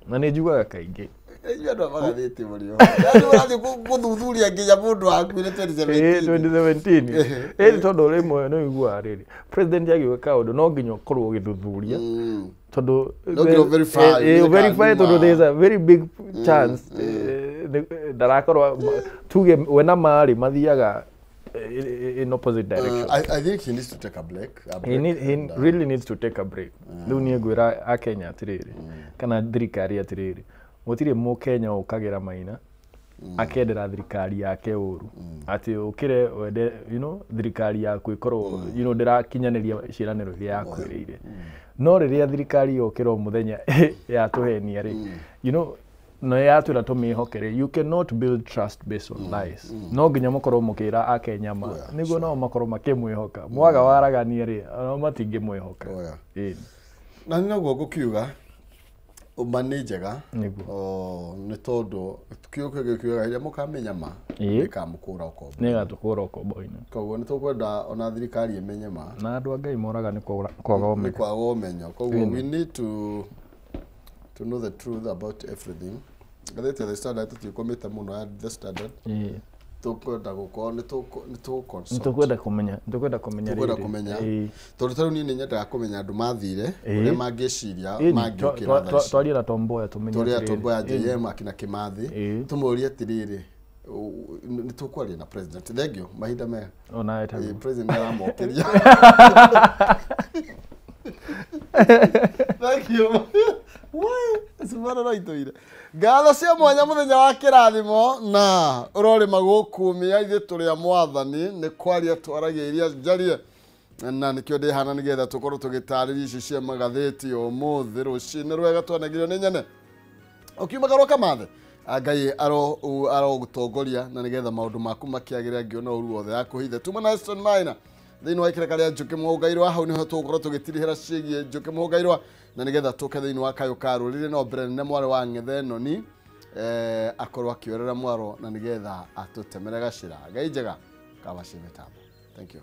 na nĩ njugaga kaingĩ inyuĩ andũ a magathĩti mũrĩ o yaani ũrathiĩ gũthuthuria nginya mũndũ wakuire 2017 2017 ĩĩ tondũ rĩmwe nĩ ũiguaga rĩrĩ president agĩũka kaũndũ no nginya ũkorwo ũgĩthuthuria tondũ verify tondũ there is a very big chance ndarakorwo tuge we na marĩ mathiaga in opposite direction. I think he needs to take a break. He really needs to take a break. Rĩu niĩ ngwĩra akenya atĩrĩrĩ kana thirikari atĩrĩrĩ gũtirĩ mũkenya ũkagĩra maina akendera thirikari yake ũru atĩ ũkĩre wende you know thirikari yaku ĩkorwo you know ndĩrakinyanĩria ciĩranĩro iria yakwĩrĩire no rĩrĩa thirikari yokĩra o mũthenya yatũhenia rĩ you know no yatwĩra tũmĩhokere you cannot build trust based on lies no nginya mũkorwo mũkĩra akenya ma nĩguo nao makorwo makĩmwĩhoka mwaga waragania rĩ nao matingĩmwĩhoka. Na nĩ noguo ngũkiuga ma nĩ njega nĩ tondũ kiugo kĩu kiugaga rĩrĩa mũkamenya ma nĩkamũkũra ũkombo nĩgatũkũra ũkombo-inĩ koguo nĩ tũkwenda ona thirikari ĩmenye ma na andũ a Ngai moraga nĩ kwaga ũmenyo nĩ kwaga ũmenyo koguo we need to know the truth about everything. Ngathĩti ya The Standard tũtikwamĩte mũno ya The Standard. Tũkwenda gũkorwo nĩ tũgũ-consult. Nĩtũkwenda kũmenya, nĩtũkwenda kũmenya rĩrĩ. Tũkwenda kũmenya. Tondũ ta rĩu niĩ nĩ nyendaga kũmenya andũ mathire ũrĩa mangĩciria mangĩũkĩra thaa ici. Twarie na Tom Mboya tũmenye atĩrĩrĩ. Twarie na Tom Mboya JM akina Kĩmathi. Tũmũrie atĩrĩrĩ nĩ tũkwaria na president. Thengiũ mahinda mega. Onawe taguo. President nĩaramokĩria. Thank you. Cimara no itũire ngatho cia mwanya mũthenya wa kĩrathimo na ũrorĩma gũkumia ithuĩ tũrĩ a mwathani nĩ kwaria twaragia iria njarie na nĩkĩo ndĩhana nĩgetha tũkorwo tũgĩtarĩria icio cia magathĩti ũmũthĩ rũcinĩ rwega twanagĩrio nĩ nyene ũkiumagara ũkamathe Ngai arogũtongoria na nĩgetha maũndũ maku makĩagĩre angĩona ũru wothe akũhithe tuma na Aston Maina thĩinĩ wa ikĩreka rĩa Njũkĩ Mũhũngairwa hau nĩho tũgũkorwo tũgĩtirihĩra ciĩgiĩ Njũkĩ Mũhũngairwa na nĩgetha tũke thĩinĩ wa kayũ ka rũrĩrĩ no mbere nene mwarĩ wa ng'ethe noni akorwo akĩorera mwaro na nĩgetha atũtemere gacĩra Ngai njega kabacie mĩtambo. Thank you.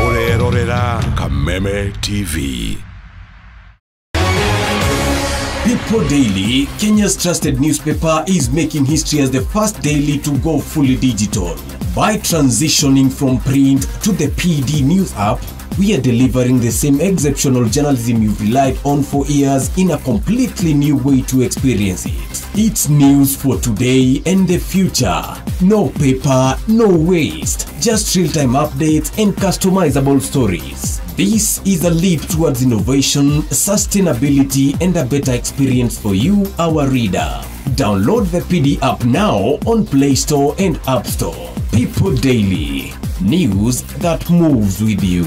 Ũrerorera Kameme TV. People Daily, Kenya's trusted newspaper, is making history as the first daily to go fully digital. By transitioning from print to the PD News app, we are delivering the same exceptional journalism you've relied on for years in a completely new way to experience it. It's news for today and the future. No paper, no waste. Just real-time updates and customizable stories. This is a leap towards innovation, sustainability, and a better experience for you, our reader. Download the PD app now on Play Store and App Store. People Daily. News that moves with you.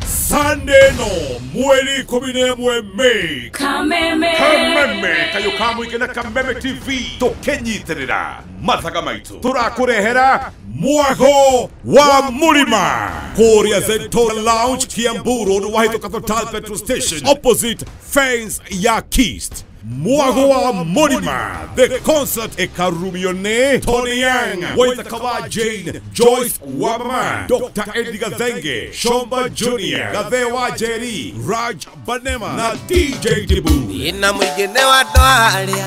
Sunday no mweri 11 Mei Kameme Kameme kayo kamwe na Kameme TV tukenyitirira mathaga maitu turakurehera mwago wa mulima kuria Zentora Lounge Kiambu Road wahitoka Total Petrol Station opposite fence ya Kist. Mwago wa Mulima, the concert ekarumione Tony Yang, Waitakawa Jane, Joyce Wamama, Dr. Eddie Gathenge, Shomba Jr., Gathewa Jerry, Raj Banema, na DJ Dibu. Ina mwigine wa toaria.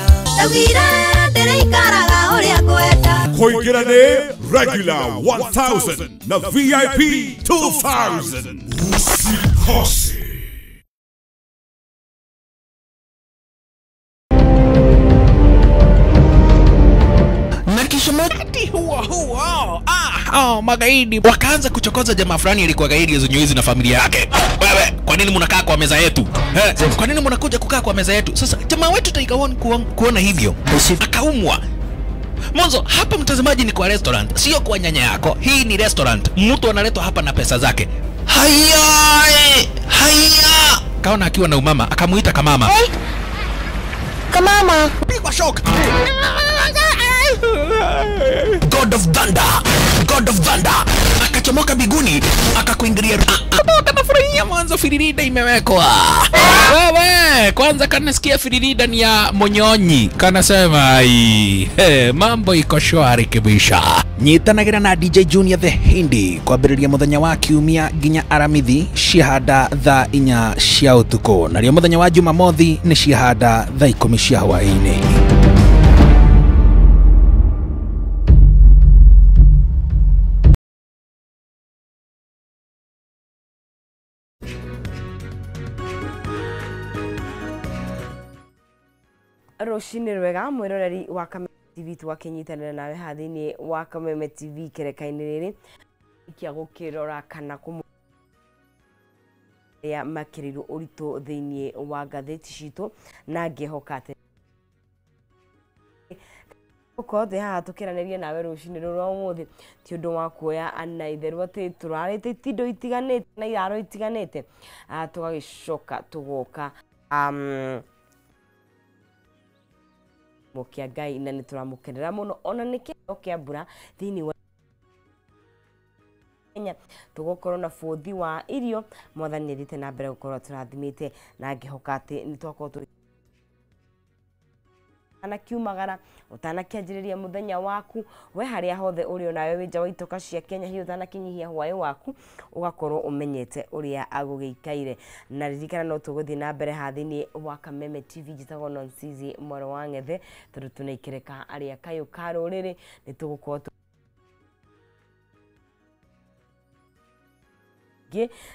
Koingira ne regular 1,000 na VIP 2,000. Usikose. Magaidi wakaanza kuchokoza jamaa fulani alikuwa gaidi zenyewe na familia yake. Wewe Kwa nini mnakaa kwa meza yetu? Kwa nini mnakuja kukaa kwa meza yetu? Sasa jamaa wetu Tiger One kuona hivyo akaumwa. Mwanzo hapa mtazamaji ni kwa restaurant, sio kwa nyanya yako. Hii ni restaurant. Mtu analetwa hapa na pesa zake. Haya! Haya! Kaona akiwa na umama, akamuita kamama. Hey. Kamama. Pigwa shock. God of Thunder. God of Thunder. Akachomoka biguni, akakuingilia. Kanafurahia mwanzo firirida imewekwa. Wewe, kwanza kanasikia firirida ni ya Monyonyi. Kanasema ai, hey, mambo iko shwari kibisha. Nyitanagira na DJ Junior the Hindi kwambĩrĩria mũthenya wa kiumia nginya Aramithi ciahanda thaa 4 cia ũtukũ, narĩo mũthenya wa Jumamothi nĩ ciahanda thaa 10 cia hwaĩ-inĩ. Rũcinĩ rwega mwĩroreri wa Kameme TV twakinyitanĩra nawe haha thĩinĩ wa Kameme TV kereka-inĩ rĩrĩ kia gũkĩrora kana kũmũrĩa makĩrĩirwo ũritũ thĩinĩ wa ngathĩti citũ na ngĩhoka atĩ ũkorwo haha tũkĩranĩria nawe rũcinĩ rũrũ rwa ũmũthĩ ti ũndũ wa kuoya na itherũ atĩ tũrarĩte itindo itiganĩte na iraro itiganĩte tũgagĩcoka tũgoka mokia Ngai na nĩtũramũkenera mũno ona nĩ kĩheo kĩa mbura thĩinĩ wa Kenya tũgũkorwo na bũthi wa irio mwathani nĩathiĩte na mbere gũkorwo tũrathimĩte na ngĩhoka atĩ nĩtwakorwo ũtanakiumagara ũtanakĩanjĩrĩria mũthenya waku we harĩa hothe ũrĩ onawe wĩ nja wa itoka cia Kenya hihi ũtanakinyihia hwaĩ waku ũgakorwo ũmenyete ũrĩa agũgĩikaire na ririkana no tũgũthiĩ na mbere haha thĩinĩ wa Kameme TV njĩtagwo Nonsizi Mwaro wa Ng'ethe tondũ tũnaikĩrĩka arĩa kayũ ka rũrĩrĩ nĩ tũgũkorwo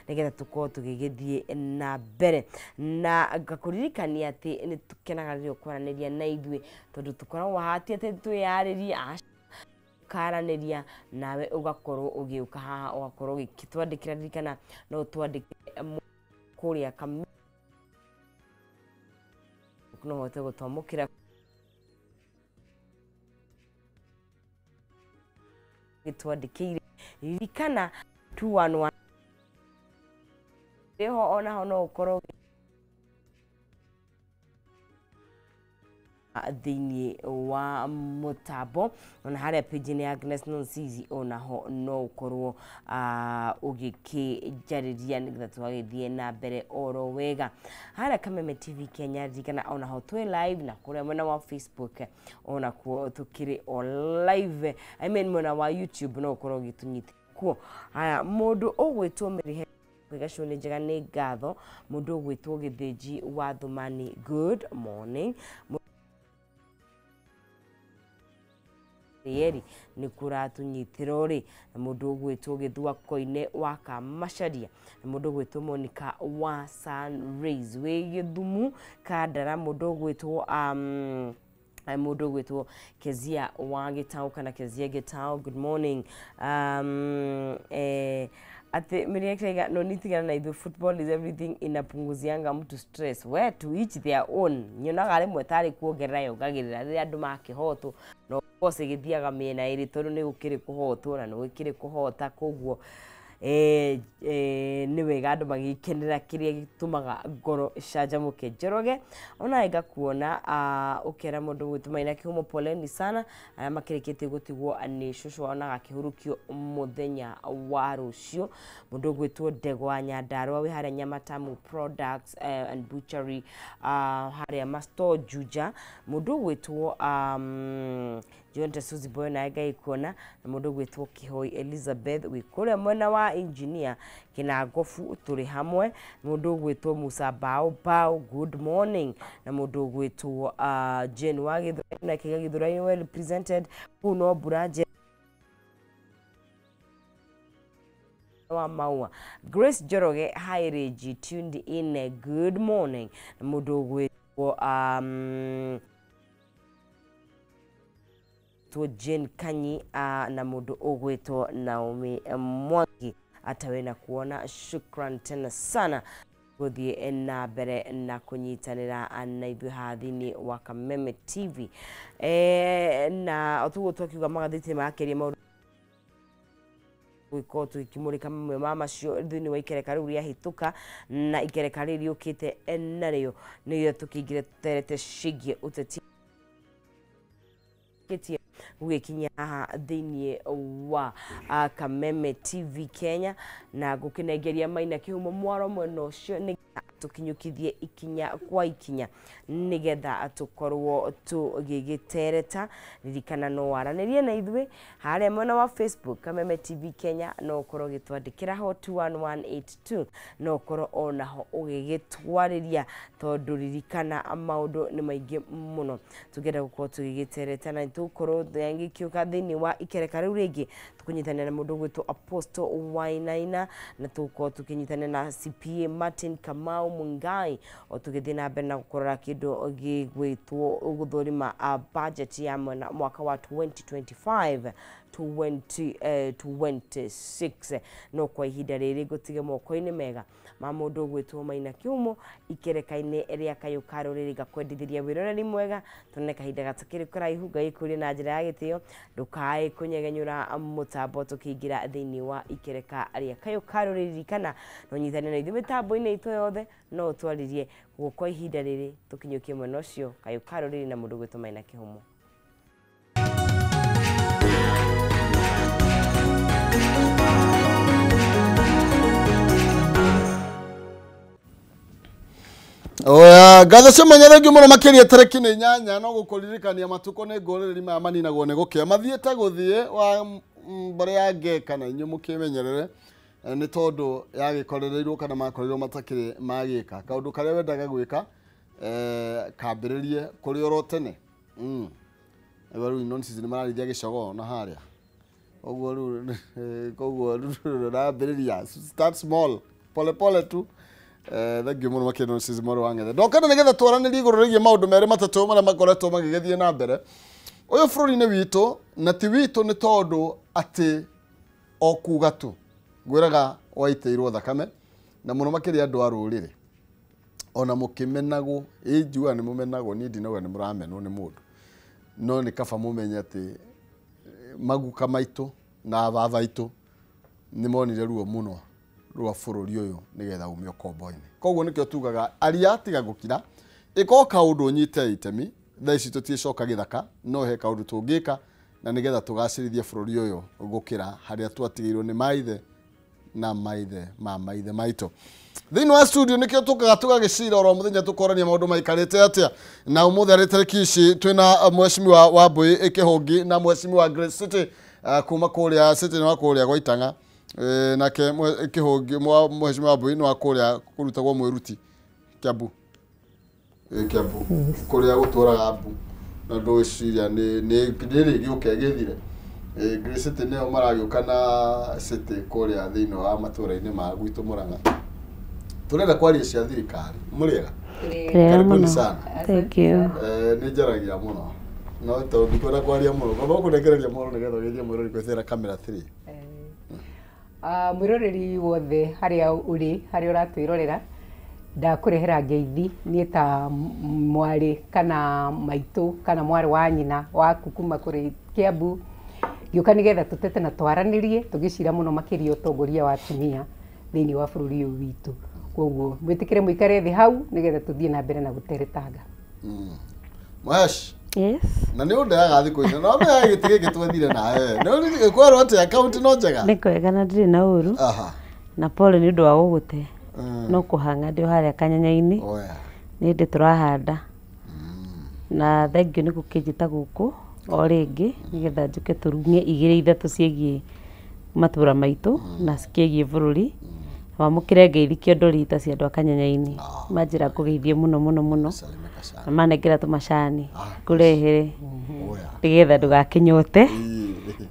nĩgetha tũkorwo tũgĩgĩthiĩ na mbere na ngakũririkania atĩ nĩ tũkenaga rĩrĩa ũkwaranĩria na ithuĩ tondũ tũkoragwo haha ti atĩ twĩyarĩrie karanĩria nawe ũgakorwo ũgĩũka haha ũgakorwo ũgĩtwandĩkĩra ririkana no ũtwandĩkĩre kũrĩa Kameme no ũhote gũtwamũkĩra gĩtwandĩkĩire ririkana 211 ho ona ho no ukorwo thĩinĩ wa mũtambo ona harĩa page-inĩ ya Agnes Nonsizi ona ho no ukorwo ũgĩkĩnjarĩria nĩgetha tũgagĩthiĩ na mbere oro wega harĩa Kameme TV Kenya ririkana ona ho twĩ live na kũrĩa mwena wa Facebook ona kuo tũkĩrĩ o live I mean mwena wa YouTube no ukorwo ũgĩtũnyita kuo haya mũndũ ũgwĩtwo Mary Gĩgacio nĩ njega nĩ ngatho mũndũ ũgwĩtwo Gĩthĩnji wa Thumani good morning Rieri nĩ kũratũnyitĩra rĩ na mũndũ ũgwĩtwo Gĩthua Koine wa Kamacharia na mũndũ ũgwĩtwo Monica wa Sunrays wĩ Gĩthumu Kandara mũndũ ũgwĩtwo mũndũ ũgwĩtwo Kezia wa Gĩtaũ kana Kezia Gĩtaũ good morning ati Maria Krega no nitigana na ithu football is everything inapunguzianga mtu stress we to each their own nyonaga rĩmwe tarĩ kuongerera yongagĩrĩra rĩrĩa andũ makĩhotwo no course ĩgĩthiaga mĩena ĩrĩ tondũ nĩ gũkĩrĩ kũhotwo na nĩ gũkĩrĩ kũhota koguo nĩ wega andũ magĩkenera kĩrĩa gĩtũmaga ngoro icanjamũke Njoroge ona ngakuona ũkera mũndũ gwĩtwo Maina Kĩhumo poleni sana arĩa makĩrĩkĩtie gũtigwo nĩ cũcũ wao na agakĩhurũkio mũthenya wa rũciũ mũndũ ũgwĩtwo Ndegwa Nyandarua wĩ harĩa Nyamatamu Products and Butchery harĩa Masto Juja mũndũ ũgwĩtwo John Suzy Boy na Ngai kuona na mũndũ ũgwĩtwo Kihoi Elizabeth wĩ kũrĩa mwena wa engineer Kĩnangobu tũrĩ hamwe mũndũ ũgwĩtwo Musa Bao Bao good morning na mũndũ ũgwĩtwo Jane wa Gĩthũrai na Kĩga Gĩthũrai well represented kũu no mbura wa Maua Grace Njoroge hi Regi tuned in good morning na mũndũ ũgwĩtwo Jane Kanyi na mũndũ ũgwĩtwo Naomi Mwangi Hata na kuona shukran tena sana guthie na mbere na kunyitanira na ithuĩ haha thĩinĩ wa Kameme TV na otuguo twakiuga magathĩti makeria maũndũ gwikorwo tũgĩkĩmũrĩka mamwe ma macio thĩinĩ wa ikereka rĩu rĩahĩtũka na ikereka rĩrĩ rĩũkĩte narĩo nĩrĩo tũkĩingĩre tũterete ciĩgiĩ ũteti gũgĩkinya haha thĩinĩ wa Kameme TV Kenya na ngũkĩnengeria Maina Kĩhumo mwaro mwena ũcio nĩgetha tũkinyũkithie ikinya kwa ikinya nĩgetha tũkorwo tũgĩgĩtereta. Ririkana no waranĩrie na ithuĩ harĩa mwena wa Facebook Kameme TV Kenya, no ũkorwo ũgĩtwandĩkĩra ho 21182, no ũkorwo onaho ũgĩgĩtwarĩria tondũ ririkana maũndũ nĩ maingĩ mũno tũngĩenda gũkorwo tũgĩgĩtereta na tũgũkorwo gĩkĩũka thĩinĩ wa ikereka rĩu rĩngĩ tũkũnyitanĩra na mũndũ ũgwĩtwo Apostle Wainaina na tũgũkorwo tũkĩnyitanĩra na CPA Martin Kamau Mungai o tũgĩthiĩ na mbere na gũkorora kĩndũ gĩgwĩtwo gũthũrima budget ya mwaka wa 2025 2026. No kwa ihinda rĩrĩ ngũtige moko-inĩ mega ma mũndũ ũgwĩtwo Maina Kĩhumo ikereka-inĩ rĩa Kayũ ka Rũrĩrĩ ngakwendithĩria wĩroreri mwega tuone kahinda gatakĩrĩ karaihu. Ngai kũrĩ na njĩra ya gĩtĩo ndũkae kũnyegenyũra mũtambo tũkĩingĩra thĩinĩ wa ikereka rĩa Kayũ ka Rũrĩrĩ. Ririkana no nyitane na ithuĩ mĩtambo-inĩ itũ yothe no ũtwarĩrie guo kwa ihinda rĩrĩ tũkinyũkie mwena ũcio Kayũ ka Rũrĩrĩ na mũndũ ũgwĩtwo Maina Kĩhumo. Oya ngatho cia mwanya thengiũ mũno makĩria tarĩki nĩ 8 no gũkũririkania matukũ nĩ ngũrĩrĩri maya maninagwo nĩ gũkĩa mathiĩte gũthiĩ wa mbere ya ngeka na inyuĩ mũkĩmenyerere nĩ tondũ yagĩkorereirwo kana makoreirwo matakĩrĩ magĩka kaũndũ karĩa wendaga gwĩka kambĩrĩrie kũrĩ oro tene. Rĩu nonsense nĩ mararĩithia gĩcogoo na harĩa ũguo rĩu koguo rambĩrĩria start small pole pole tu. Thengiũ mũno makĩria nonsense mwarĩ wa Ng'ethe ndokana nĩgetha twaranĩrie igũrũ rĩgiĩ maũndũ merĩ matatũ marĩa makoretwo magĩgĩthiĩ na mbere ũyũ bũrũri-inĩ witũ na ti witũ nĩ tondũ atĩ o kuga tu ngwĩraga waitĩirwo thakame na mũno makĩria andũ a rũrĩrĩ ona mũkĩmenagwo ĩ njugaga nĩ mũmenagwo niĩ ndinauga nĩ mũramenwo nĩ mũndũ no nĩ kaba mũmenye atĩ maguka maitũ na baba aitũ nĩ monire ruo mũno rwa bũrũri ũyũ nĩgetha ume ũkombo-inĩ. Koguo nĩkĩo tugaga aria tiga gũkira ĩka kaũndũ ũnyite itemi thaa ici tũtiĩcoka gĩthaka no he kaũndũ tũngĩka na nĩgetha tũgacĩrithie bũrũri ũyũ gũkĩra harĩa twatigĩirwo nĩ maithe na maithe ma maithe maitũ. Thĩinĩ wa studio nĩkĩo tũkaga tũgagĩcira oro mũthenya tũkorania maũndũ maikarĩte atĩa na ũmũthĩ arĩ tarĩki ici twĩna mheshimiwa Wambui Kĩhũngi na mheshimiwa Grace City kuma kũrĩa City nĩ wa kũrĩa gwa Itang'a nake Kĩhũngi mheshimiwa Wambui nĩ wa kũrĩa kũrutagwo mwĩruti Kiambu Kiambu kũrĩa gũtũraga mbu na ndũgwĩciria nĩ rĩgĩũka ĩgĩthire. Grace City nĩo maragĩũka na City kũrĩa thĩinĩ wa matũra-inĩ ma gwitũ Murang'a. Tũrenda kwaria cia thirikari mũrĩega karibuni sana. Thank you. Nĩ njaragia mũno no tondũ ndikwenda kwaria mũno kwamba ũkũnengereria mũno nĩgetha ũgeithie mwĩroreri kwĩthera kamera 3. Mwĩroreri wothe harĩa ũrĩ harĩa ũratwĩrorera ndakũrehera ngeithi niĩ ta mwarĩ kana maitũ kana mwarĩ wa nyina waku kuma kũrĩ Kiambu ngĩũka nĩgetha tũtete na twaranĩrie tũgĩcira mũno makĩria ũtongoria wa atumia thĩinĩ wa bũrũri ũyũ witũ. Koguo mwĩtĩkĩre mũikare thĩ hau nĩgetha tũthiĩ na mbere na gũteretanga. Mwash. Yes. Na nĩ ũndeaga thikũ ici no mbeaga gĩtĩ gĩkĩ twethire nawe nĩ kwerwo atĩ akaunti no njega nĩ kwega na ndirĩ na ũru. Na pole nĩ ũndũ wa gũgũte no kũhang'a ndĩ o harĩa kanyanya-inĩ nĩ hĩndĩ tũrahanda na thengiũ nĩ gũkĩnjĩta gũkũ o rĩngĩ nĩgetha njũke tũrumie igĩrĩ ithatũ ciĩgiĩ matũra maitũ na cikĩgiĩ bũrũri. Wamũkĩre ngeithi kĩondo rita cia andũ a kanyanya-inĩ manjĩra ngũgeithie mũno mũno mũno na manengera tũmacani ngũrehere nĩgetha ndũgakĩnyote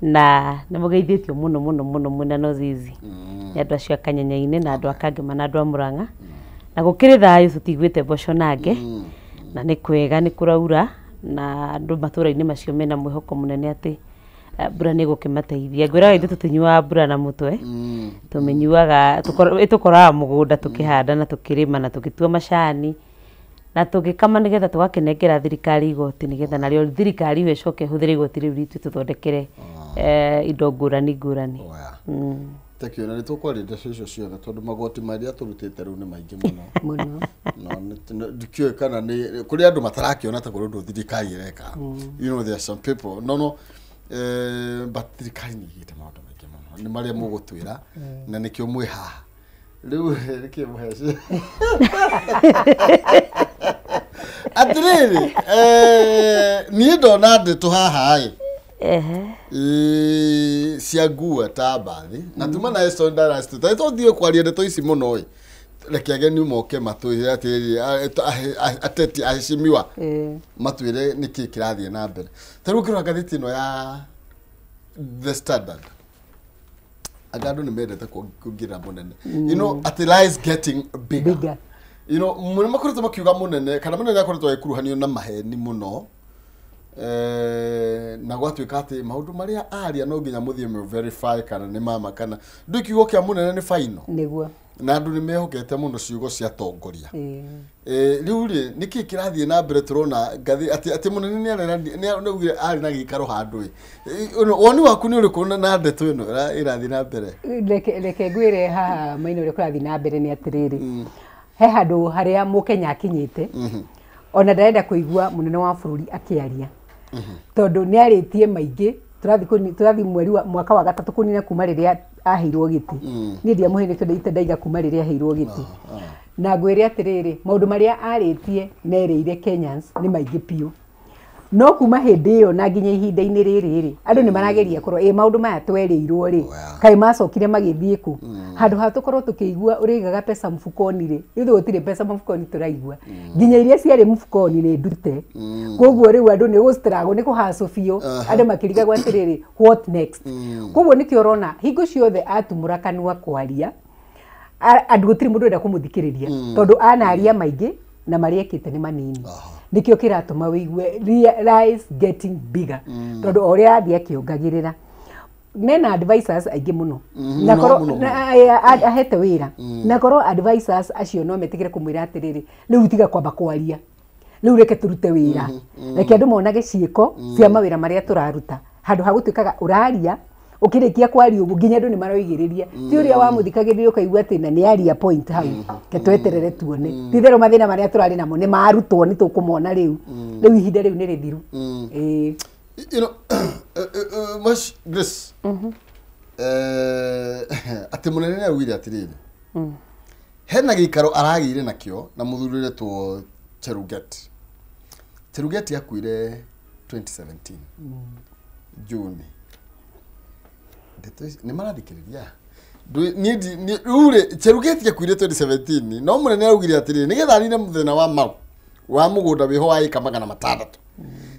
na nĩ mũgeithĩtio mũno mũno mũno mwĩna Nozizi nĩ andũ acio a kanyanya-inĩ na andũ a Kangema na andũ a Murang'a na gũkĩrĩ thayũ tũtiguĩte mboco nange na nĩ kwega nĩ kũraura na andũ matũra-inĩ macio mena mwĩhoko mũnene atĩ Mbura nĩ ĩgũkĩmateithia. Ngwĩraga ithuĩ tũtinyuaga mbura na mũtwe, tũmĩnyuaga ĩtũkoraga mũgũnda tũkĩhanda na tũkĩrĩma na tũgĩtua macani na tũgĩkama nĩgetha tũgakĩnengera thirikari igoti nĩgetha narĩo thirikari ĩyo ĩcoke ĩhũthĩre igoti rĩu ritũ tũthondekere indo ngũrani ngũrani. Thank you. Na nĩ tũkwaria ndeto icio ciothe tondũ magoti marĩa tũrutĩte rĩu nĩ maingĩ mũno. Mũno. No ndikĩũĩ kana nĩ kũrĩ andũ matarakĩona ta kũrĩ ũndũ thirikari ĩreka. You know, there are some people. No, but thirikari nĩ ĩgĩte maũndũ maingĩ mũno. Nĩ marĩa mũgũtwĩra na nĩkĩo mwĩ haha. Rĩu nĩkĩo mũheci. Atĩrĩrĩ, niĩ ndona ndeto haha ĩ. Cia ngua ta mbathi na tuma na Eston Dallas tũtarĩ tũthiĩ kwaria ndeto ici mũno ĩ. Reke ageni moke matwĩre atĩrĩrĩ, ateti aheshimiwa matwĩre nĩkĩ kĩrathiĩ na mbere. Ta rĩu ũkĩrora ngathĩti ĩno ya The Standard, anga andũ nĩ mendete kuongerera mũnene. You know, atĩ lies getting bigger. You know, mũno makoretwo makiuga mũnene kana mũnene akoretwo agĩkuruhanio na maheni mũno. Na gwatuĩka atĩ maũndũ marĩa aria no nginya mũthiĩ mũ verify kana nĩ mama kana ndũ kiugo kĩa mũnene nĩ final. Nĩguo. Na andũ nĩ mehokete mũno ciugo cia tongoria. Rĩu rĩ nĩkĩ kĩrathiĩ na mbere tũrona ngathĩ atĩ mũnene nĩ augire arĩ na gĩikaro handũ ĩ. Woni waku nĩ ũrĩkũ na ndeto ĩno ĩrathiĩ na mbere? Reke ngwĩre haha Maina ũrĩa kũrathiĩ na mbere nĩ atĩrĩrĩ, he handũ harĩa mũkenya akinyĩte ona ndarenda kũigua mũnene wa bũrũri akĩaria tondũ nĩ arĩtie maingĩ. Tũrathiĩ mweri wa mwaka wa gatatũ kũnina kuma rĩrĩa aheirwo gĩtĩ. Niĩ ndiamũheire tondũ ndaiga kuma rĩrĩa aheirwo gĩtĩ. Na ngwĩre atĩrĩrĩ, maũndũ marĩa arĩtie nerĩire Kenyans nĩ maingĩ biũ. No kuma hĩndĩ ĩyo na nginya ihinda-inĩ rĩrĩ rĩ, andũ nĩ marageria kũrora ĩ maũndũ maya twerĩirwo rĩ, kaĩ macokire magĩthiĩ kũ? Handũ ha tũkorwo tũkĩigua ũrĩigaga pesa mfukoni rĩ, ithuĩ gũtirĩ pesa mfukoni tũraigua. Nginya iria ciarĩ mfukoni nĩ ndute. Koguo rĩu andũ nĩ gũ-struggle, nĩ kũhacũ biũ, andũ makĩrigagwo atĩrĩrĩ, what next? Koguo nĩkĩo ũrona hingo ciothe atumũra kanua kwaria, andũ gũtirĩ mũndũ ũrenda kũmũthikĩrĩria tondũ anaria maingĩ na marĩa ekĩte nĩ manini. Nĩkĩo kĩratũma wĩigue lies getting bigger tondũ o ũrĩa athiĩ akĩongagĩrĩra. Mena advisors aingĩ mũno na korwo ahete wĩra, na korwo advisors acio no metigĩre kũmwĩra atĩrĩrĩ, rĩu tiga kwamba kwaria, rĩu reke tũrute wĩra, reke andũ monage ciĩko cia mawĩra marĩa tũraruta, handũ ha gũtuĩkaga ũraria ũkĩrĩkia kwaria ũguo nginya andũ nĩ maroigĩrĩria. Ti ũrĩa wamũthikagĩrĩria ũkaigua atĩ na nĩ aria point hau, ke tweterere tuone. Ti itherũ mathĩna marĩa tũrarĩ namo nĩ marutwo, nĩ tũkũmona rĩu. Rĩu ihinda rĩu nĩ rĩthiru. You know, Mash Grace, atĩ mũnene nĩ augire atĩrĩrĩ, hena gĩikaro aragĩire nakĩo na mũthuri ũretwo Cheruget. Cheruget akuire 2017 June. Nĩ marathikĩrĩria rĩu rĩ, Cheruget akuire 2017 no mũnene augire atĩrĩrĩ, nĩgetha anine mũthĩna wa mau wa mũgũnda wĩho wa ĩka 600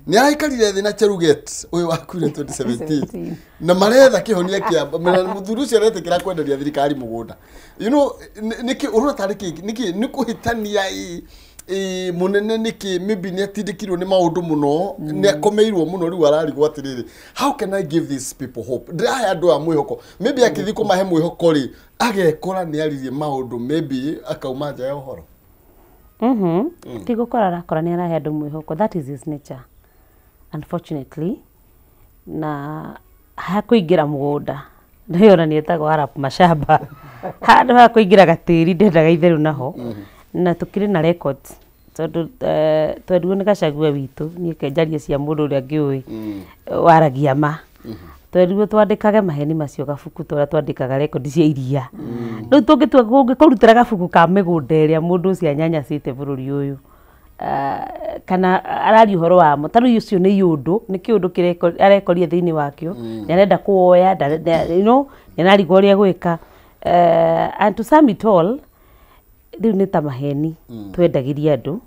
nĩ araikarire thĩ na Cheruget ũyũ wakuire 2017 na maretha kĩhonia kĩa mũthuri ũcio aretĩkĩra kwenderia thirikari mũgũnda. You know, nĩkĩ ũrona tarĩ kĩ nĩkĩ nĩ kũhĩtania mũnene nĩkĩ maybe nĩ atindĩkirwo nĩ maũndũ mũno, nĩ akomeirwo mũno rĩu ararigwo atĩrĩrĩ, how can I give these people hope? Ndĩrahe andũ aya mwĩhoko, maybe akĩthiĩ kũmahe mwĩhoko rĩ, agekora nĩ aririe maũndũ maybe akauma nja ya ũhoro. Ti gũkora arakora nĩ arahe andũ mwĩhoko, that is his nature unfortunately. Na hakũingĩra mũgũnda nĩyo nĩ etagwo Arap Mashamba, handũ ha kũingĩra gatĩri ndendaga itherũ naho. Na tũkĩrĩ na records tondũ twendirwo nĩ Gachagua witũ, niĩ kenjaria cia mũndũ ũrĩa ngĩũĩ waragia ma. Twerirwo twandĩkage maheni macio gabuku ta ũrĩa twandĩkaga rekondi cia iria. Rĩu tũngĩtua kũrutĩra gabuku ka mĩgũnda ĩrĩa mũndũ ũcio anyanyacĩte bũrũri ũyũ, kana araria ũhoro wamo, ta rĩu ũcio nĩ iũndũ, nĩ kĩũndũ arekoria thĩinĩ wakĩo, nĩ arenda kũwoya, you know, nĩ ararigwo ũrĩa gwĩka. And to sum it all, rĩu nĩ ta maheni twendagĩria andũ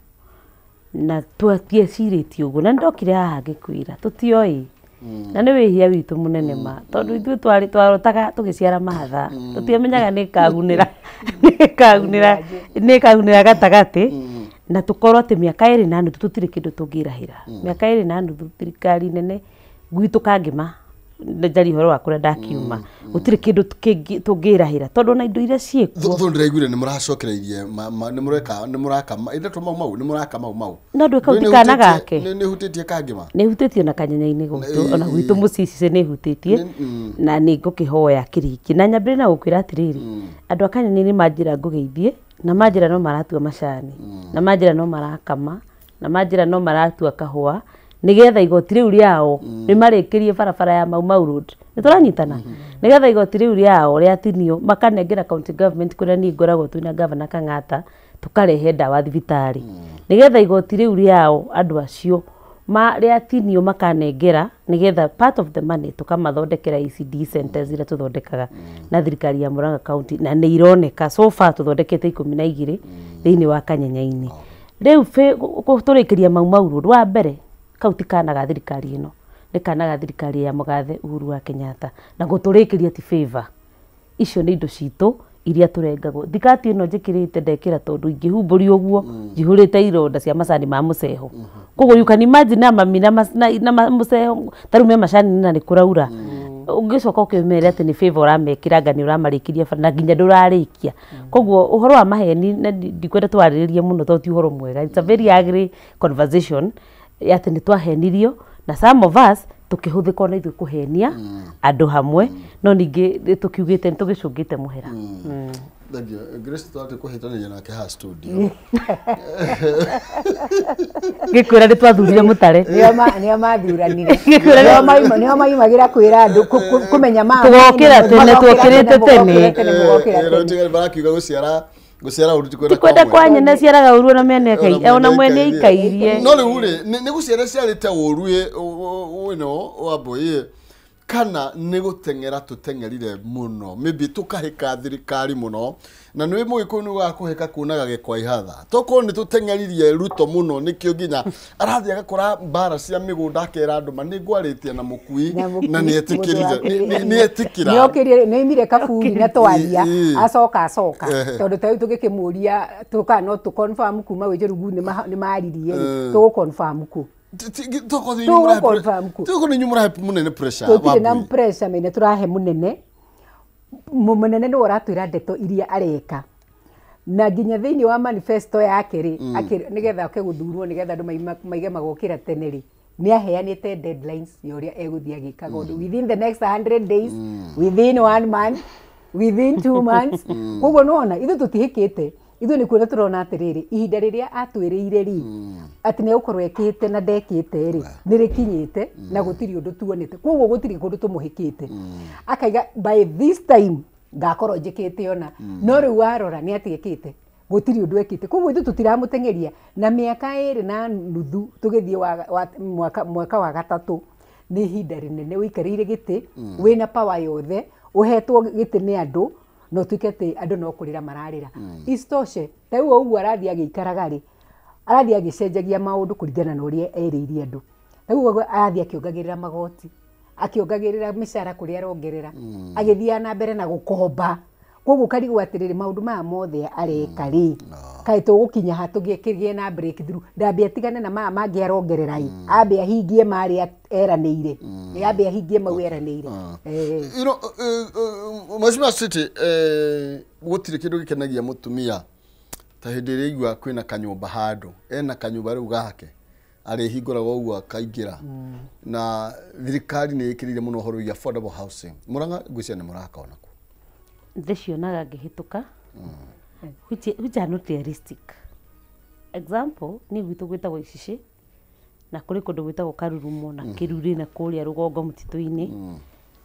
na twatiecirĩtie ũguo, na nĩndokire haha ngĩkwĩra tũtioĩ na nĩ wĩhia witũ mũnene ma, tondũ ithuĩ twarĩ twarotaga tũgĩciara mahatha, tũtiamenyaga nĩ ĩkagunĩra gatagatĩ, na tũkorwo atĩ mĩaka 2.5 tũtirĩ kĩndũ tũngĩrahĩra. Mĩaka 2.5 thirikari nene gwitũ kangĩma Njarie ũhoro wa kũrĩa ndakiuma. Gũtirĩ kĩndũ tũngĩrahĩra tondũ ona indo iria ciĩkuo. Thũ ndĩraiguire nĩ mũracokereirie nĩ mũreka nĩ mũraka ithe Mau Mau nĩ mũraka Mau Mau. No ndwĩ kau ti kana gake. Nĩ hutĩtie Kangĩma. Nĩ hutĩtie na kanyenya-inĩ gwitũ ona gwitũ mũciĩ ici nĩ hutĩtie na nĩ ngũkĩhoya kĩrĩki na nyambĩrĩrie na gũkwĩra atĩrĩrĩ andũ a kanyenya-inĩ manjĩra ngũgeithie na manjĩra no maratua macani na manjĩra no marakama na manjĩra no maratua kahũa nigetha igoti riu riao rimarĩkĩrie barabara ya Mau Mau Road. Nĩ tũranyitana nigetha igoti riu riao rĩatinio makanengera county government kũrĩa niĩ ngoragwo twĩna governor Kang'ata tukarehe ndawa thibitarĩ nigetha igoti riu riao andũ acio ma rĩatinio makanengera nigetha part of the money tukamathondekera ECD centers iria tuthondekaga na thirikari ya Murang'a County na nĩ ironeka so far tuthondekete 12 thĩinĩ wa kanyenya-inĩ. Rĩu tũrĩkĩria Mau Mau Road wa mbere kau ti kana ga thirikari ĩno nĩ kana ga thirikari ya mũgathe Uhuru wa Kenyatta na gũtũrĩkĩria ti favor. Icio nĩ indo citũ iria tũrengagwo. Thikati ĩno njĩkĩrĩte ndekĩra tondũ ingĩhumbũrio ũguo njihũrĩte ironda cia macani ma mũceho. Koguo you can imagine na mami na mũceho ta rĩu me macani na nĩ kũraura. Ũngĩcoka ũkĩmere atĩ nĩ favor ũramekĩra nga nĩ ũramarĩkĩria na nginya ndũrarĩkia. Koguo ũhoro wa maheni na ndikwenda twarĩrĩrie mũno tondũ ti ũhoro mwega. It's a very ugly conversation atĩ nĩ twahenirio na some of us tukĩhũthĩka ona ithuĩ kũhenia andũ hamwe no ningĩ tũkiugĩte nĩ tũgĩcũngĩte mũhera. Thank you. Grace twatĩ kũhĩtanĩria nake haha studio. Ngĩkwĩra nĩ twathurire mũtare. Nĩo mathuranire. Nĩo maimagĩra kwĩra andũ kũmenya ma. Tũgokĩra tene tuokĩrĩte tene. Barakiuga gũciara guciara uru ti kwenda kwa nyene ciaraga uru ona mene ona mwene ikairie no riu ri ni guciara ciarite uru ino Wambui kana ni guteng'era tuteng'erire muno maybe tukahika thirikari muno na ni mugikuyu ni wa kuhika kunaga gikwa ihatha tokorwo ni tuteng'eririe Ruto muno nikio nginya arathie agakora mbara cia migunda akera andu ma ni ngwaritie na mukui na ni etikirire ni etikira ni okirire ni imire kaburi na twaria acoka acoka tondu ta riu tugikimuria tuka no tu confirm kuma wi Njerugu ni maririe tu confirm ku toko ni nyumura munene pressure tutire na pressure mene turahe munene munene ni uratwira ndeto iria areka na nginya thiini wa manifesto yake ri nigetha oke guthurwo nigetha andu maige magokira tene ri ni aheanite deadlines ya uria eguthia agikaga undu within the next 100 days within 1 month within 2 months. Koguo nona ithu tutihikite ithuĩ nĩ kuona tũrona atĩrĩrĩ ihinda rĩrĩa atwĩrĩire rĩ atĩ nĩ egũkorwo ekĩte na ndekĩte rĩ nĩ rĩkinyĩte na gũtirĩ ũndũ tuonete koguo gũtirĩ kũndũ tũmũhĩkĩte akaiga by this time ngakorwo njĩkĩte ona no rĩu warora nĩ atĩ ekĩte gũtirĩ ũndũ ekĩte koguo ithuĩ tũtiramũteng'eria na mĩaka 2.5 tũgĩthiĩ mwaka wa gatatũ nĩ ihinda rĩnene ũikarĩire gĩtĩ wĩna power yothe ũhetwo gĩtĩ nĩ andũ no tuike ati andu no kurira mararira. Isitoshe ta riu uguo arathie agiikaraga ri arathie agicenjagia maundu kuringana na uria eririe andu. Ta riu uguo arathie akiongagirira magoti akiongagirira micara kuria arongerera agithia na mbere na gukomba. Koguo karigwo atiriri maundu maya mothe areka ri kaĩ tũgũkinya ha tũgĩe na breakthrough ndambe atigane na maya mangĩ arongerera ĩ ambe ahingie marĩa eranĩire ambe ahingie mau eranĩire. You know, Mheshimiwa City, gũtirĩ kĩndũ gĩkenagia mũtumia ta hĩndĩ ĩrĩa aigua kwĩna kanyũmba handũ ena kanyũmba rĩu gake arĩhingũraga ũguo akaingĩra na thirikari nĩ ĩkĩrĩire mũno ũhoro wĩgiĩ affordable housing. Murang'a ngwĩciria nĩ mũraka onakuo. Ndĩcionaga ngĩhĩtũka which are not realistic. Example ni gwitũ gwĩtagwo Icici na kũrĩ kũndũ gwĩtagwo Karurumo na Kĩrurĩ na kũrĩa rũgongo mũtitũ-inĩ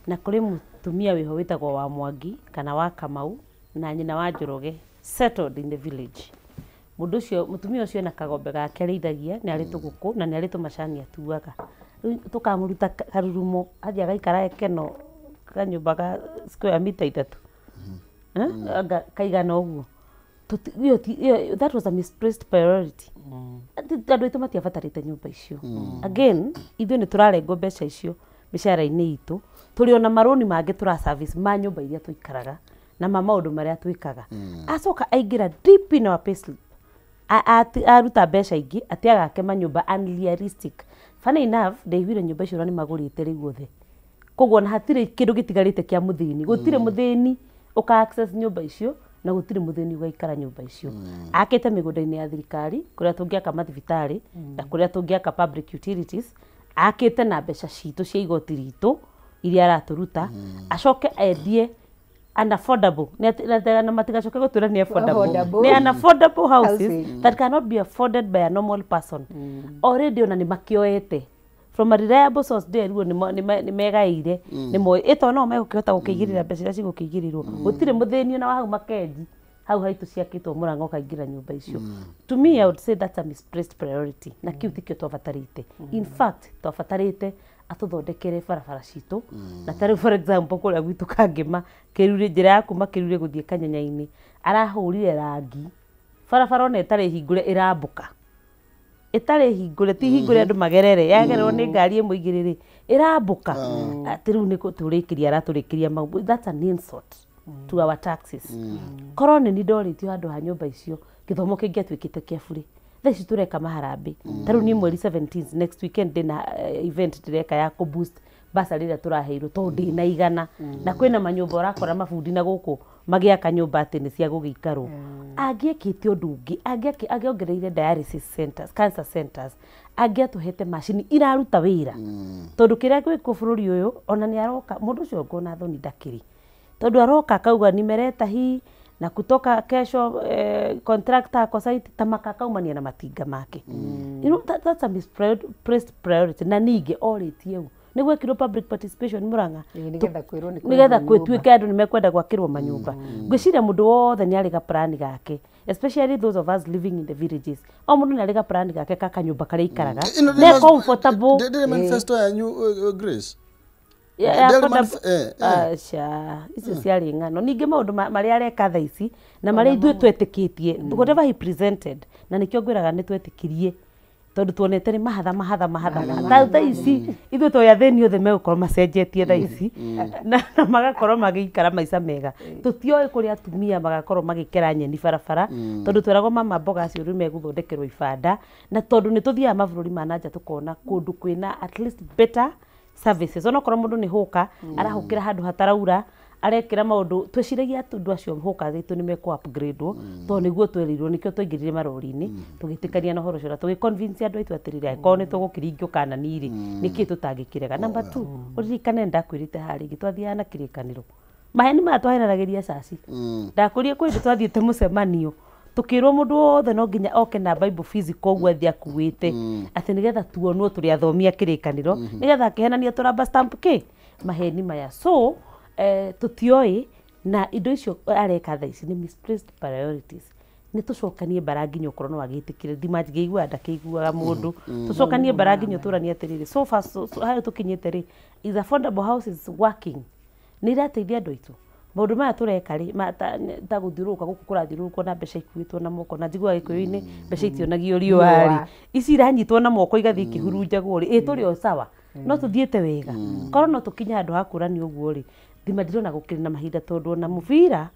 na kũrĩ mũtumia wĩho wĩtagwo wa Mwangi kana wa Kamau na nyina wa Njoroge settled in the village. Mũndũ ũcio mũtumia ũcio ena kagombe gake arĩithagia nĩ arĩ tũgũkũ na nĩ arĩ tũmacani atuaga. Rĩu tũkamũruta Karurumo athiĩ agaikara Keno kanyũmba ga square mita 3 kaigana ũguo. That was a misplaced priority. Andũ aitũ matiabatarĩte nyũmba icio. Again ithuĩ nĩ tũrarengwo mbeca icio mĩcara-inĩ itũ tũrĩ ona marũni mangĩ tũra service ma nyũmba iria tũikaraga na ma maũndũ marĩa twĩkaga. Acoka aingĩra deep in our payslip aruta mbeca ingĩ atĩ agake manyũmba unrealistic. Funny enough ndaiguire nyũmba icio nĩ magũrĩte rĩu othe. Koguo na hatirĩ kĩndũ gĩtigarĩte kĩa mũthĩni. Gũtirĩ mũthĩni ũka access nyũmba icio na gũtirĩ mũthĩni ũgaikara nyũmba icio. Akĩte mĩgũnda-inĩ ya thirikari kũrĩa tũngĩaka mathibitarĩ na kũrĩa tũngĩaka public utilities. Akĩte na mbeca citũ cia igoti ritũ iria aratũruta, acoke endie unaffordable na matigacoke gũtwĩra nĩ affordable. Nĩ unaffordable houses that cannot be afforded by a normal person. Already ona nĩ makĩoete from a reliable source nderuo nĩ megaire nĩ moĩ ĩto no megũkĩhota gũkĩigĩrĩra mbeca iria cigũkĩigĩrĩrwo. Gũtirĩ mũthĩni ona wa hau Makenji hau haitũ ciakĩtwo Mũrang'a ũkaingĩra nyũmba icio. To me I would say that's a misplaced priority na kĩu tikĩo twabatarĩte. In fact twabatarĩte atũthondekere barabara citũ na tarĩu for example kũrĩa gwitũ Kangĩma Kĩrurĩ, njĩra ya kuma Kĩrurĩ gũthiĩ Kanyanya-inĩ arahũrire rangi barabara ona ĩtarĩ hingũre ĩrambũka, ĩtarĩ hingũre, ti hingũre andũ magerere, yagererwo nĩ ngari ĩmwe igĩrĩ rĩ ĩrambũka. Atĩ rĩu nĩ tũrĩkĩria aratũrĩkĩria mau. That's an insult to our taxes. Korwo nĩ ndorĩtio handũ ha nyũmba icio gĩthomo kĩngĩatuĩkĩte kĩa burĩ. Thaa ici tũreka maharambĩ. Ta rĩu niĩ mweri 17 next weekend ndĩna event ndĩreka ya kũ boost bursary ĩrĩa tũraheirwo tondũ ndĩna igana na kwĩna manyũmba ũrakora mabundi na gũkũ magĩaka nyũmba atĩ nĩ cia gũgĩikarwo. Angĩekĩte ũndũ ũngĩ, angĩongereire dialysis centers, cancer centers, angĩatũhete macini iraruta wĩra. Tondũ kĩrĩa gwĩkwo bũrũri ũyũ ona nĩ aroka mũndũ ũcio ngona thoni ndakĩrĩ, tondũ aroka akauga nimereta hii na kutoka kesho contractor ako site ta makakaumania na matinga make. You know, that's a misplaced priority. Na ningĩ orĩtie u nĩ gwekirwo public participation Mũrang'a nĩgetha gwĩtuĩke andũ nĩ mekwenda gwakĩrwo manyũmba. Ngwĩciria mũndũ wothe nĩ arĩ gaplani gake, especially those of us living in the villages. O mũndũ nĩ arĩ gaplani gake ka kanyũmba karĩa aikaraga ne comfortable. Ndĩrĩ manifesto yanyu Grace? Aca icio ciarĩ ng'ano. Ningĩ maũndũ marĩa areka thaa ici na marĩa ithuĩ twetĩkĩtie, whatever he presented, na nĩkĩo ngwĩraga nĩ twetĩkirie tondũ tuonete nĩ mahatha mahatha mahatha. Thaa ici ithuĩ tũrĩ athĩni othe megũkorwo macenjetie thaa ici na magakorwo magĩikara maica mega. Tũtioĩ kũrĩa atumia magakorwo magĩkera nyeni barabara tondũ tweragwo mama mboga acio rĩu megũthondekerwo ibanda, na tondũ nĩ tũthiaga mabũrũri ma nanja tũkona kũndũ kwĩna at least better services. Onokorwo mũndũ nĩ hũka arahũkĩra handũ hataraura arekĩra maũndũ, twĩciragia atĩ andũ acio hũka aitũ nĩ mekũ upgrade-wo tondũ nĩguo twerirwo, nĩkĩo twaingĩrire marori-inĩ tũgĩtĩkania na ũhoro ũcio na tũgĩ convince andũ aitũ atĩrĩrĩ angĩkorwo nĩ tũgũkĩringio kana nĩ-rĩ nĩkĩĩ tũtangĩkĩrega. Number 2, ũririkane ndakwĩrĩte harĩa ĩngĩ twathiaga na kĩrĩkanĩro, maheni maya twaheranagĩria caci. Ndakũria kwĩ hĩndĩ twathiĩte mũcemanio tukirwo mundu wothe no nginya oke na Bible physical ũguo athiĩ akuĩte atĩ nĩgetha tuonwo tũrĩ athomi a kĩrĩkanĩro nĩgetha akĩhenania tũramba stamp kĩ maheni maya. So tũtioĩ na indo icio areka thaa ici nĩ misplaced priorities. Nĩ tũcokanie mbara nginya ũkorwo no agĩtĩkĩre thima ngĩiguaga ndakĩiguaga mũndũ, tũcokanie mbara nginya ũtũranie atĩrĩrĩ so far so harĩa tũkinyĩte rĩ is affordable houses working, nĩ irateithia andũ aitũ. Maũndũ maya tũreka rĩ ta gũthiũrũrũka gũkũ kũrathiũrũrũkwo na mbeca ikuĩtwo na moko, na njiguaga Gĩkũyũ-inĩ mbeca itionagio riũa rĩ, ici iranyitwo na moko igathiĩ ikĩhurunjagwo rĩ, ĩ tũrĩ o sawa, no tũthiĩte wega. Korwo no tũkinye handũ ha kũrania ũguo rĩ, thima ndirona gũkĩrĩ na mahinda tondũ ona mũbira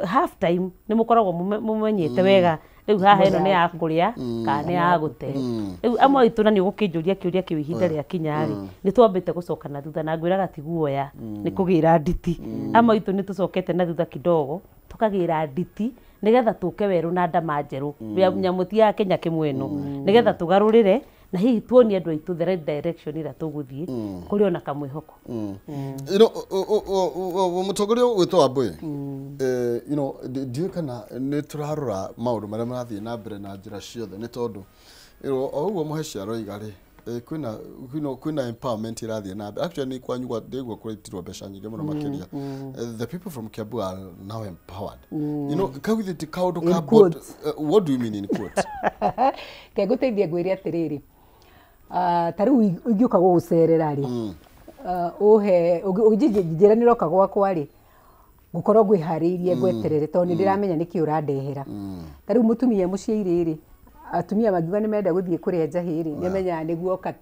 half time nĩ mũkoragwo mũmenyete wega rĩu haha ĩno nĩ ya kũrĩa kana nĩ ya gũte. Rĩu amwe aitũ na nĩ ũgũkĩnjũria kĩũria kĩu ihinda rĩa kinya rĩ, nĩ twambĩte gũcoka na thutha na ngwĩraga ti guoya nĩ kũgĩra nditi. Amwe aitũ nĩ tũcokete na thutha kidogo tũkagĩra nditi nĩgetha tũke werũ na ndama njerũ nyamũ ti ya Kenya kĩmwe ĩno nĩgetha tũgarũrĩre na hihi tuonie andũ aitũ the right direction ĩrĩa tũgũthiĩ kũrĩ ona kamwĩhoko. You know, mũtongoria witũ wa Mbui, you know, ndiũĩ kana nĩ tũrarora maũndũ marĩa marathiĩ na mbere na njĩra ciothe nĩ tondũ o ũguo Mũheci aroiga rĩ, kwĩna empowerment ĩrathiĩ na mbere. Actually kwanyu ndĩguo kũretirwo mbeca nyingĩ mũno makĩria. The people from Kiambu are now empowered. You know, kau githĩ ti kaũndũ ka what do you mean in quotes? Kegũteithia ngwĩre atĩrĩrĩ, ta rĩu ingĩũka gũgũcerera rĩ, ũhe ũngĩnjĩra nĩ ũroka gwakwa rĩ, ngũkorwo ngwĩharĩirie ngweterere tondũ nĩ ndĩramenya nĩkĩ ũrandehera. Ta rĩu mũtumia mũciĩ rĩ, atumia mangiuga nĩ menda gũthiĩ kũrĩa njahĩ rĩ, nĩ menyaga nĩguoka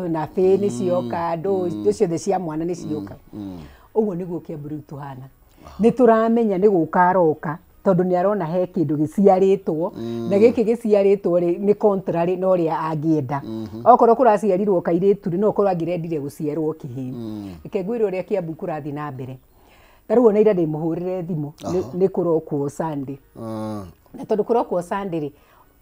na bĩ nĩ cioka, ndũ ciothe cia mwana nĩ cioka. Ũguo nĩguo Kiambu rĩu tũhana. Nĩ tũramenya nĩ gũka aroka Tondũ nĩ arona he kĩndũ gĩciarĩtwo na gĩkĩ gĩciarĩtwo rĩ nĩ contrary na ũrĩa angĩenda. Okorwo kũraciarirwo kairĩtu rĩ, no okorwo angĩrendire gũciarwo kĩhĩĩ. Reke ngwĩre ũrĩa Kiambu kũrathiĩ na mbere. Ta rĩu ona ira ndĩmũhũrĩre thimũ nĩ kũrokwo Sunday. Na tondũ kũrokwo Sunday rĩ,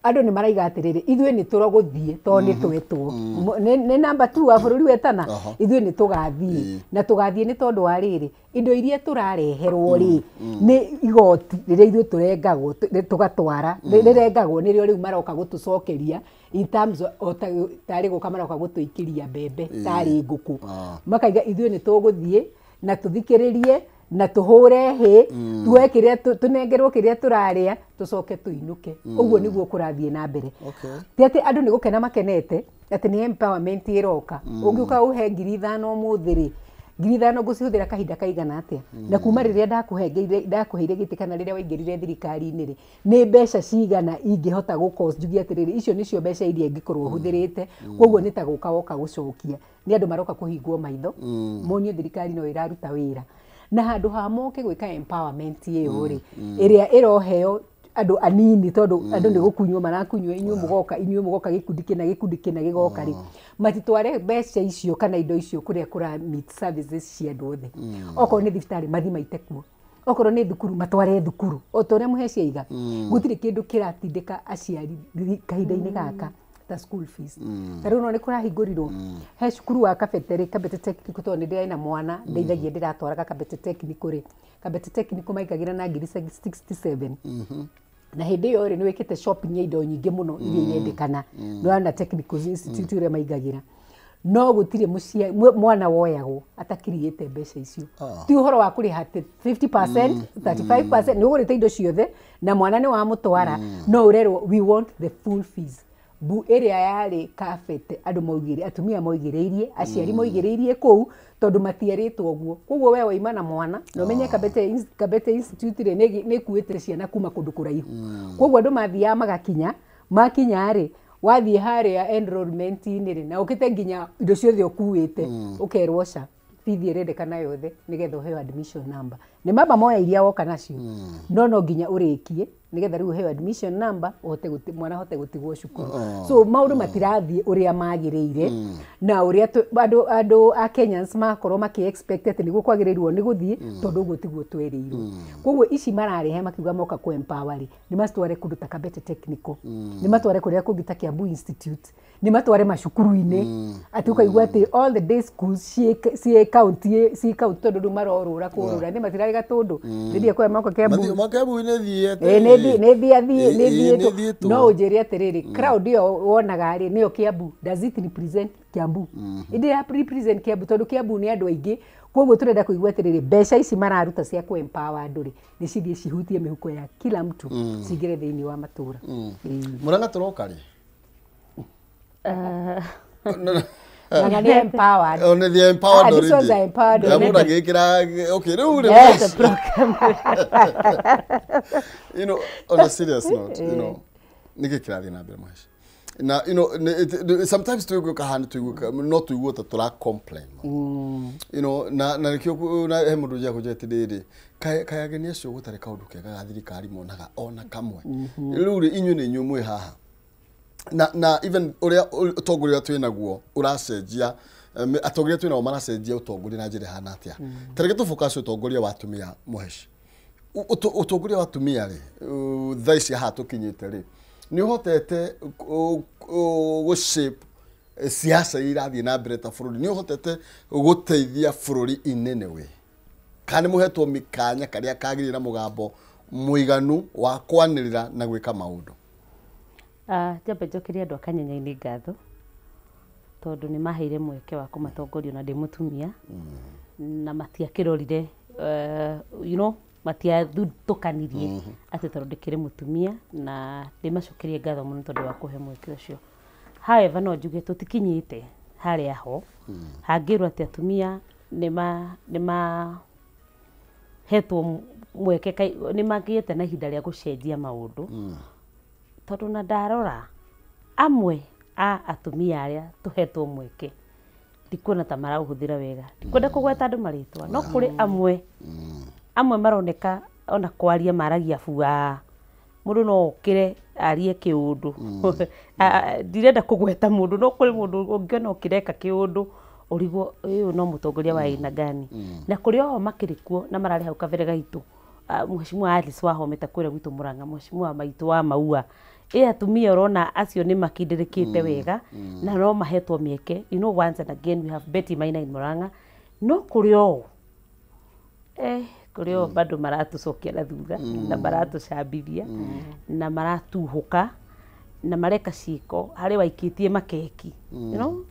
andũ nĩ maraiga atĩrĩrĩ, ithuĩ nĩ tũrogũthiĩ tondũ nĩ twetwo. Nĩ number 2 wa bũrũri wetana, ithuĩ nĩ tũgathiĩ. Na tũgathiĩ nĩ tondũ wa rĩrĩ, indo iria tũrareherwo rĩ, nĩ igoti rĩrĩa ithuĩ tũrengagwo, tũgatwara, rĩrengagwo nĩrĩo rĩu maroka gũtũcokeria in terms of tarĩ gũka maroka gũtũikĩria mbembe, tarĩ ngũkũ. Makaiga ithuĩ nĩ tũgũthiĩ na tũthikĩrĩrie na tũhũre hĩ, tuoe kĩrĩa tũnengerwo kĩrĩa tũrarĩa, tũcoke tũinũke. Ũguo nĩguo kũrathiĩ na mbere. Ti atĩ andũ nĩ gũkena makenete atĩ nĩ empowerment ĩroka. Ũngĩũka ũhe 5,000 ũmũthĩ rĩ, 5,000 ngũcihũthĩra kahinda kaigana atĩa? Na kuma rĩrĩa ndakũheire gĩtĩ kana rĩrĩa waingĩrire thirikari-inĩ rĩ, nĩ mbeca cigana ingĩhota gũkorwo njuge atĩrĩrĩ, icio nĩcio mbeca iria ingĩkorwo hũthĩrĩte, koguo nĩ ta gũka woka gũcokia. Nĩ andũ maroka kũhingwo maitho, monio thirikari no ĩraruta wĩra. Na handũ ha moke gwĩka empowerment ĩyo rĩ, ĩrĩa ĩroheo andũ anini tondũ andũ nĩ gũkunywo marakunywo, inyuĩ mũgoka, inyuĩ mũgoka, gĩkundi kĩna, gĩkundi kĩna gĩgoka rĩ, matitware mbeca icio kana indo icio kũrĩa kũra meet services cia andũ othe. Okorwo nĩ thibitarĩ mathi maite kuo, okorwo nĩ thukuru matware thukuru, o ta ũrĩa Mũheci aiga. Gũtirĩ kĩndũ kĩratindĩka aciari kahinda-inĩ gaka ta school fees. Ta rĩu no nĩ kũrahingũrirwo he cukuru wa Kabete rĩ, Kabete Technical, tondũ nĩ ndĩrarĩ na mwana ndeithagia ndĩratwaraga Kabete Technical rĩ, Kabete Technical maingagĩra na 67,000. Na hĩndĩ ĩyo rĩ, nĩ wĩkĩte shopping ya indo nyingĩ mũno iria irendekana. Nĩ wona Technical Institute ũrĩa maingagĩra. No gũtirĩ mwana woyagwo atakiriĩte mbeca icio. Ti ũhoro wa kũrĩha atĩ 50%, 35%, nĩ ũgũrĩte indo ciothe na mwana nĩ wamũtwara, no ũrerwo we want the full fees. Bu ĩrĩa yarĩ Kabete andũ maugire, atumia maugĩrĩirie, aciari maugĩrĩirie kũu tondũ matiarĩtwo ũguo. Koguo we waima na mwana na ũmenye Kabete Institute rĩ, nĩ ĩkuĩte ciana kuma kũndũ kũraihu. Koguo andũ mathiaga magakinya, makinya rĩ, wathiĩ harĩa enrollment-inĩ rĩ, na ũkĩte nginya indo ciothe ũkuĩte, ũkerwo ca bithi ĩrendekana yothe nĩgetha ũheo admission number. Nĩ mamba moya iria woka nacio, no nginya ũrĩkie nĩgetha rĩu ũheo admission number, ũhote mwana ahote gũtigwo cukuru. So maũndũ matirathiĩ ũrĩa magĩrĩire, na ũrĩa andũ a Kenyans makorwo makĩ expect atĩ nĩguo kwagĩrĩirwo nĩ gũthiĩ, tondũ ũguo tiguo twerirwo. Koguo ici mararehe makiuga moka kũ empower rĩ, nĩ macitware kũndũ ta Kabete Technical, nĩ matware kũrĩa kũngĩ ta Kiambu Institute, nĩ matware macukuru-inĩ, atĩ ũkaigua atĩ all the day schools ciĩ county, ciĩ county tondũ rĩu marorũra kũrũra, nĩ matirarĩ Gatũndũ, nĩthiĩ kwa moka Kiambu. Makiambu-inĩ thiĩte. Nĩ thiĩtwo. No ũnjĩre atĩrĩrĩ, crowd ĩyo wonaga rĩ, nĩyo Kiambu. Does it represent Kiambu? Ĩndĩ represent Kiambu tondũ Kiambu nĩ andũ aingĩ. Koguo tũrenda kũigua atĩrĩrĩ, mbeca ici mararuta cia kũ empower andũ rĩ, nĩ cithiĩ cihutie mĩhuko ya kila mtu, cingĩre thĩinĩ wa matũra. Mũrang'a tũroka rĩ? Ng'ang'a nĩ empowered. Oh, nĩ empowered This ones already. are empowered Ya already. mũndũ agĩkĩra, okay, rĩu rĩ, Yes. You know, on a serious note, you know, nĩkĩ kĩrathiĩ na mbere Mũheci? Na, you know, sometimes tuiguĩka hana tuiguĩka, no tuigue ta tũra complain. You know, na nĩkĩo na he mũndũ ũnjaga kũnjĩra atĩrĩrĩ, kaĩ ageni acio gũtarĩ kaũndũ kega ga thirikari monaga ona kamwe. Rĩu rĩ, inyuĩ nĩ inyuĩ mwĩ haha. Na even ũrĩa ũtongoria twĩ naguo ũracenjia, atongoria twĩ nao maracenjia ũtongoria na njĩra ĩhana atĩa. Ta reke tũ focus ũtongoria wa atumia Mũheci. Ũtongoria wa atumia rĩ, thaa ici haha tũkinyĩte rĩ, nĩ ũhotete gũ shape siasa iria irathiĩ na mbere ta bũrũri, nĩ ũhotete gũteithia bũrũri in any way? Kana nĩ mũhetwo mĩkanya karĩa kagĩrĩire na mũgambo mũiganu wa kwanĩrĩra na gwĩka maũndũ? Njambe njokerie andũ a Kanyanya-inĩ ngatho tondũ nĩ maheire mweke wa kũmatongoria na ndĩ mũtumia, na matiakĩrorire, you know, matiathutũkanirie atĩ tondũ ndĩkĩrĩ mũtumia, na ndĩmacokerie ngatho mũno tondũ wa kũhe mweke ũcio. However, no njuge tũtikinyĩte harĩa ho hangĩrwo atĩ atumia nĩ hetwo mweke, nĩ magĩte na ihinda rĩa gũcenjia maũndũ, tondũ na ndarora amwe a atumia arĩa tũhetwo mweke ndikuona ta maraũhũthĩra wega. Ndikwenda kũgweta andũ marĩtwa, no kũrĩ amwe maroneka ona kwaria maragia bua mundu no okire arie kiundu. Ndirenda kugweta mundu no kuri mundu ungiona ukireka kiundu urigwo uyu no mutongoria wa aina gani. Na kuri o makiri kuo na marari hau kabere gaitu, mheshimiwa Alice Wahome ta kuria gwitu Murang'a, mheshimiwa maitu wa Maua, atumia urona acio ni makindirikite wega na no mahetwo mieke. You know, once and again we have Betty Maina in Murang'a, no kuri o kuri o bado maratucokia na thutha na maratucambithia na maratuhuka na mareka ciiko hari waikitie makeki, you know,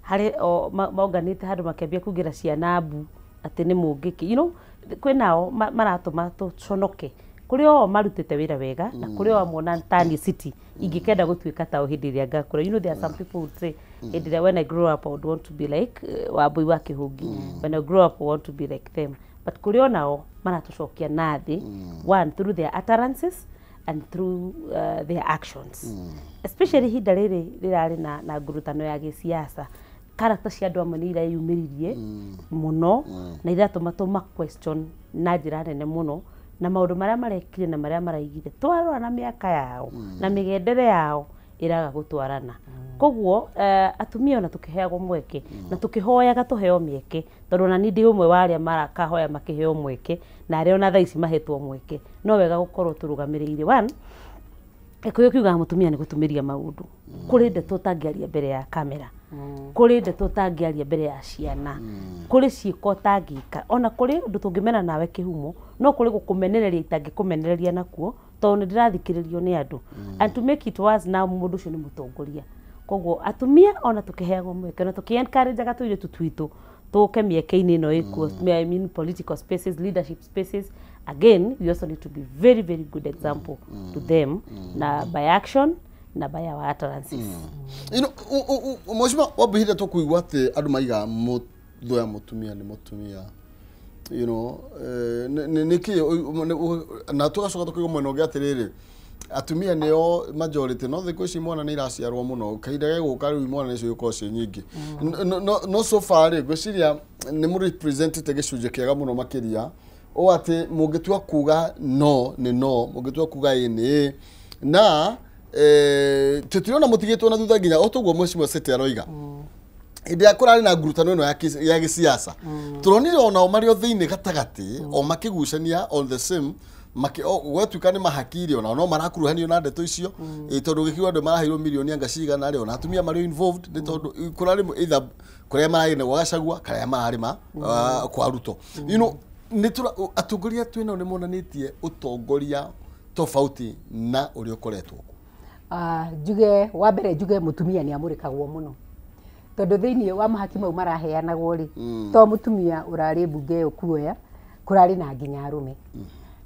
hari o monganite handu makĩambia kugira ciana mbu ati ni mungiki, you know, kwinao maratũma tũconoke. Kuri o marutĩte wĩra wega na kuri o amwe Tani City ingĩkenda gũtuĩka tao hĩndĩ ĩrĩa ngakũra. You know, there are some people who would say hĩndĩ ĩrĩa when I grow up I would want to be like Wambui wa Kĩhũngi, when I grow up I want to be like them. But kuri o nao maratũcokia na thĩ, one through their utterances and through their actions. Especially ihinda rĩrĩ rĩrarĩ na ngurutano ya gĩsiasa, character cia andũ amwe nĩ ireyumĩririe mũno na iratũma tũma question na njĩra nene mũno, na maũndũ marĩa marekire na marĩa maraigire twarora na mĩaka yao na mĩgendere yao ĩraga gũtwarana. Koguo atumia ona tũkĩheagwo mweke na tũkĩhoyaga tũheo mĩeke, tondũ ona niĩ ndĩ ũmwe wa arĩa marakahoya makĩheo mweke na arĩa ona thaa ici mahetwo mweke, no wega gũkorwo tũrũgamĩrĩire. One, Gĩkũyũ kiugaga mũtumia nĩ gũtumĩria maũndũ. Kũrĩ ndeto ũtangĩaria mbere ya kamera, kũrĩ ndeto ũtangĩaria mbere ya ciana, kũrĩ ciĩko ũtangĩka, ona kũrĩ ũndũ tũngĩmena nawe kĩhumo, no kũrĩ gũkũmenereria itangĩkũmenereria nakuo tondũ nĩ ndĩrathikĩrĩrio nĩ andũ. And to make it worse now, mũndũ ũcio nĩ mũtongoria. Koguo atumia ona tũkĩheagwo mweke na tũkĩ-encourage-aga tũirĩtu twitũ tũke mĩeke-inĩ ĩno ĩkuo, I mean political spaces, leadership spaces, again we also need to be very very good example to them, na by action na by our utterances. You know, mheshimiwa Wambui, hĩndĩ tũkũigua atĩ andũ maiga mũthũ ya mũtumia nĩ mũtumia, you know, nĩkĩ na tũgacoka tũkaigua mwena ũngĩ atĩrĩrĩ atumia nĩo majority, no thikũ ici mwana nĩ iraciarwo mũno, kahinda gegũka rĩu imwana nĩcio igũkorwo ciĩ nyingĩ. No so far rĩ, ngwĩciria nĩ mũrepresentĩte gĩcunjĩ kĩega mũno makĩria o atĩ mũngĩtua kuga no nĩ no, mũngĩtua kuga ĩ nĩ ĩ, na tũtirona mũtigĩtwo na thutha nginya o toguo mheshimiwa Sete aroiga. Hĩndĩ ĩrĩa kũrarĩ na ngurutano ĩno ya gĩsiasa, tũronire onao marĩ o thĩinĩ gatagatĩ o makĩgucania on the same, gwatuĩka nĩ mahakiri onao no marakuruhanio na ndeto icio, tondũ gĩkiuga andũ maraheirwo mirioni anga cigana rĩ, ona atumia marĩ involved nĩ tondũ kũrarĩ either kũrĩa mararĩ na gwa Gachagua kana mararĩma kwa Ruto. You know, nĩ atongoria twĩnao nĩ monanĩtie ũtongoria tofauti na ũrĩa ũkoretwo. Njuge wa mbere, njuge mũtumia nĩ amũrĩkagwo mũno tondũ thĩinĩ wa mahaki mau maraheanagwo rĩ, to mũtumia ũrarĩ mbunge ĩyo kuoya, kũrarĩ na nginya arũme,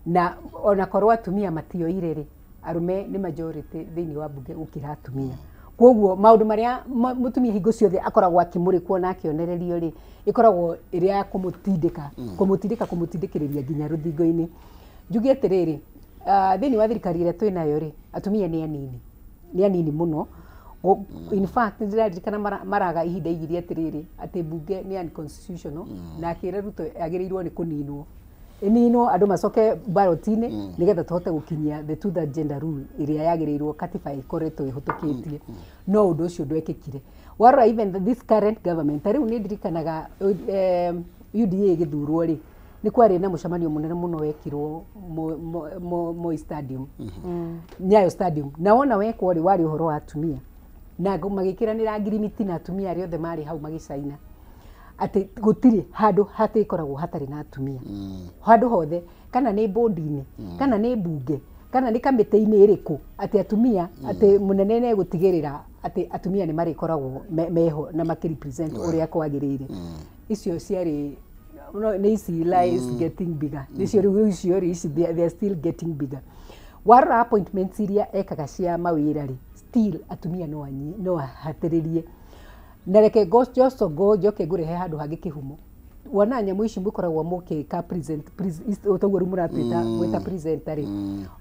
na ona korwo atumia matioire rĩ, arũme nĩ majority thĩinĩ wa mbunge gũkĩra atumia. Koguo maũndũ marĩa mũtumia hingo ciothe akoragwo akĩmũrĩkwo na akĩonererio rĩ, ĩkoragwo ĩrĩ ya kũmũtindĩka kũmũtindĩka kũmũtindĩkĩrĩria nginya rũthingo-inĩ. Njuge atĩrĩrĩ, thĩinĩ wa thirikari ĩrĩa twĩ nayo rĩ, atumia nĩ anini, nĩ anini mũno. In fact, ndĩraririkana Maraga ihinda igire atĩrĩrĩ atĩ mbunge nĩ unconstitutional, na akĩra Ruto agĩrĩirwo nĩ kũninwo, ĩninwo andũ macoke ballot-inĩ nĩgetha tũhote gũkinyia the two third gender rule ĩrĩa yagĩrĩirwo katiba ĩkoretwo ĩhĩtũkĩtie, no ũndũ ũcio ndwekĩkire. Warora even this current government, ta rĩu nĩ ndirikanaga UDA ĩgĩthurwo rĩ, nĩ kwarĩ na mũcemanio mũnene mũno wekirwo Moi Stadium, Nyayo Stadium, na wona wekwo rĩ, warĩ ũhoro wa atumia na magĩkĩranĩra ngirimiti na atumia arĩa othe marĩ hau magĩcaina atĩ gũtirĩ handũ hatĩkoragwo hatarĩ na atumia, handũ hothe, kana nĩ bodi-inĩ, kana nĩ mbunge, kana nĩ kamĩtĩ-inĩ ĩrĩkũ, atĩ atumia, atĩ mũnene nĩ egũtigĩrĩra atĩ atumia nĩ marĩkoragwo meho na makĩrepresent ũrĩa kwagĩrĩire. Icio ciarĩ nĩ ici lies getting bigger, nĩcio rĩu icio rĩ, ici they are still getting bigger. Warora appointments iria ekaga cia mawĩra rĩ, still atumia no ahatĩrĩrie. Na reke njoke ngũrehe handũ hangĩ kĩhumo. Wona nyamũ ici mũkoragwo mũkĩka present ũtoguo rĩu mũratwĩta gwĩta presenter rĩ,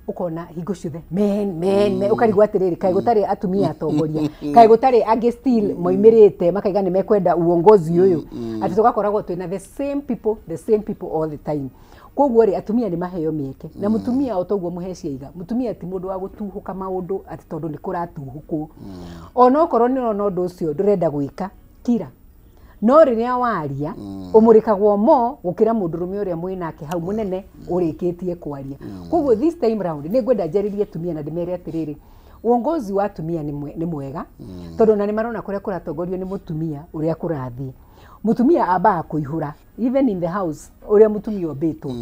ũkona hingo ciothe men men men, ũkarigwo atĩrĩrĩ, kaĩ gũtarĩ atumia atongoria, kaĩ gũtarĩ angĩ still moimĩrĩte makaiga nĩ mekwenda uongozi ũyũ, atĩ tũgakoragwo twĩna the same people, the same people all the time. Koguo rĩ, atumia nĩ maheo mĩeke, na mũtumia o toguo mũheci aiga, mũtumia ti mũndũ wa gũtuhũka maũndũ atĩ tondũ nĩ kũratuhũkwo. Ona okorwo nĩ ũrona ũndũ ũcio ndũrenda gwĩka, kira. No rĩrĩa waria, ũmũrĩkagwo mo gũkĩra mũndũrũme ũrĩa mwĩnake hau mũnene ũrĩkĩtie kwaria. Koguo this time round nĩ ngwenda njarĩrie atumia na ndĩmere atĩrĩrĩ, uongozi wa atumia nĩ mwega, tondũ ona nĩ marona kũrĩa kũratongorio nĩ mũtumia ũrĩa kũrathiĩ. Mũtumia ambaga kũihũra even in the house, ũrĩa mũtumia ombĩtwo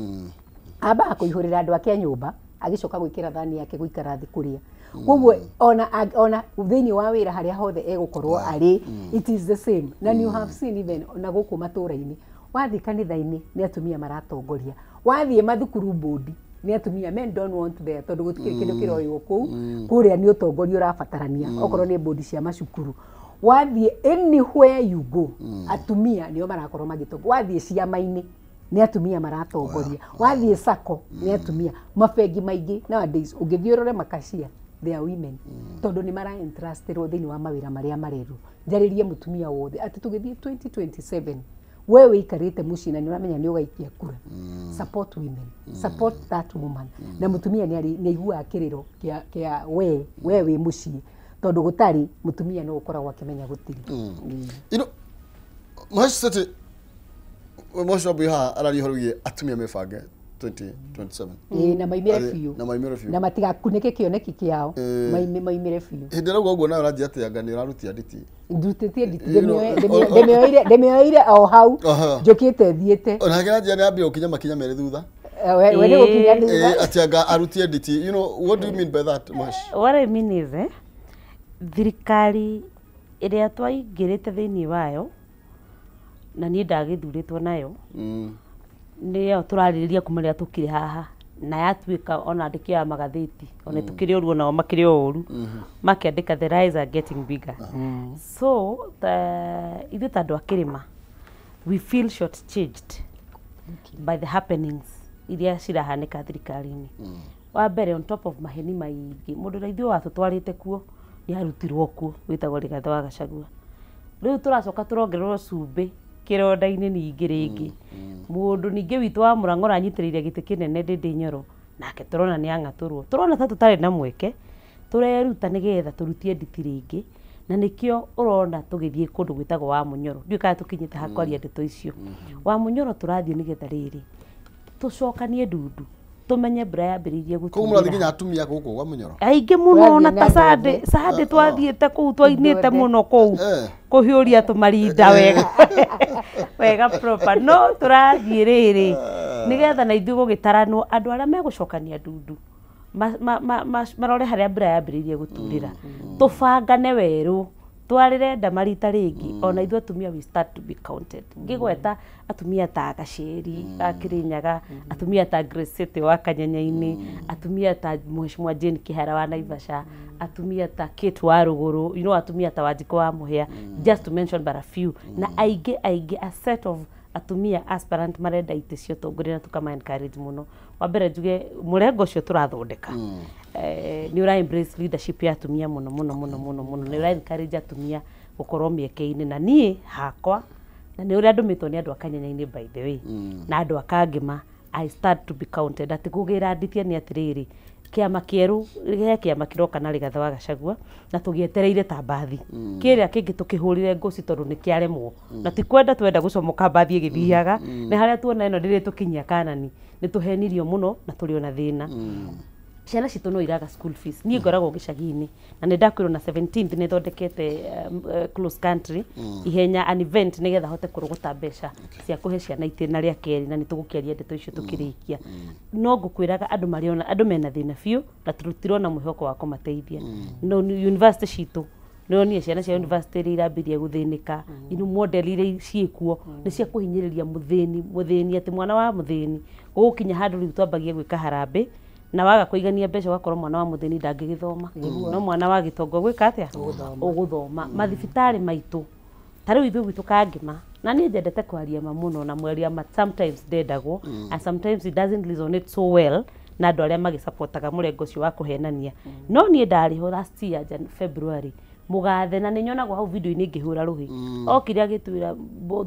ambaga kũihũrĩra andũ ake a nyũmba, agĩcoka gwĩkĩra thani yake gũikara thĩ kũrĩa. Koguo ona thĩinĩ wa wĩra harĩa hothe egũkorwo arĩ, it is the same. Na you have seen even ona gũkũ matũra-inĩ, wathiĩ kanitha-inĩ nĩ atumia maratongoria, wathiĩ mathukuru bodi nĩ atumia. Men don't want there, tondũ gũtikĩrĩ kĩndũ kĩroywo kũu. Kũrĩa nĩ ũtongoria ũrabatarania, okorwo nĩ bodi cia macukuru. Wathiĩ anywhere you go, atumia nĩo marakorwo magĩtongoria. Wathiĩ ciama-inĩ nĩ atumia maratongoria, wathiĩ sacco nĩ atumia, mabengi maingĩ nowadays ũngĩthiĩ ũrore makashia, they are women, tondũ nĩ mara entrustirwo thĩinĩ wa mawĩra marĩa marerwo. Njarĩrie mũtumia wothe atĩ tũgĩthiĩ 2027, we wĩikarĩte mũciĩ na nĩ ũramenya nĩ ũgaikia kura, support women, support that woman. Na mũtumia nĩ aiguaga kĩrĩro kĩa we wĩ mũciĩ, tondũ gũtarĩ mũtumia no ũkoragwo akĩmenya gũtirĩ. You know, Mũheci Mũheci wa haha araria ũhoro wĩgiĩ atumia mebange 2027. Ĩĩ, na maimĩre biũ. Na maimĩre biũ. Na matigakunĩke kĩoneki kĩao, maimĩre biũ. Hĩndĩ ĩrĩa ũguo nawe ũranjia atĩ anga nĩ ũrarutia nditi. Ndutĩtie nditi, ndĩmĩoire o hau njũkĩte thiĩte. Ona kĩranjia nĩ ambia gũkinya makinya merĩ thutha. We nĩ gũkinya thutha. Atĩ anga arutie nditi. You know, what do you mean by that, Mũheci? What I mean is, thirikari ĩrĩa twaingĩrĩte thĩinĩ wayo, na niĩ ndagĩthurĩtwo nayo, nĩyo tũrarĩrĩria kuma rĩrĩa tũkire haha, na yatuĩka ona andĩki a magathĩti ona tũkĩrĩ ũru onao makĩrĩ o ũru, makĩandĩka the lies are getting bigger. So ithuĩ ta andũ a kĩrĩma, we feel short changed by the happenings iria cirahanĩka thirikari-inĩ. Wa mbere, on top of maheni maingĩ, mũndũ ũrĩa ithuĩ watũtwarĩte kuo nĩ arutirwo kuo, wĩtagwo Rigathĩ wa Gachagua. Rĩu tũracoka tũrongererwo cumbĩ kĩronda-inĩ ningĩ rĩngĩ. Mũndũ ningĩ witũ wa Mũrang'a ũranyitĩrĩire gĩtĩ kĩnene Ndĩndĩ Nyoro, nake tũrona nĩ ang'atũrwo. Tũrona ta tũtarĩ na mweke, tũreruta nĩgetha tũrutie nditi rĩngĩ, na nĩkĩo ũrona tũgĩthiĩ kũndũ gwĩtagwo wa Mũnyoro. Ndiũĩ kana tũkinyĩte ha kwaria ndeto icio. Wa Mũnyoro tũrathiĩ nĩgetha rĩrĩ tũcokanie ndundu, tũmenye mbura yambĩrĩirie Koguo mũrathiĩ nginya atumia gũkũ gwa Mũnyoro? Aingĩ mũno, ona ta Sunday twathiĩte kũu, twainĩte mũno kũu kũhiũria tũmarinda wega wega proper. No tũrathiĩ rĩrĩ nĩgetha na ithuĩ gũgĩtaranwo andũ arĩa megũcokania ndundu marore harĩa mbura yambĩrĩirie gũturĩra, tũbangane werũ, twarĩre nda marita rĩngĩ. Ona ithuĩ atumia we start to be counted. Ngĩgweta atumia ta Gaceri a Kĩrĩnyaga, atumia ta Grace City wa Kanyenya-inĩ, atumia ta Mheshimiwa Jane Kĩhara wa Naivasha, atumia ta Kate wa Rũgũrũ, you know, atumia ta Wanjikũ wa Mũhĩa, just to mention but a few. Na aingĩ aingĩ, a set of atumia aspirant marenda itĩ cia ũtongoria, na tũkama encourage mũno. Wa mbere njuge mũrengo ũcio tũrathondeka nĩ ũra embrace leadership ya atumia mũno mũno mũno mũno mũno, nĩ ũra encourage atumia gũkorwo mĩeke-inĩ. Na niĩ hakwa, na nĩ ũrĩa ndũmĩtwo nĩ andũ a Kanyenya-inĩ by the way, na andũ a Kangĩma, I start to be counted. Atĩ kũgĩra nditia nĩ atĩrĩrĩ, kĩama kĩerũ he kĩama kĩroka na Rigathĩ wa Gachagua, na tũgĩetereire ta mbathi kĩrĩa kĩngĩ tũkĩhũrire ngũci, tondũ nĩ kĩaremwo, na ti kwenda twenda gũcomoka mbathi ĩgĩthiaga, nĩ harĩa tuona ĩno ndĩrĩ tũkinyia Kanani. Nĩ tũhenirio mũno na tũrĩ ona thĩna. Ciana citũ no iraga school fees. Niĩ ngoragwo gĩcagi-inĩ, na nĩ ndakwĩrwo na 17th nĩ thondekete close country ihenya an event nĩgetha hote kũrogota mbeca cia kũhe ciana itĩna rĩa kerĩ, na nĩ tũgũkĩaria ndeto icio tũkĩrĩkia. No ngũkwĩraga andũ marĩona andũ mena thĩna biũ, na tũtirona mwĩhoko wa kũmateithia. No university citũ, nĩonire ciana cia university iria irambĩrĩria gũthĩnĩka, inu model iria ciĩkuo nĩ cia kũhinyĩrĩria mũthĩni, atĩ mwana wa mũthĩni gũgũkinya handũ rĩu twambagie gwĩka harambĩ, na waga kũigania mbeca ũgakorwo mwana wa mũthĩni ndangĩgĩthoma, no mwana wa gĩtongo gwĩka atĩa, ũgũthoma. Mathibitarĩ maitũ ta rĩu ithuĩ gwitũ Kangĩma Na niĩ njendete kwaria ma mũno, na mwaria ma sometimes ndendagwo, and sometimes it doesn't resonate so well na andũ arĩa magĩcapotaga mũrengo ũcio wa kũhenania. No niĩ ndarĩ ho last year February, mũgathe, na nĩ nyonagwo hau video-inĩ ngĩhũra rũhĩ. Okire agĩtwĩra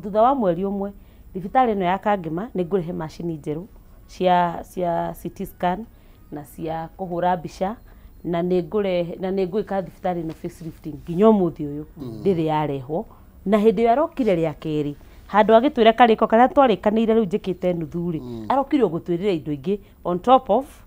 thutha wa mweri ũmwe thibitarĩ ĩno ya Kangema nĩ ngũrehe macini njerũ cia CT scan na cia kũhũra mbica, na nĩ ngũrehe na nĩ ngwĩka thibitarĩ ĩno facelifting. Nginya ũmũthĩ ũyũ ndĩrĩ yarehwo. Na hĩndĩ ĩyo arokire rĩa kerĩ, handũ agĩtwĩra karĩko karĩa twarĩkanĩire rĩu njĩkĩte nuthu rĩ, arokire gũtwĩrĩra indo ingĩ on top of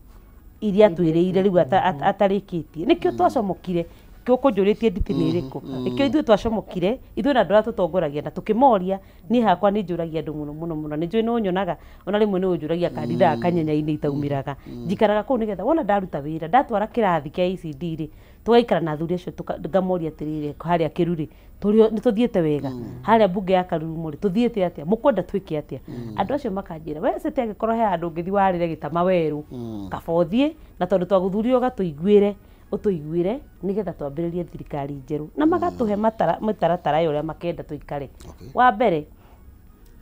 iria twĩrĩire rĩu atarĩkĩtie. Nĩkĩo twacomokire kĩo kũnjũrĩtie nditi nĩ ĩrĩkũ, nĩkĩo ithuĩ twacomokire ithuĩ na andũ arĩa tũtongoragia na tũkĩmoria. Niĩ hakwa nĩ njũragia andũ mũno mũno mũno, nĩ njũĩ nĩ ũnyonaga ona rĩmwe nĩ ũnjũragia kandindaga kanyenya-inĩ itaumĩraga. Njikaraga kũu nĩgetha wona ndaruta wĩra ndatwara kĩrathi kĩa ECD rĩ, tũgaikara na athuri acio ngamoria atĩrĩrĩ, harĩa Kĩrurĩ nĩ tũthiĩte wega, harĩa mbunge ya Karurumo rĩ tũthiĩte atĩa, mũkwenda twĩke atĩa? Andũ acio makanjĩra we cĩte angĩkorwo he handũ ũngĩthiĩ warĩre gĩtama werũ, kaba ũthiĩ, na tondũ twagũthurio ũgatũiguĩre ũtũiguĩre nĩgetha twambĩrĩrie thirikari njerũ. Na magatũhe mĩtaratara ya ũrĩa makenda tũikare. Wa mbere,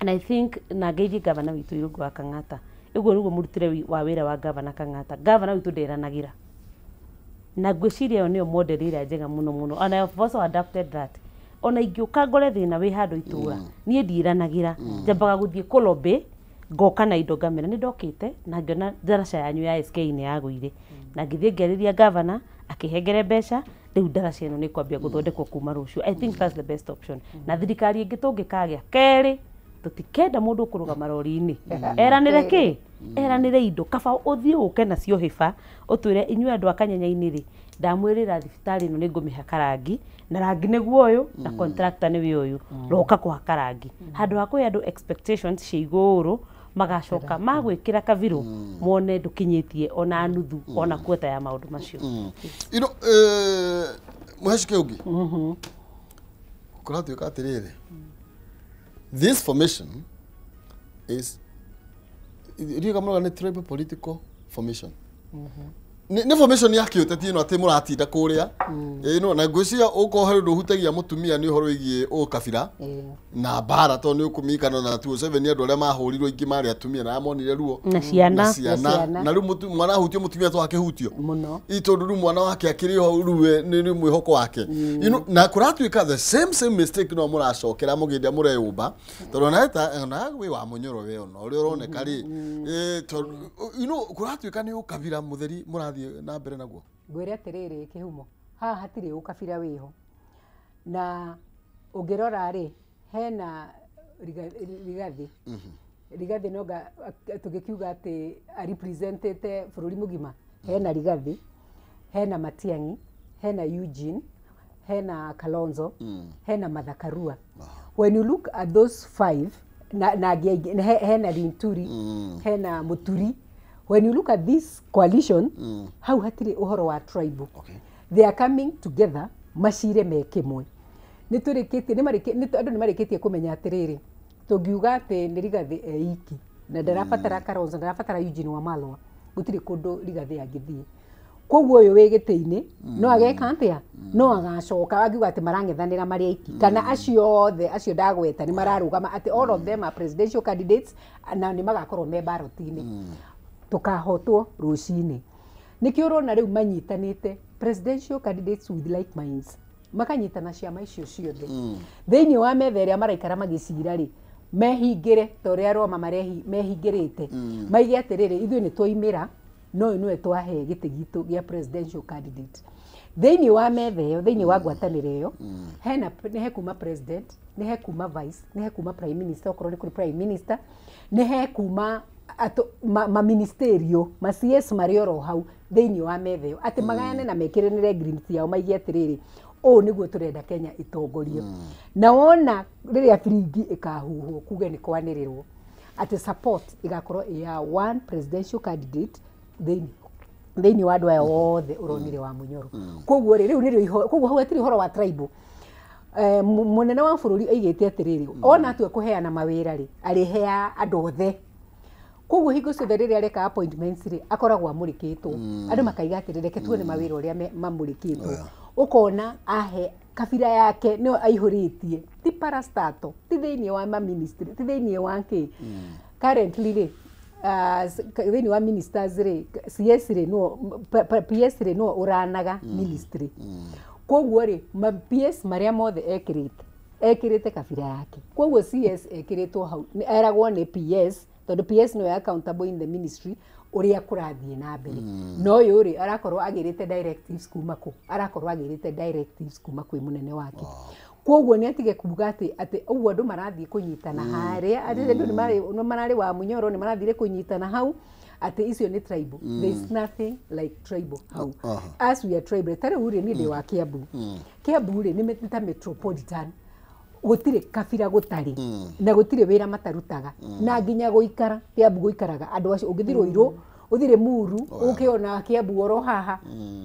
and I think na ngeithie gavana witũ Irũngũ wa Kang'ata, ũguo nĩguo mũrutĩre wa wĩra wa gavana Kang'ata. Gavana witũ nderanagĩra, na ngwĩciria ĩyo nĩyo model ĩrĩa njega mũno mũno, and I have also adapted that. Ona ingĩũka ngore thĩna wĩ handũ itũra, niĩ ndiĩranagĩra, njambaga gũthiĩ kũlobby, ngoka na indo ngamera nĩ ndokĩte na ngĩona ndaraca yanyu ya SK nĩ yagũire, na ngĩthiĩ ngĩarĩria gavana akĩhengere mbeca, rĩu ndaraca ĩno nĩ kwambia gũthondekwo kuma rũciũ. I think that's the best option. Na thirikari ĩngĩ tũngĩkagĩa kerĩ, tũtikenda mũndũ ũkũrũgama rori-inĩ eranĩre kĩ, eranĩre indo, kaba ũthiĩ ũke nacio hĩba ũtwĩre inyuĩ andũ a kanyenya-inĩ rĩ, ndamwĩrĩra thibitarĩ ĩno nĩ ngũmĩhaka rangi, na rangi nĩguo ũyũ, na contractor nĩwe ũyũ, roka kũhaka rangi. Handũ ha kũhe andũ expectations cia igũrũ, magacoka magwĩkĩra kabirũ mone ndũkinyĩtie ona nuthu ona kuota ya maũndũ macio. You know, mũheci ũngĩ kũratuĩka atĩrĩrĩ, this formation is ndiũĩ mũroga nĩ tribal political formation. Nĩ formation ya kĩũteti ĩno atĩ mũratinda kũrĩa ĩno, na ngwĩciria ũkorwo harĩ ũndũ ũhutagia mũtumia nĩ ũhoro wĩgiĩ ũkabira na mbara, tondũ nĩ ũkũmirikana na 2007 andũ arĩa mahũrirwo aingĩ marĩ atumia na monire ruo na ciana, na rĩu mwana ahutio mũtumia to akĩhutio mũno, tondũ rĩu mwana wake akĩrĩ ho rĩu nĩ mwĩhoko wake. You know, na kũratuĩka the same mistake no mũracokera mũgĩnda mũreyũmba, tondũ ona wĩ wa mũnyoro we ona ũrĩa ũroneka rĩ, tondũ you know kũratuĩka nĩ ũkabira mũtheri mũrathiĩ na mbere naguo. Ngwĩre atĩrĩrĩ kĩhumo, haha hatirĩ ũkabira wĩho, na ũngĩrora rĩ hena Rigathi. Rigathi noga tũgĩkiuga atĩ arepresentete bũrũri mũgima. Hena Rigathi, hena Matiang'i, hena Eugene, hena Kalonzo, hena Martha Karua. When you look at those five, na hena Linturi, hena Muturi. When you look at this coalition, hau hatirĩ ũhoro wa tribal. They are coming together macire me kĩmwe. Nĩ andũ nĩ marĩkĩtie kũmenya atĩrĩrĩ, tũngiuga atĩ nĩ Rigathi eiki na ndarabatara Kalonzo, ndarabatara Eugene Wamalwa, gũtirĩ kũndũ Rigathi angĩthiĩ. Koguo ũyũ wĩ gĩtĩ-inĩ no ageka atĩa, no agacoka angiuga atĩ marang'ethanĩra marĩ aiki, kana acio othe acio ndagweta nĩ mararũgama atĩ all of them are presidential candidates na nĩ magakorwo me ballot-inĩ. Tũkahotwo rũcinĩ. Nĩkĩo ũrona rĩu manyitanĩte presidential candidates with like minds, makanyitana ciama icio ciothe thĩinĩ wa metha ĩrĩa maraikara magĩcira rĩ, mehingĩre ta ũrĩa Roma mehingĩrĩte, maige atĩrĩrĩ ithuĩ nĩ twoimĩra, no ũyũ nĩwe twahe gĩtĩ gitũ gĩa presidential candidate. Thĩinĩ wa metha ĩyo, thĩinĩ wa ngwatanĩro ĩyo, hena nĩ hekuma president, nĩ hekuma vice, nĩ hekuma prime minister, okorwo nĩ kũrĩ prime minister, nĩ hekuma ma ministerio, ma CS marĩ oro hau thĩinĩ wa metha ĩyo, atĩ magayane na mekĩranĩre agreement yao, maige atĩrĩrĩ ũũ nĩguo tũrenda Kenya ĩtongorio. Na wona rĩrĩa biringi ĩkahuhwo kuge nĩ kwanĩrĩrwo atĩ support ĩgakorwo ĩ ya one presidential candidate thĩinĩ wa andũ aya othe ũronire wa Munyoro. Koguo rĩ rĩu nĩrĩo, koguo hau hatirĩ ũhoro wa tribal. Mũnene wa bũrũri aigĩte atĩrĩrĩ, ona atua kũheana mawĩra rĩ, arĩhea andũ othe. Koguo hingo ciothe rĩrĩa areka appointments rĩ, akoragwo amũrĩkĩtwo. Andũ makaiga atĩrĩrĩ, reke tuone mawĩra ũrĩa mamũrĩkĩtwo. Ũkona ahe kabira yake nĩyo aihũrĩtie, ti parastatal, ti thĩinĩ wa ma ministry, ti thĩinĩ wa kĩ. Currently rĩ, thĩinĩ wa ministers rĩ, CS rĩ, no PS rĩ, no ũranaga ministry. Koguo rĩ, ma PS marĩa mothe ekĩrĩte kabira yake. Koguo CS ekĩrĩtwo hau, eragwo nĩ PS, tondũ PS nĩwe accountable in the ministry ũrĩa kũrathiĩ na mbere. No ũyũ rĩ, arakorwo agĩrĩte directives kuma kũ? Arakorwo agĩrĩte directives kuma kwĩ mũnene wake. Koguo nĩ atige kuga atĩ ũguo andũ marathiĩ kũnyitana harĩa, atĩ andũ nĩ mararĩ wa Munyoro, nĩ marathire kũnyitana hau, atĩ icio nĩ tribal. There is nothing like tribal hau. As we are tribal, ta rĩu rĩ, niĩ ndĩ wa Kiambu. Kiambu rĩ, nĩ ta metropolitan. Gũtirĩ kabira gũtarĩ, na gũtirĩ wĩra matarutaga, na nginya gũikara Kiambu gũikaraga andũ acio. Ũngĩthiĩ Ruiru, ũthire Muru, ũkĩona Kiambu oro haha,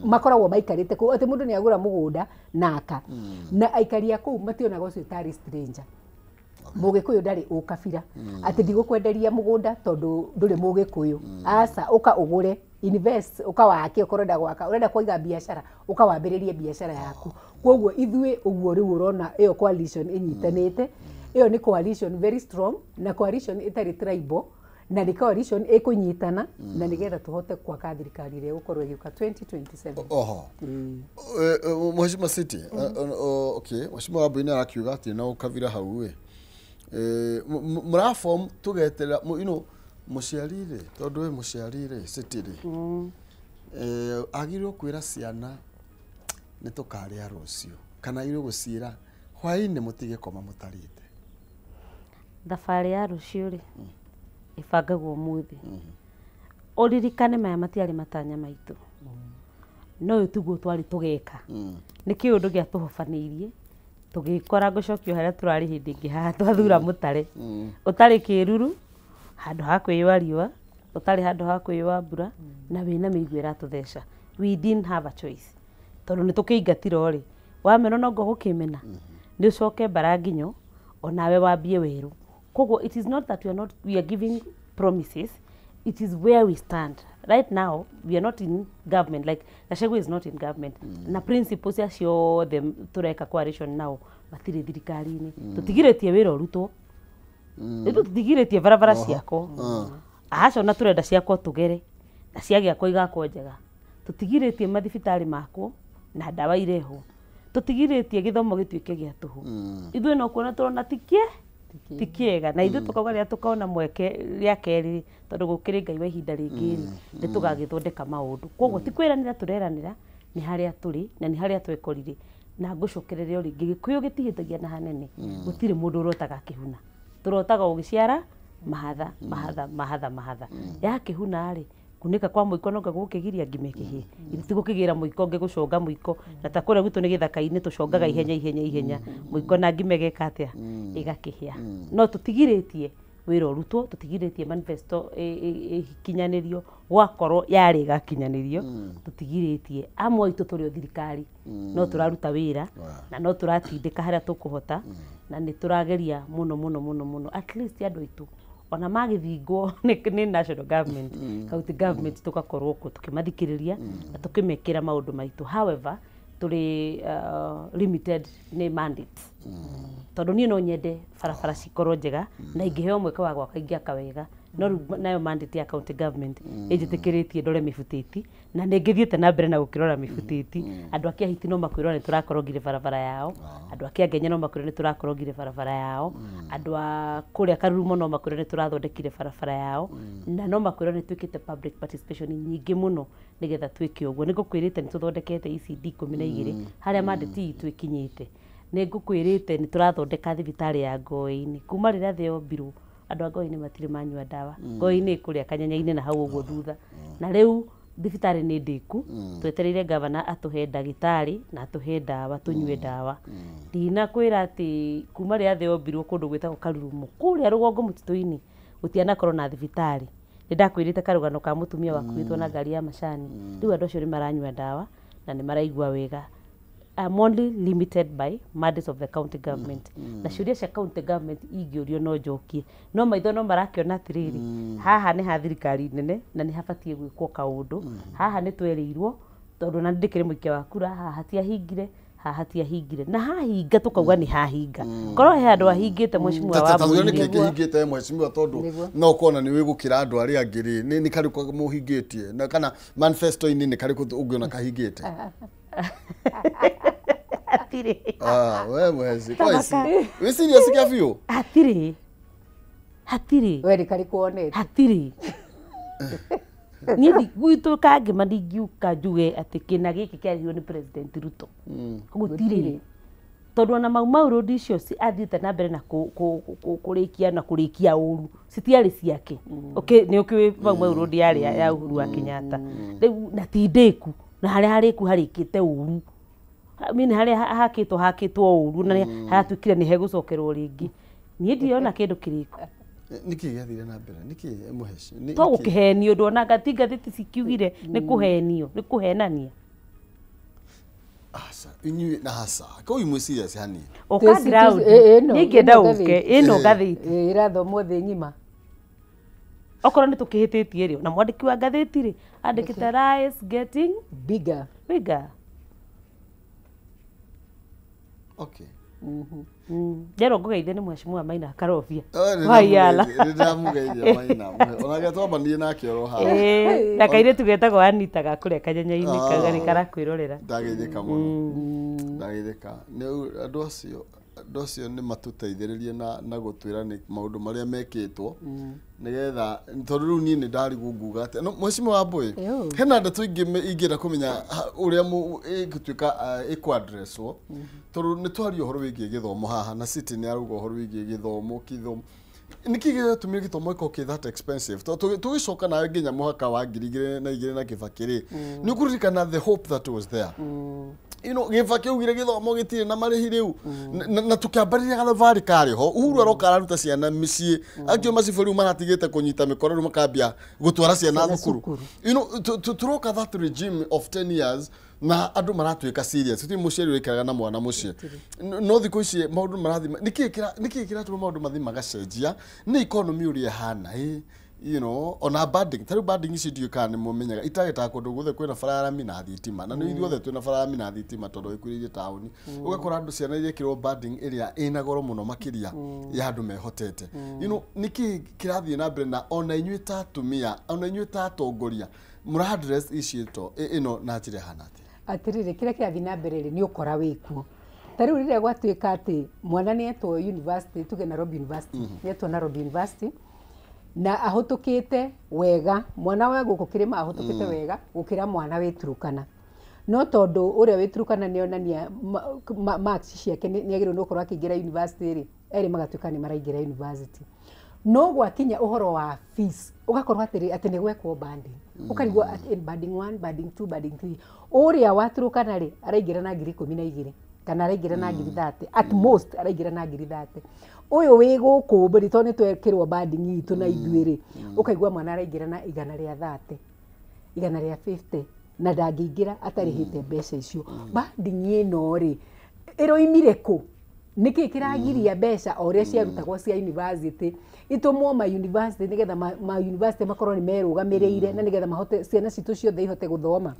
makoragwo maikarĩte kũu, atĩ mũndũ nĩ agũra mũgũnda naka, na aikari a kũu mationaga ũcio tarĩ stranger. Mũgĩkũyũ ndarĩ ũkabira, atĩ ndigũkwenderia mũgũnda tondũ ndũrĩ mũgĩkũyũ. Aca, ũka ũgũre, invest, ũka wake, ũkorwo ũrenda gwaka, ũrenda kũiga biacara, ũka wambĩrĩrie biacara yaku. Koguo ithuĩ ũguo rĩu ũrona ĩyo coalition ĩnyitanĩte, ĩyo nĩ coalition very strong, na coalition ĩtarĩ tribal, na nĩ coalition ĩkũnyitana, na nĩgetha tũhote gwaka thirikari ĩrĩa ĩgũkorwo ĩgĩũka 2027. Oho. Mheshimiwa City, okay, Mheshimiwa Wambui nĩ arakiuga atĩ no ũkabira hau ĩ. Mũraform tũgeterera, you know, mũciari rĩ, tondũ wĩ mũciari rĩ, City rĩ, agĩrĩirwo kwĩra ciana nĩ tũkarĩa rũciũ, kana agĩrĩirwo gũciĩra hwaĩ-inĩ mũtige koma mũtarĩte. Thabarĩ ya rũciũ rĩ, ĩbangagwo ũmũthĩ. Ũririkane maya matiarĩ matanya maitũ, no ũyũ tiguo twarĩ tũgeka. Nĩ kĩũndũ gĩatũhobanĩirie, tũgĩkora ngũcokio harĩa tũrarĩ hĩndĩ ĩngĩ haha twathura mũtare. Ũtarĩ kĩruru, handũ ha kwĩyũa riũa, ũtarĩ handũ ha kwĩyũa mbura, na wĩna mĩigua ĩratũtheca. We didn't have a choice. Tondũ nĩ tũkĩingatirwo rĩ, wamena no gũkĩmena, nĩ ũcoke mbara nginyo, onawe wambie werũ. Koguo it is not that we are giving promises, it is where we stand. Right now, we are not in government, like Gachagua is not in government. Na principles ciothe tũreka coalition nao, matirĩ thirikari-inĩ. Tũtigirĩtie wĩra ũrutwo. Tũtigirĩtie barabara ciakwo. Aca ona tũrenda ciakwo tũgere, na ciagĩakwo igakwo njega. Tũtigirĩtie mathibitarĩ makwo, na ndawa irehwo. Tũtigirĩtie gĩthomo gĩtuĩke gĩa tũhũ. Ithuĩ no kuona tũrona ti kĩega, na ithuĩ tũkauga rĩrĩa tũkona mweke rĩa kerĩ, tondũ gũkĩrĩ Ngai wa ihinda rĩngĩ rĩ, nĩ tũgagĩthondeka maũndũ. Koguo ti kwĩranĩra tũreranĩra, nĩ harĩa tũrĩ na nĩ harĩa twekorire. Na ngũcokereria o rĩngĩ, Gĩkũyũ gĩtihĩtagia na hanene, gũtirĩ mũndũ ũrotaga akĩhuna. Tũrotaga ũgĩciara mahatha, mahatha, mahatha, mahatha. Yakĩhuna rĩ, kunĩka kwa mũiko no gũkĩgiria ngima ĩkĩhĩe. Ithuĩ ti gũkĩgĩra mũiko ũngĩ gũconga mũiko, na ta kũrĩa gwitũ nĩ gĩthaka-inĩ tũcongaga ihenya ihenya ihenya, mũiko na ngima ĩgeka atĩa? Ĩgakĩhĩa. No tũtigirĩtie wĩra ũrutwo, tũtigirĩtie manifesto ĩkinyanĩrio, gwakorwo yarĩ ĩgakinyanĩrio, tũtigirĩtie. Amwe aitũ tũrĩ o thirikari, no tũraruta wĩra, na no tũratindĩka harĩa tũkũhota, na nĩ tũrageria mũno mũno mũno mũno, at least andũ aitũ ona magĩthingwo nĩ national government, county government, tũgakorwo kuo tũkĩmathikĩrĩria na tũkĩmekĩra maũndũ maitũ. However, tũrĩ limited nĩ mandate. Tondũ niĩ no nyende barabara cikorwo njega, na ingĩheo mweke wa gwaka ingĩaka wega, no rĩu nayo mandate ya county government ĩnjĩtĩkĩrĩtie ndore mĩbutĩti, na nĩ ngĩthiĩte na mbere na gũkĩrora mĩbutĩti. Andũ a Kĩahiti no makwĩrwo nĩ tũrakorogire barabara yao, andũ a Kĩangenya no makwĩrwo nĩ tũrakorogire barabara yao, andũ a kũrĩa Karurumo no makwĩrwo nĩ tũrathondekire barabara yao, na no makwĩrwo nĩ twĩkĩte public participation nyingĩ mũno nĩgetha twĩke ũguo. Nĩ ngũkwĩrĩte nĩ tũthondekete ECD 12 harĩa mandate itũ ĩkinyĩte. Nĩ ngũkwĩrĩte nĩ tũrathondeka thibitarĩ ya Ngoĩ-inĩ. Kuma rĩrĩa thĩ yombirwo, andũ a Ngoĩ-inĩ matirĩ manyua ndawa. Ngoĩ-inĩ ĩkũrĩa Kanyanya-inĩ na hau ũguo thutha. Na rĩu thibitarĩ nĩ ndĩku, twetereire gavana atũhe ndagĩtarĩ na atũhe ndawa, tũnyue ndawa. Ndinakwĩra atĩ kuma rĩrĩa thĩ yombirwo kũndũ gwĩtagwo Karurumo, kũrĩa rũgongo mũtitũ-inĩ, gũtianakorwo na thibitarĩ. Nĩ ndakwĩrĩte karũgano ka mũtumia wakuĩtwo na ngari ya macani. Rĩu andũ acio nĩ maranyua ndawa na nĩ maraigua wega. I'm only limited by mandates of the county government. Na ciũria cia county government ingĩũrio no njokie. No maitho no marakĩona atĩrĩrĩ, haha nĩ ha thirikari nene na nĩ habatiĩ gwĩkwo kaũndũ. Haha nĩ twerĩirwo tondũ na ndĩkĩrĩ mũikia wa kura, haha hatiahingire, Hatiahingire na hahinga tukauga ni hahinga korwo he andu ahingite mheshimiwa wa Tanzania nä kä hingä mheshimiwa tondå no kona nä wä gå kä ra andå arä angä rä nä karä kå må hingä tie na kana manifesto-inä nä karä kå å ngä ona kahingä te hatirä we mheshimiwa wä serious kia biå hatirä hatirä we nä karä kå onete hatirä niĩ gwitũ kangĩma ndingiuka njuge atĩ kĩna gĩkĩ kĩarĩhirwo nĩ President Ruto gũtirĩ tondũ ona Mau Mau Road icio athiĩte na mbere na kũrĩkia na kũrĩkia ũru citiarĩ ciake. Nĩ ũkĩũĩ Mau Mau Road yarĩ ya Uhuru wa Kenyatta rĩu na ti ndĩku na harĩa harĩku harĩkĩte ũru mini harĩa hakĩtwo hakĩtwo ũru na haratuĩkire nĩ hegũcokerwo rĩngĩ. Niĩ ndirona kĩndũ kĩrĩku. Niki gĩathire na mbere niki mũheci to gũkĩhenio ndona ngathĩti cikiugire nĩ kũhenio nĩ kũhenania. Aca inyuĩ na haca kũu imwe serious hani ũka ground ningĩenda ũke ĩno ngathĩti ĩrathomwo thĩ ng'ima okorwo nĩ tũkĩhĩtĩtie rĩ na mwandĩki wa ngathĩti rĩ andĩkĩte lies getting bigger bigger. Okay. Njerwo ngũgeithie nĩ mheshimiwa Maina Karobia Waiyala nĩndamũgeithia Maina onake twambanirie nake oro haha na kairĩtu getagwo Anita ga kũrĩa kanyanya-inĩ kauga nĩ karakwĩrorera. Ndageithĩka mũno ndageithĩka nĩ andũ acio nĩ matũteithĩrĩrie na gũtwĩra nĩ maũndũ marĩa mekĩtwo nĩgetha tondũ rĩu niĩ nĩ ndarigwo nguga atĩa no mheshimiwa Wambui hena ndeto ingĩ ingĩenda kũmenya ũrĩa ĩgũtuĩka ĩkũ-addresswo tondũ nĩ twaria ũhoro wĩgiĩ gĩthomo haha na City nĩ arauga ũhoro wĩgiĩ gĩthomo kĩthomo nĩkĩ gĩatũmire gĩthomo gĩkorwo kĩ that expensive tondũ tũgĩcoka nawe nginya mũhaka wa 2002 na Kibaki rĩ nĩ ũkũririkana the hope that was there. You know, Gĩbaki augire gĩthomo gĩtirĩ na marĩhi rĩu na tũkĩambĩrĩria gathabarĩ karĩ ho Uhuru aroka araruta ciana mĩciĩ akĩo macibũ rĩu maratigĩte kũnyita mĩkora rĩu makambia gũtwara ciana thukuru. You know, tũroka that regime of 10 years na andũ maratuĩka serious gũtirĩ mũciari ũikaraga na mwana mũciĩ no thikũ ici maũndũ marathiĩ nĩkĩĩ kĩratũma maũndũ mathiĩ magacenjia nĩ economy ũrĩa ĩhana you know ona banding taru banding ici ndiũĩ kana nĩ mũmenyaga itagĩtaga kũndũ guothe kwĩna bara ya rami na thitima na nĩ ithuothe twĩna bara ya rami na thitima tondũ ĩkuhĩrĩirie taũni ũgakora andũ ciana irekĩrwo banding ĩrĩa ĩna goro mũno makĩria ya andũ mehotete. You know nĩkĩ kĩrathiĩ na mbere na ona inyuĩ ta atumia ona inyuĩ ta atongoria mũra address issue ĩno na njĩra ĩhana atĩa? Atĩrĩrĩ kĩrĩa kĩrathiĩ na mbere rĩ nĩ ũkora wĩkuo ta rĩu rĩrĩa gwatuĩka atĩ mwana nĩ etwo university tuge Nairobi University nĩ etwo Nairobi University na ahũtũkĩte wega mwana wa gũkũ kĩrĩma ahũtũkĩte wega gũkĩra mwana wĩ Turukana no tondũ ũrĩa wĩ Turukana nĩ onania marks ciake nĩ agĩrĩirwo nĩ gũkorwo akĩingĩra university rĩ erĩ magatuĩka nĩ maraingĩra university no gwakinya ũhoro wa fees ũgakorwo atĩrĩ atĩ nĩ gwekwo banding ũkarigwo atĩ banding 1 banding 2 banding 3 ũrĩa wa Turukana rĩ araingĩra na 12,000 kana araingĩra na 30,000 at most araingĩra na 30,000 ũyũ wĩ gũkũ mbũri tondũ nĩ twekĩrwo banding itũ na ithuĩ rĩ ũkaigua mwana araingĩra na 130 150 na ndangĩingĩra atarĩhĩte mbeca icio. Banding ĩno rĩ ĩroimire kũ? Nĩkĩ kĩragiria mbeca o ũrĩa ciarutagwo cia university itũmwo ma university nĩgetha ma university makorwo nĩ merũgamĩrĩire na nĩgetha mahote ciana citũ ciothe ihote gũthoma.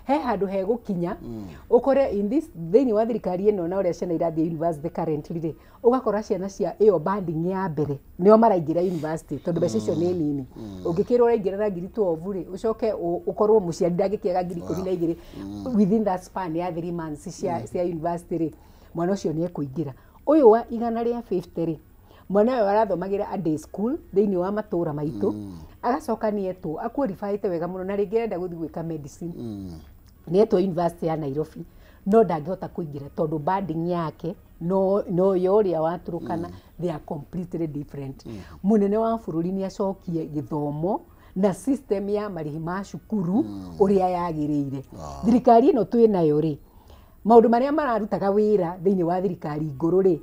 He handũ hegũkinya ũkore in this thĩinĩ wa thirikari ĩno na ũrĩa ciana irathiĩ university currently rĩ ũgakora ciana cia ĩyo banding ya mbere nĩo maraingĩra university tondũ mbeca icio nĩ nini. Ũngĩkĩrwo ũraingĩra na 12,000 rĩ ũcoke ũkorwo mũciari ndangĩkĩaga 12,000 within that span ya 3 months cia university rĩ mwana ũcio nĩ ekũingĩra. Ũyũ wa 150 rĩ mwana ũyũ arathomagĩra a day school thĩinĩ wa matũra maitũ agacoka nĩ etwo aqualifyĩte wega mũno na rĩngĩ arenda gũthiĩ gwĩka medicine nĩ etwo university ya Nairobi no ndangĩhota kũingĩra tondũ banding yake no ya ũrĩa wa Turukana they are completely different. Mũnene wa bũrũri nĩ acokie gĩthomo na system ya marĩhi ma cukuru ũrĩa yagĩrĩire. Thirikari ĩno twĩ nayo rĩ maũndũ marĩa mararutaga wĩra thĩinĩ wa thirikari ngũrũ rĩ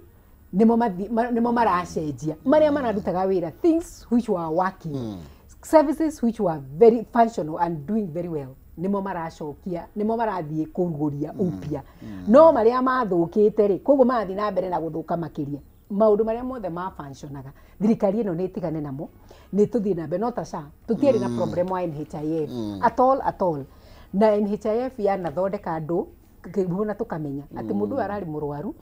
nĩmo maracenjia marĩa mararutaga wĩra things which were working services which were very functional and doing very well nĩmo maracokia nĩmo marathiĩ kũrugũria upya no marĩa mathũkĩte rĩ koguo marathiĩ na mbere na gũthũka makĩria. Maũndũ marĩa mothe ma functionaga thirikari ĩno nĩ ĩtigane namo nĩ tũthiĩ na mbere no ta SHA tũtiarĩ na problem wa NHIF at all at all na NHIF yanathondeka andũ Tũkĩona tũkamenya atĩ mũndũ ũyũ ararĩ mũrwaru,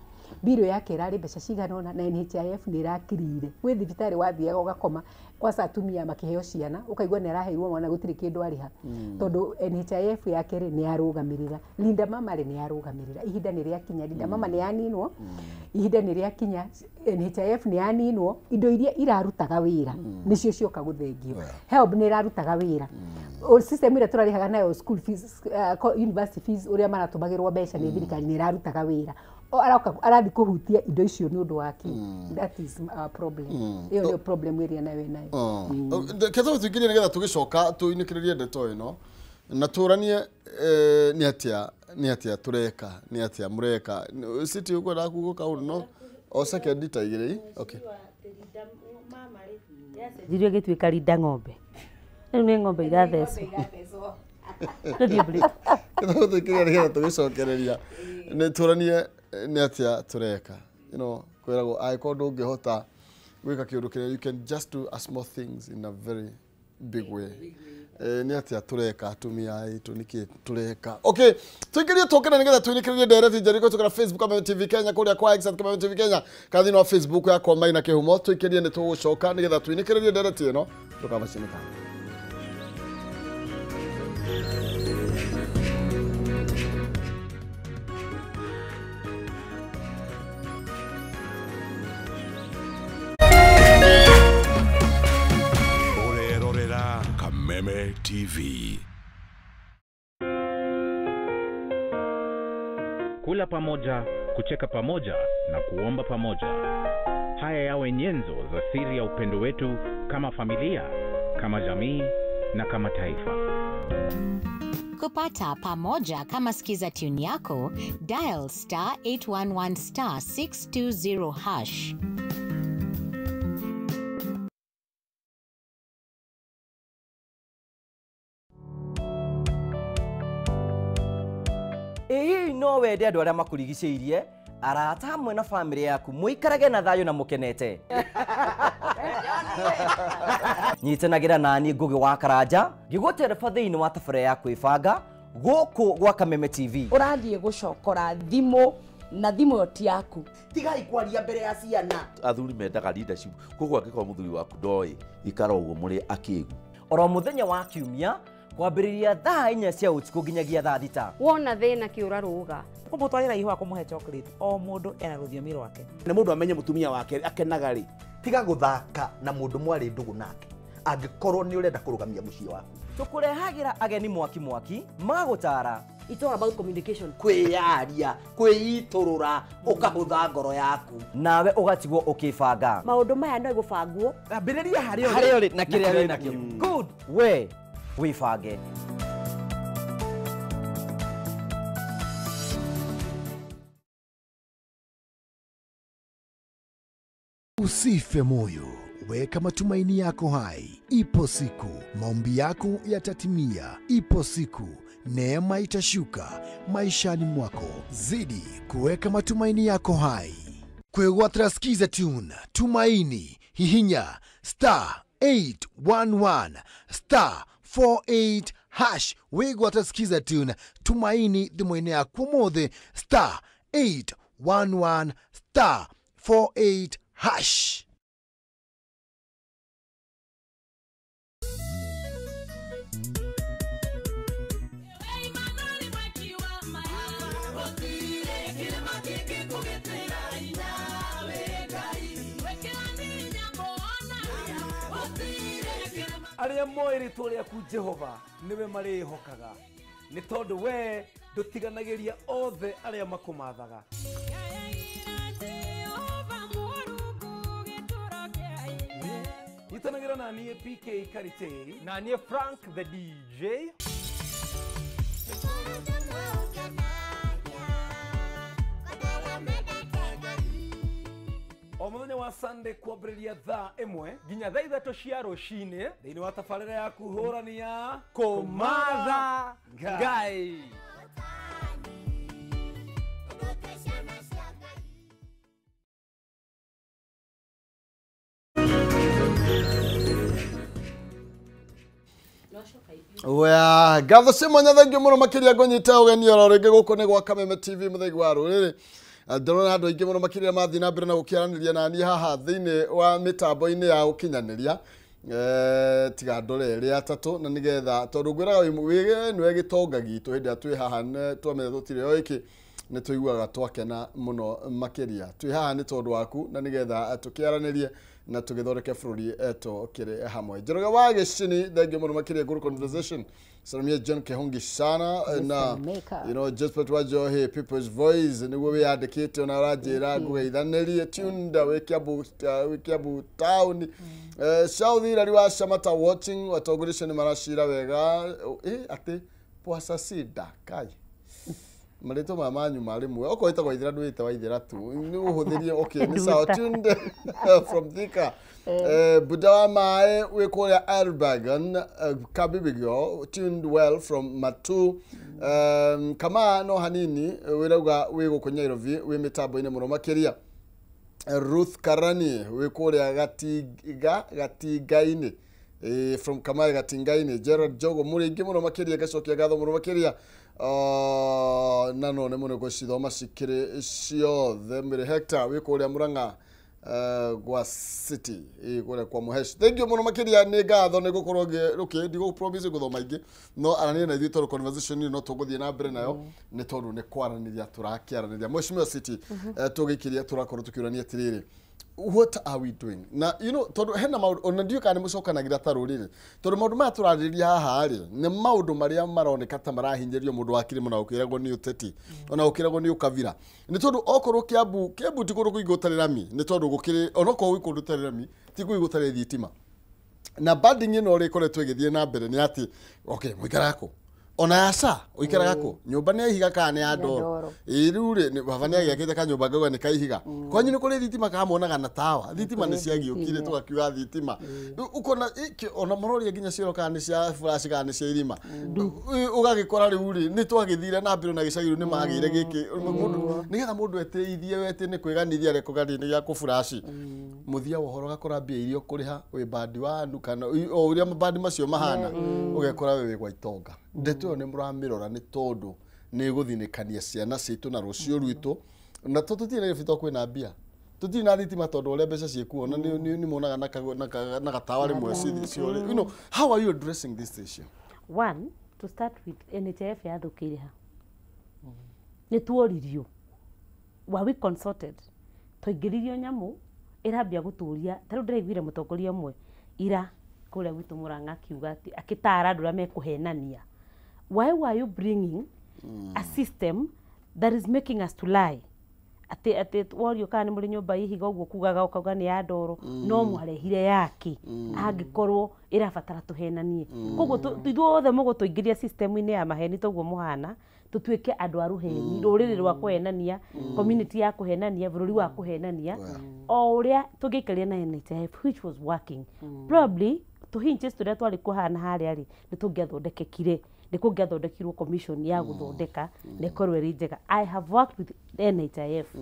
bill yake ĩrarĩ mbeca cigana ũna na NHIF nĩ ĩrakirire. Gwĩ thibitarĩ wathiaga ũgakoma kwaca atumia makĩheo ciana ũkaigua nĩ araheirwo mwana gũtirĩ kĩndũ arĩha tondũ NHIF yake rĩ nĩ yarũgamĩrĩra. Linda Mama rĩ nĩ yarũgamĩrĩra. Ihinda nĩ rĩakinya, Linda Mama nĩ yaninwo, ihinda nĩ rĩakinya, NHIF nĩ yaninwo, indo iria irarutaga wĩra nĩcio cioka gũthengio. HELB nĩ ĩrarutaga wĩra. System ĩrĩa tũrarĩhaga nayo school fees, university fees ũrĩa maratũmagĩrwo mbeca nĩ thirikari nĩ ĩrarutaga wĩra. Arathi kũhutia indo icio nĩ ũndũ wa kĩ? That is our problem. Ĩyo nĩyo problem ĩrĩa nayo ĩnayo. Ketho tuingĩrie nĩgetha tũgĩcoka tũinĩkĩrĩrie ndeto ĩno na tũranie nĩ atĩa tũreka, nĩ atĩa mũreka. City ũkwenda kuga kaũndũ no o second ta igĩrĩ. Okay. Njirio gĩtuĩka rinda ng'ombe. Rĩu nĩ ng'ombe irathecwo. Tũthiĩ break. Ketho tuingĩrie nĩgetha tũgĩcokereria nĩ tũranie nĩ atĩa tũreka. You know, kwĩragwo angĩkorwo ndũngĩhota gwĩka kĩũndũ kĩrĩa, you can just do a small things in a very big way. Nĩ atĩa tũreka atumia aitũ, nĩkĩ tũreka? Okay, tũingĩrie tũkene nĩgetha tũinĩkĩrĩrie ndereti njerũ kũhĩtũkĩra Facebook Kameme TV Kenya, kũrĩa kwa X at Kameme TV Kenya, kana thĩinĩ wa Facebook yakwa Maina Kĩhumo. Tũikĩrie nĩ tũgũcoka nĩgetha tũinĩkĩrĩrie ndereti ĩno, ndũkamacinĩka. Kameme TV. Kula pamoja, kucheka pamoja na kuomba pamoja. Haya yawe nyenzo za siri ya upendo wetu kama familia, kama jamii na kama taifa. Kupata pamoja kama skiza tune yako, dial *811 *620#. Ĩĩ no wende andũ arĩa makũrigicĩirie, arata hamwe na famĩlĩ yaku mũikarage na thayũ na mũkenete. Nyitanagĩra nani Ngũgĩ wa Karanja ngĩgũtereba thĩinĩ wa tabarĩra ya kwĩbanga gũkũ gwa Kameme TV. Ũrathiĩ gũcokora thimũ na thimũ ĩyo ti yaku. Tigai kwaria mbere ya ciana. Athuri mendaga leadership, koguo angĩkorwo mũthuri waku ndoĩ ikara ũguo mũrĩ akĩgu. Oro mũthenya wa kiumia kwambĩrĩria thaa 4 cia ũtukũ nginyagia thaa 6. Wona thĩna kĩũra rũga. Kũmũtwarĩra ihũa kũmũhe chocolate, o mũndũ ena rũthiomi rwake. Nĩ mũndũ amenye mũtumia wake akenaga rĩ, tiga gũthaka na mũndũ mwarĩ ndũgũ nake angĩkorwo nĩ ũrenda kũrũgamia mũciĩ waku. Tũkũrehagĩra ageni mwaki mwaki magũtara. It's all about communication. Kwĩyaria, kwĩitũrũra, ũkahũtha ngoro yaku. Nawe ũgatigwo ũkĩbanga. Maũndũ maya no gũbangwo. Ambĩrĩria harĩa ũrĩ na kĩrĩa wĩ nakĩo. Good. We wĩbange. Usife moyo, weka matumaini yako hai. Ipo siku maombi yako yatatimia. Ipo siku neema itashuka maishani mwako. Zidi kuweka matumaini yako hai. Kwegwatira skiza tune Tumaini hihinya *811 *48#. Wigwatira skiza tune Tumaini thimũ-inĩ yaku ũmũthĩ *811 *48#. Arĩa moĩ rĩtwa rĩaku Jehova nĩwe marĩĩhokaga, nĩ tondũ we ndũtiganagĩria othe arĩa makũmathaga. Nyitanagĩra na niĩ PK Karitei na niĩ Frank the DJ. O mũthenya wa Sunday kwambĩrĩria thaa 1 nginya thaa 3 cia rũcinĩ thĩinĩ wa tabarĩra ya kũhũrania Kũmatha Ngai. Oya, ngatho cia mwanya thengio mũno makĩria ngũnyita ũgeni oro rĩngĩ gũkũ nĩ gwa Kameme TV mũthaiga wa rũrĩrĩ. Ndĩrona andũ aingĩ mũno makĩria mathiĩ na mbere na gũkĩaranĩria naniĩ haha thĩinĩ wa mĩtambo-inĩ ya ũkinyanĩria. Tiga ndore ĩrĩ atatũ na nĩgetha tondũ ngwĩraga wĩ nĩwe gĩtonga gitũ hĩndĩ ĩrĩa twĩ haha twamenya tũtirĩ o ĩkĩ nĩ tũiguaga twakena mũno makĩria. Twĩ haha nĩ tondũ waku na nĩgetha tũkĩaranĩrie na tũgĩthondeke bũrũri tũkĩrĩ hamwe. Njoroge wa Gĩcini, thengio mũno makĩria Guru Conversation. Salamia John Kehongi sana na you know Josephat wa Johe People's Voice nĩguo wĩyandĩkĩte ona ũranjĩra ngũgeithanĩrie tuned wĩ Kiambu town. South Irari wa Shamata watching watongoria nĩ maracira wega atĩ Pwasa Sida kai marĩtwa maya manyu marĩ mwe okorwo wĩtagwo Waithera ndwĩte Waithera tu nĩ ũhũthĩrie okay nĩ sawa tuned from Thika. Buda wa Mae wĩ kũrĩa Elbagon Kabibigio tuned well from Matu. Kama no hanini wĩrauga wĩ gũkũ Nairobi wĩ mĩtambo-inĩ mũno makĩria. Ruth Karani wĩ kũrĩa Gatinga-inĩ from Kamai Gatinga-inĩ. Gerald Jogo mũrĩ aingĩ mũno makĩria ngacokia ngatho mũno makĩria na no nĩ mũno gũcithoma cikĩrĩ ciothe. Mĩrĩ Hector wĩ kũrĩa Murang'a gwa City kũrĩa kwa Mũhesh. Thank you mũno makĩria nĩ ngatho nĩ gũkorwo okay ndigũ promise gũthoma ingĩ no aranĩria na ithuĩ tondũ conversation ĩno no tũgũthiĩ na mbere nayo nĩ tondũ nĩ kwaranĩria tũrakĩaranĩria. Mheshimiwa City tũgĩikĩria tũrakorwo tũkĩũrania atĩrĩrĩ, what are we doing na you know tondũ hena maũndũ ona ndiũĩ kana nĩ mũcokanagĩra ta rũrĩrĩ tondũ maũndũ maya tũrarĩrĩria haha rĩ nĩ maũndũ marĩa maroneka ta marahinyĩrĩrio mũndũ wa kĩrĩma na gũkĩragwo nĩ ũteti ona gũkĩragwo nĩ ũkabira nĩ tondũ okorwo Kiambu ti kũndũ kũingĩ gũtarĩ rami nĩ tondũ gũkĩrĩ onokorwo gwĩ kũndũ gũtarĩ rami ti kũingĩ gũtarĩ thitima na banding ĩno ũrĩa ĩkoretwo ĩgĩthiĩ na mbere nĩ atĩ okay mũikaraga kũ ona yaca ũikaraga kũ nyũmba nĩ ya ihiga kana nĩ ya ndoro ĩ rĩu rĩ baba nĩ agĩakĩte kanyũmba ngauga nĩ ka ihiga kwanyu nĩ kũrĩ thitima kamuonaga na tawa thitima nĩ ciagĩũkire tũgakiuga thitima ũkona ona maroria nginya cioro kana nĩ cia flash kana nĩ cia irima ũgagĩkora rĩu rĩ nĩ twagĩthire na mbere na gĩcagi rĩu nĩ magĩire gĩkĩ nĩgetha mũndũ etĩithie we atĩ nĩ kwĩganithia arekũgania nĩ gĩa kũburaci mũthia wa ũhoro ũgakora mbia iria ũkũrĩha wĩ bandi wa andũ kana o ũrĩa mabandi macio mahana ũgekora we wĩ gwa itonga. Ndeto ĩyo nĩ mũramĩrora nĩ tondũ nĩ ĩgũthinĩkania ciana citũ na rũciũ rwitũ na tũtirĩ na gĩbito kwĩna mbia tũtirĩ na thitima tondũ ũrĩa mbeca ciĩkuo na nĩ monaga na gatawa rĩmwe ciore. You know, how are you addressing this issue? One, to start with, NHIF yathũkĩire ha nĩ tuoririo, were we consulted? Twaingĩririo nyamũ ĩrambia gũtũria ta rĩu ndĩraiguire mũtongoria ũmwe ira kũrĩa gwitũ Murang'a akiuga atĩ akĩtara andũ arĩa mekũhenania. Why were you bringing a system that is making us to lie? Atĩ atĩ worio kana nĩ mũrĩ nyũmba ihiga ũguo kugaga ũkauga nĩ ya ndoro no mwarehire yake angĩkorwo ĩrabatara tũhenanie. Koguo ithuothe mũgũtũingĩria system-inĩ ya maheni toguo mũhana tũtuĩke andũ a rũheni rũrĩrĩ rwa kũhenania community ya kũhenania bũrũri wa kũhenania o ũrĩa tũngĩikaria na NHIF which was working probably tũhinches tũrĩa twarĩ kũhana harĩa rĩ nĩ tũngĩathondekekire nĩ kũngĩathondekirwo commission ya gũthondeka na ĩkorwo ĩrĩ njega. I have worked with NHIF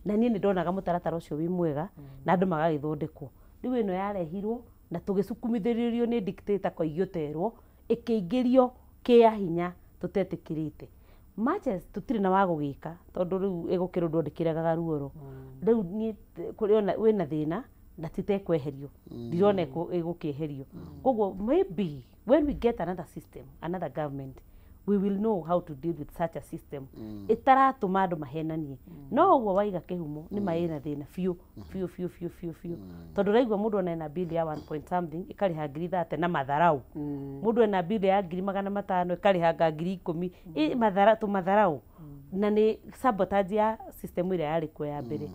na niĩ nĩ ndonaga mũtaratara ũcio wĩ mwega na andũ magagĩthondekwo. Rĩu ĩno yarehirwo na tũgĩcukumithĩrĩrio nĩ dictator koigĩterwo ĩkĩingĩrio kĩa hinya tũtetĩkĩrĩte. Much as tũtirĩ na wa gũgĩka tondũ rĩu ĩgũkĩrwo ũndũ ndĩkĩregaga ruoro rĩu niĩ kũrĩ wĩna thĩna na titekweherio ndirona ĩgũkĩeherio. Koguo maybe when we get another system, another government, we will know how to deal with such a system ĩtaratũma andũ mahenanie. No ũguo waiga kĩhumo nĩ ma ĩna thĩna biũ biũ biũ biũ biũ biũ tondũ ũraigua mũndũ ona ena bill ya 1 point something ĩkarĩha 30,000 na matharau mũndũ ena bill ya 500,000 ĩkarĩha 10,000 mathara tũmatharau na nĩ sabotage ya system ĩrĩa yarĩ kuo ya mbere.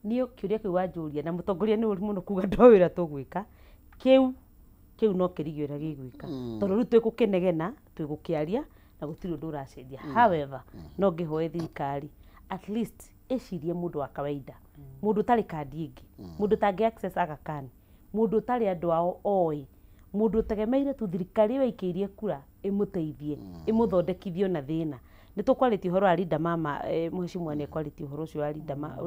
Niĩ kĩũria kĩu wanjũria na mũtongoria nĩ ũru mũno kuga ndo wĩra tũgwĩka kĩu kĩu no kĩrigio ũrĩa gĩgwĩka tondũ rĩu twĩgũkĩnegena twĩgũkĩaria na gũtirĩ ũndũ ũracenjia. However, no ngĩhoe thirikari at least ĩcirie mũndũ wa kawaida mũndũ ũtarĩ kandi ĩngĩ mũndũ ũtangĩ access Aga Khan mũndũ ũtarĩ andũ ao oĩ mũndũ ũtegemeire tu thirikari ĩyo ĩikĩirie kura ĩmũteithie ĩmũthondekithie na thĩna. Nĩ tũkwarĩtie ũhoro wa Linda Mama mũheshimiwa nĩ ekwarĩtie ũhoro ũcio wa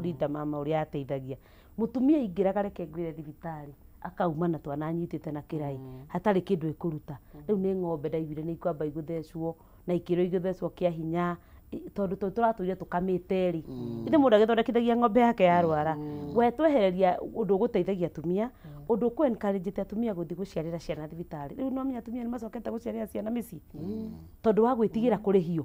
Linda Mama ũrĩa ateithagia mũtumia aingĩraga reke ngwĩre thibitarĩ Akauma na twana anyitĩte na kĩrai hatarĩ kĩndũ ĩkũruta. Rĩu nĩ ng'ombe ndaiguire nĩ ikwamba igũthecwo na ikĩrwo igũthecwo kĩa hinya tondũ tũratũire tũkamĩte rĩ. Ithe mũndũ agĩthondekithagia ng'ombe yake yarwara. We twehereria ũndũ ũgũteithagia atumia, ũndũ ũkũ encourage atumia gũthiĩ gũciarĩra ciana thibitarĩ. Rĩu no menya atumia nĩ macokete gũciarĩra ciana mĩciĩ tondũ wa gwĩtigĩra kũrĩhio.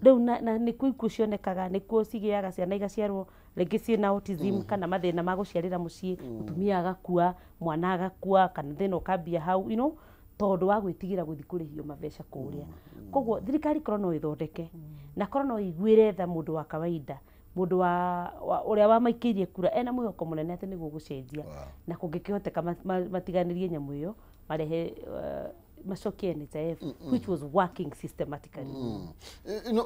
Rĩu na nĩkuo ikuũ cionekaga, nĩkuo cigĩaga ciana igaciarwo rĩngĩ ciĩna autism kana mathĩna ma gũciarĩra mũciĩ, mũtumia agakua, mwana agakua, kana thĩna ũkambia hau, you know, tondũ wa gwĩtigĩra gũthiĩ kũrĩhio mabeca kũrĩa. Koguo thirikari korwo no ĩthondeke na korwo no ĩiguĩre tha mũndũ wa kawaida, mũndũ wa ũrĩa wamaikĩirie kura ena mwĩhoko mũnene atĩ nĩguo gũcenjia, na kũngĩkĩhoteka matiganĩrie nyamũ ĩyo marehe macokie NHIF, which was working systematically. You know,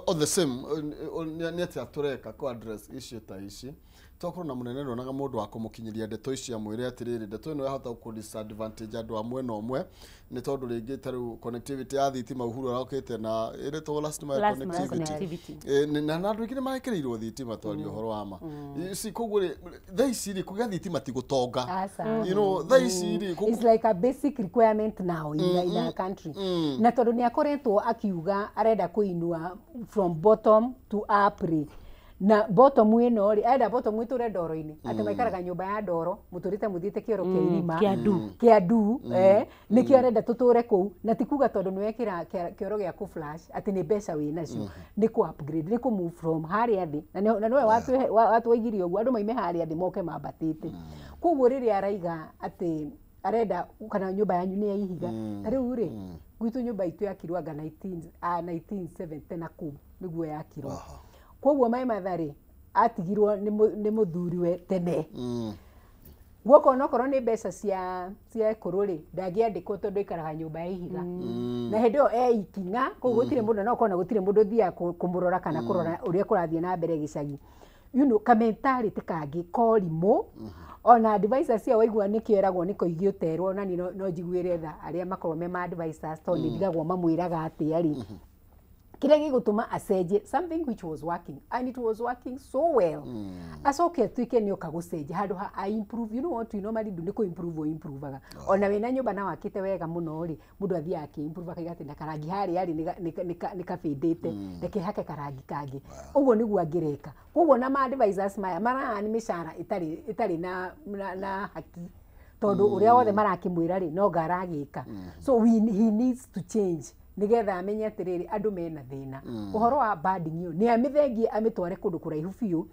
on the same nĩ atĩa tũreka kũ address issue ta ici? Tokorwo na mũnene ndonaga mũndũ wa kũmũkinyĩria ndeto ici amwĩre atĩrĩrĩ, ndeto ĩno yahota kũ disadvantage andũ a mwena ũmwe nĩ tondũ rĩngĩ ta rĩu connectivity ya thitima Uhuru arokĩte na ĩretwo last mile connectivity, na andũ aingĩ nĩ marekĩrĩirwo thitima twaria ũhoro wa ma. Si koguo rĩ, thaa ici rĩ kũgĩa thitima ti gũtonga, you know, thaa ici rĩ it's like a basic requirement now in our country. Na tondũ nĩ akoretwo akiuga arenda kũinua from bottom to up rĩ, na bottom ĩno rĩ arenda bottom ĩtũre ndoro-inĩ, atĩ maikaraga nyũmba ya ndoro mũtũrĩte mũthiĩte kĩoro kĩa irima kĩa ndu, nĩkĩo arenda tũtũre kũu. Na ti kuga tondũ nĩwekĩra kĩoro gĩa kũ flash atĩ nĩ mbeca wĩ nacio, nĩ kũ upgrade, nĩ kũ move from harĩa thĩ, na nĩwe watwaigire ũguo andũ maime harĩa thĩ moke mambatĩte. Koguo rĩrĩa araiga atĩ arenda kana nyũmba yanyu nĩ ya ihiga, ta rĩu rĩ gwitũ nyũmba itũ yakirwo anga 1970 na kũu nĩguo yakirwo. Koguo my mother rĩ atigirwo nĩ mũthuriwe tene. Guoko onokorwo nĩ mbeca cia ĩkũrũ rĩ ndangĩandĩkwo tondũ aikaraga nyũmba ya ihiga. Na hĩndĩ ĩyo e ikinya koguo gũtirĩ mũndũ, no okorwo na gũtirĩ mũndũ ũthiaga kũmũrora kana kũrora ũrĩa kũrathiĩ na mbere gĩcagi. You know, ka mentality kangĩ korimũ. Ona advisors cia waigua nĩkĩo eragwo nĩ koigi ũterwo, na niĩ no njiguĩre tha arĩa makorwo me ma advisors tondũ nĩ ndigagwo mamwĩraga atĩa rĩ kĩrĩa gĩgũtũma acenjie something which was working, and it was working so well, acoke atuĩke nĩ oka gũcenjia handũ ha I improve. You know what we normally do nĩ kũ improve o improvaga. Ona wĩna nyũmba na wakĩte wega mũno rĩ, mũndũ athiaga akĩ improve akaiga atĩ na karangi harĩa rĩ nĩ kabĩndĩte, reke hake karangi kangĩ. Ũguo nĩguo angĩreka. Koguo na ma advisors maya marahani mĩcara ĩtarĩ na haki, tondũ ũrĩa wothe marakĩmwĩra rĩ no ngaragĩka. So he needs to change nigetha amenye atĩrĩrĩ andũ mena thĩna. Ũhoro wa banding ĩyo nĩ amĩthengie amĩtware kũndũ kũraihu biũ,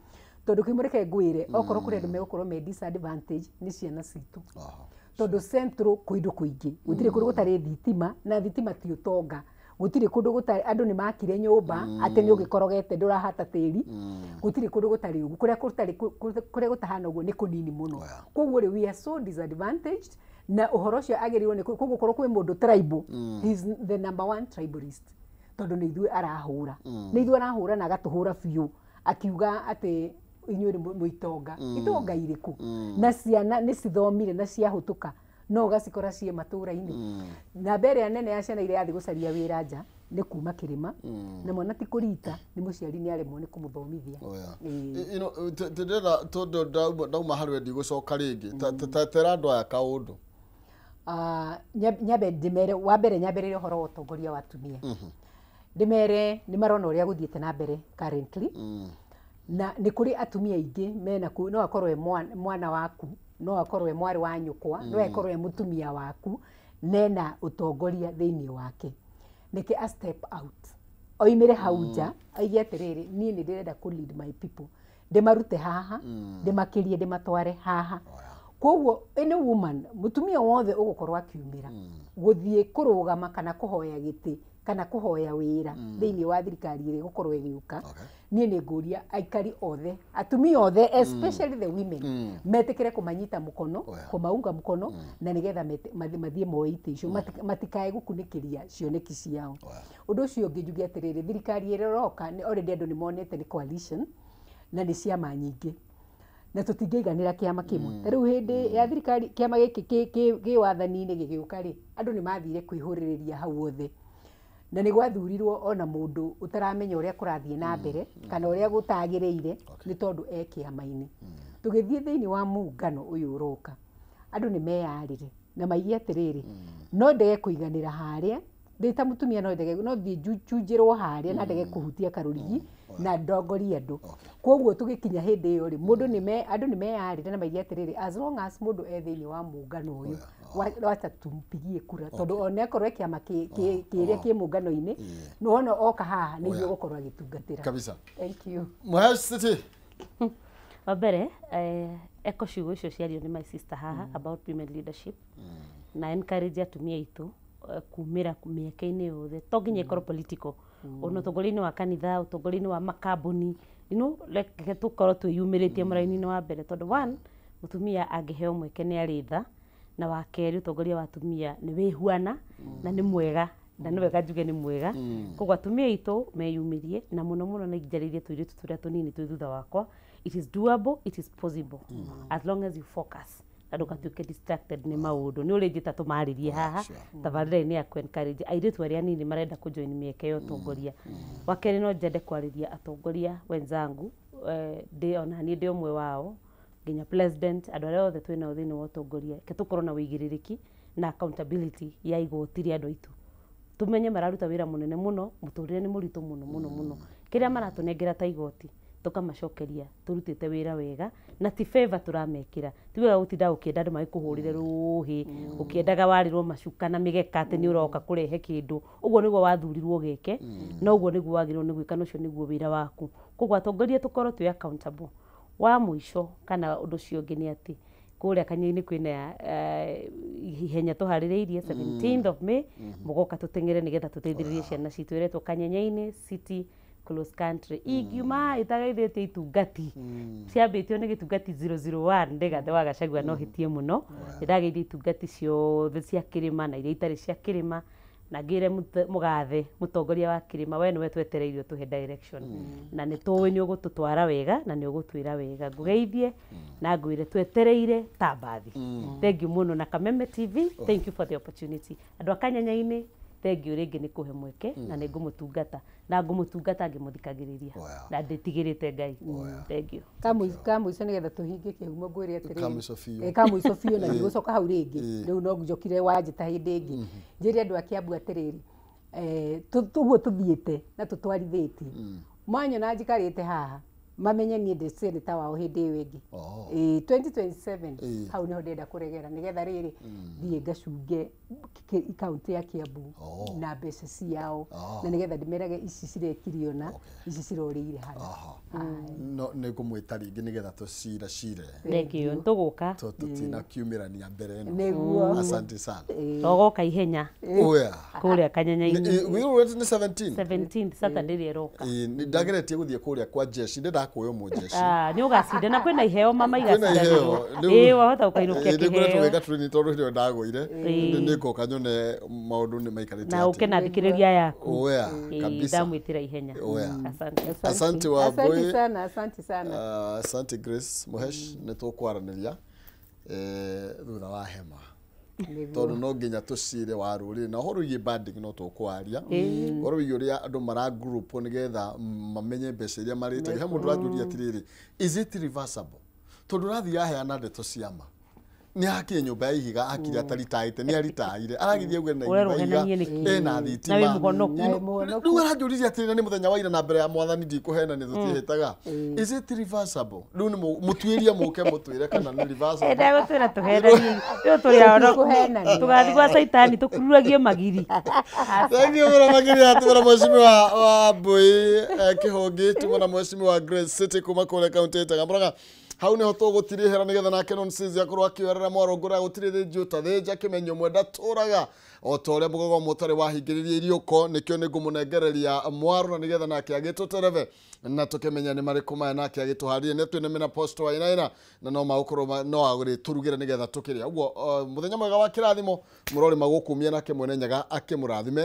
tondũ kĩmũreke ngwĩre okorwo kũrĩ andũ megũkorwo me disadvantage nĩ ciana citũ, tondũ central kũndũ kũingĩ gũtirĩ kũndũ gũtarĩ thitima, na thitima ti ũtonga. Gũtirĩ kũndũ gũtarĩ andũ nĩ makire nyũmba atĩ nĩ ũgĩkorogete ndũrahata tĩri, gũtirĩ kũndũ gũtarĩ ũguo, kũrĩa gũtarĩ kũrĩa gũtahana ũguo nĩ kũnini mũno. Koguo rĩ we are so disadvantaged, na ũhoro ũcio agĩrĩirwo nĩ koguo korwo kwĩ mũndũ tribal, he is the number one tribalist, tondũ nĩ ithuĩ arahũra, nĩ ithuĩ arahũra na agatũhũra biũ akiuga atĩ inyuĩ nĩ mũitonga. Itonga irĩkũ? Na ciana nĩ cithomire na ciahũtũka no ũgacikora ciĩ matũra-inĩ. Namba ĩrĩa nene ya ciana iria yathiĩ gũcaria wĩra nja nĩ kuma kĩrĩma, na mwana ti kũrita nĩ mũciari nĩ aremwo nĩ kũmũthomithia. You know, ndĩrenda tondũ ndauma harĩ we ndigũcoka rĩngĩ, tera andũ aya kaũndũ. Nyambe ndĩmere, wa mbere nyambĩrĩrie ũhoro wa ũtongoria wa atumia. Ndĩmere nĩ marona ũrĩa gũthiĩte na mbere currently, na nĩ kũrĩ atumia aingĩ mena kũu, no akorwo e mwana waku, no akorwo e mwarĩ wa nyũkwa, no akorwo e mũtumia waku, nena ũtongoria thĩinĩ wake. Nĩkĩ a step out oimĩre hau nja aige atĩrĩrĩ, niĩ nĩ ndĩrenda kũ lead my people, ndĩmarute haha, ndĩmakĩrie, ndĩmatware haha. Koguo any woman, mũtumia wothe ũgũkorwo akiumĩra gũthiĩ kũrũgama kana kũhoya gĩtĩ kana kũhoya wĩra thĩinĩ wa thirikari ĩrĩa ĩgũkorwo ĩgĩũka, niĩ nĩ ngũria aikari othe, atumia othe, especially the women, metĩkĩre kũmanyita mũkono, kũmaunga mũkono, na nĩgetha mathiĩ moe itĩ icio, matikae gũkunĩkĩria cioneki ciao. Ũndũ ũcio ũngĩ njuge atĩrĩrĩ, thirikari ĩrĩa ĩroka already andũ nĩ monete nĩ coalition na nĩ ciama nyingĩ, na tũtingĩiganĩra kĩama kĩmwe. Ta rĩu hĩndĩ ya thirikari kĩama gĩkĩ kĩ wathani-inĩ gĩgĩũka rĩ, andũ nĩ mathire kwĩhũrĩrĩria hau othe, na nĩ gwathurirwo ona mũndũ ũtaramenya ũrĩa kũrathiĩ na mbere kana ũrĩa gũtagĩrĩire nĩ tondũ e kĩama-inĩ. Tũgĩthiĩ thĩinĩ wa muungano ũyũ ũroka, Andũ nĩ meyarĩre na maige atĩrĩrĩ, no ndege kũiganĩra harĩa ndĩ ta mũtumia, no ndege no thiĩ nchunjĩrwo harĩa na ndege kũhutia karũrigi na ndongorie andũ. Koguo tũgĩkinya hĩndĩ ĩyo rĩ, mũndũ nĩ me andũ nĩ meyarĩre na maige atĩrĩrĩ, as long as mũndũ e thĩinĩ wa mũngano ũyũ, wacha tumpigie kura, tondũ ona akorwo e kĩama kĩrĩa kĩ mũngano-inĩ, nĩwona oka haha nĩ ithuĩ ũgũkorwo agĩtungatĩra. Kabisa. Thank you. Mũhesh City. Wa mbere, eko ciugo icio ciario nĩ my sister haha about women leadership na encourage atumia aitũ kumĩra mĩeke-inĩ yothe, to nginya ĩkorwo political, ona ũtongoria-inĩ wa kanitha, ũtongoria-inĩ wa makambuni, you know, reke tũkorwo twĩyumĩrĩtie mũraini-inĩ wa mbere, tondũ one, mũtumia angĩheo mweke nĩ arĩ tha, na wa kerĩ ũtongoria wa atumia nĩ wĩhuana na nĩ mwega, na nĩ wega njuge nĩ mwega. Koguo atumia aitũ meyumĩrie, na mũno mũno nĩ njarĩirie tũirĩtu tũrĩa tũnini twĩ thutha wakwa. It is doable, it is possible, as long as you focus na ndũgatuĩke distracted nĩ maũndũ. Nĩ ũrĩnjĩta tũmarĩrie haha tabarĩra-inĩ ya kũ-encourage airĩtu arĩa anini marenda kũjoin mĩeke ya ũtongoria. Wa kerĩ, no njende kwarĩria atongoria wenzangu, ndĩ ona niĩ ndĩ ũmwe wao, nginya president, andũ arĩa othe twĩ nao thĩinĩ wa ũtongoria, reke tũkorwo na ũigĩrĩrĩki na accountability ya igoti rĩa andũ aitũ. Tumenye mararuta wĩra mũnene mũno, mũtũrĩre nĩ mũritũ mũno mũno mũno. Kĩrĩa maratũnengera ta igoti tũkamacokeria tũrutĩte wĩra wega, na ti favor tũramekĩra. Ti wega gũtinda ũkĩenda andũ magĩkũhũrĩre rũhĩ, ũkĩendaga warĩrwo macuka na mĩgeka atĩ nĩ ũroka kũrehe kĩndũ. Ũguo nĩguo wathurirwo gĩke, na ũguo nĩguo wagĩrĩirwo nĩ gwĩka, na ũcio nĩguo wĩra waku. Koguo atongoria tũkorwo twĩ accountable. Wa mũico kana ũndũ ũcio ũngĩ nĩ atĩ kũrĩa Kanya-inĩ kwĩna ihenya tũharĩrĩirie 17th of May, mũgoka tũteng'ere nĩgetha tũteithĩrĩrie ciana citũ. Ĩretwo Kanyenyainĩ City Cross Country. Ingiuma ĩtagaithĩtie itungati ciambĩtio nĩ gĩtungati 001 Rigathĩ wa Gachagua, no hĩtie mũno. Nĩndageithia itungati ciothe cia kĩrĩma na iria itarĩ cia kĩrĩma, na ngĩre mũgathe mũtongoria wa kĩrĩma, we nĩwe twetereire ũtũhe direction, na nĩ tũĩ nĩ ũgũtũtwara wega na nĩ ũgũtwĩra wega. Ngũgeithie na ngwĩre twetereire ta mbathi. Thank you mũno na Kameme TV, thank you for the opportunity. Andũ a Kanyenyainĩ, thank you rĩngĩ nĩ kũhe mweke, na nĩ ngũmũtungata, na ngũmũtungata ngĩmũthikagĩrĩria na ndĩtigĩrĩte Ngai. Thank you. Kamũico nĩgetha tũhingie kĩhumo ngwĩre atĩrĩrĩ, Kamũico biũ. Kamũico biũ, na ndigũcoka hau rĩngĩ, rĩu no njokire wanjĩta hĩndĩ ĩngĩ. Njĩre andũ a Kiambu atĩrĩrĩ, ũguo tũthiĩte na tũtwarithĩtie, manyona njikarĩte haha mamenye niĩ ndĩ senator wao hĩndĩ ĩyo ĩngĩ. 2027 hau nĩho ndĩrenda kũregera, nĩgetha rĩrĩ thiĩ ngacunge kaunti ya Kiambu na mbeca ciao, na nĩgetha ndĩmerage ici cirekirio na ici cirorĩire hana. No nĩ ngũmwĩta rĩngĩ nĩgetha tũcira cire. Thank you. Nĩtũgũka. Tũtinakiumĩrania mbere ĩno. Nĩguo. Asante sana. Tũgoka ihenya. Oya. Kũrĩa Kanyenyainĩ. Wĩrwo nĩ 17? 17th Saturday ĩrĩa ĩroka. Ndageretie gũthiĩ kũrĩa kwa jeshi, ndĩnda kuoywo mũjeshi. Nĩ ũgacinda na kwĩna iheo mama Kwĩna iheo. igacindanĩrwo. Wahota ũkainũkia Nĩ ngoretwo kĩheo. gwĩka training tondũ hĩndĩ ĩyo ndagũire. Nĩ ngoka nyone maũndũ nĩ maikarĩte Na ũke na thikĩrĩria yaku. Oya, kabisa. Ndamwĩtĩra ihenya. Oya. Asante. Asante Wambui. Asante sana, asante sana. Asante Grace Mũhesh, nĩ tũkwaranĩria thutha wa hema, tondũ no nginya tũcire wa rũrĩrĩ na ũhoro wĩgiĩ banding no tũkwaria, ũhoro wĩgiĩ ũrĩa andũ mara group nĩgetha mamenye mbeca iria marĩte. He mũndũ ũranjũria atĩrĩrĩ, is it reversible? Tondũ ũrathiĩ aheana ndeto cia ma, nĩ akire nyũmba ya ihiga, akire ataritaĩte, nĩ aritaire, aragithie auge na Ũrerwo nyũmba ya ũhenanie ihiga nĩkĩ? ĩna Na wĩ thitima. mũhonoku. Rĩu aranjũririe atĩrĩrĩ, nĩ mũthenya wa ira na mbere ya mwathani ndikũhena nĩ tũtiĩhĩtaga, is it reversible? Rĩu nĩ mũtuĩrie mũke mũtwĩre kana nĩ reversible. Ndagũtwĩra tũhenanie, rĩu tũrĩ ahonoku, tũgathiĩ gwa caitani tũkururagie magiri. Thank you mũno makĩria tumona mheshimiwa Wambui Kĩhũngĩ, tumona mheshimiwa Grace City kuma kũrĩa kaunti ya Itaga Mũrang'a. Hau niho tũgũtirihĩra nĩgetha nake Nonsense akorwo akĩoerera mwarũngũra gũtirĩ thĩnji ũtathĩnja kĩmenyo mwenda tũraga o ta ũrĩa mũgogo mũtarĩ wahingĩrĩria iriũko, nĩkĩo nĩ ngũmũnengereria mwaro na nĩgetha nake agĩtũtereve na tũkĩmenya nĩ marĩkũ maya nake agĩtũharĩrie. Nĩ twĩna mena posto wa inaina na no magũkorwo no agũrĩtũrugĩra nĩgetha tũkĩrĩa. Ũguo mũthenya mwega wa kĩrathimo, mũrorĩ magũkumia nake Mwene Nyaga akĩmũrathime.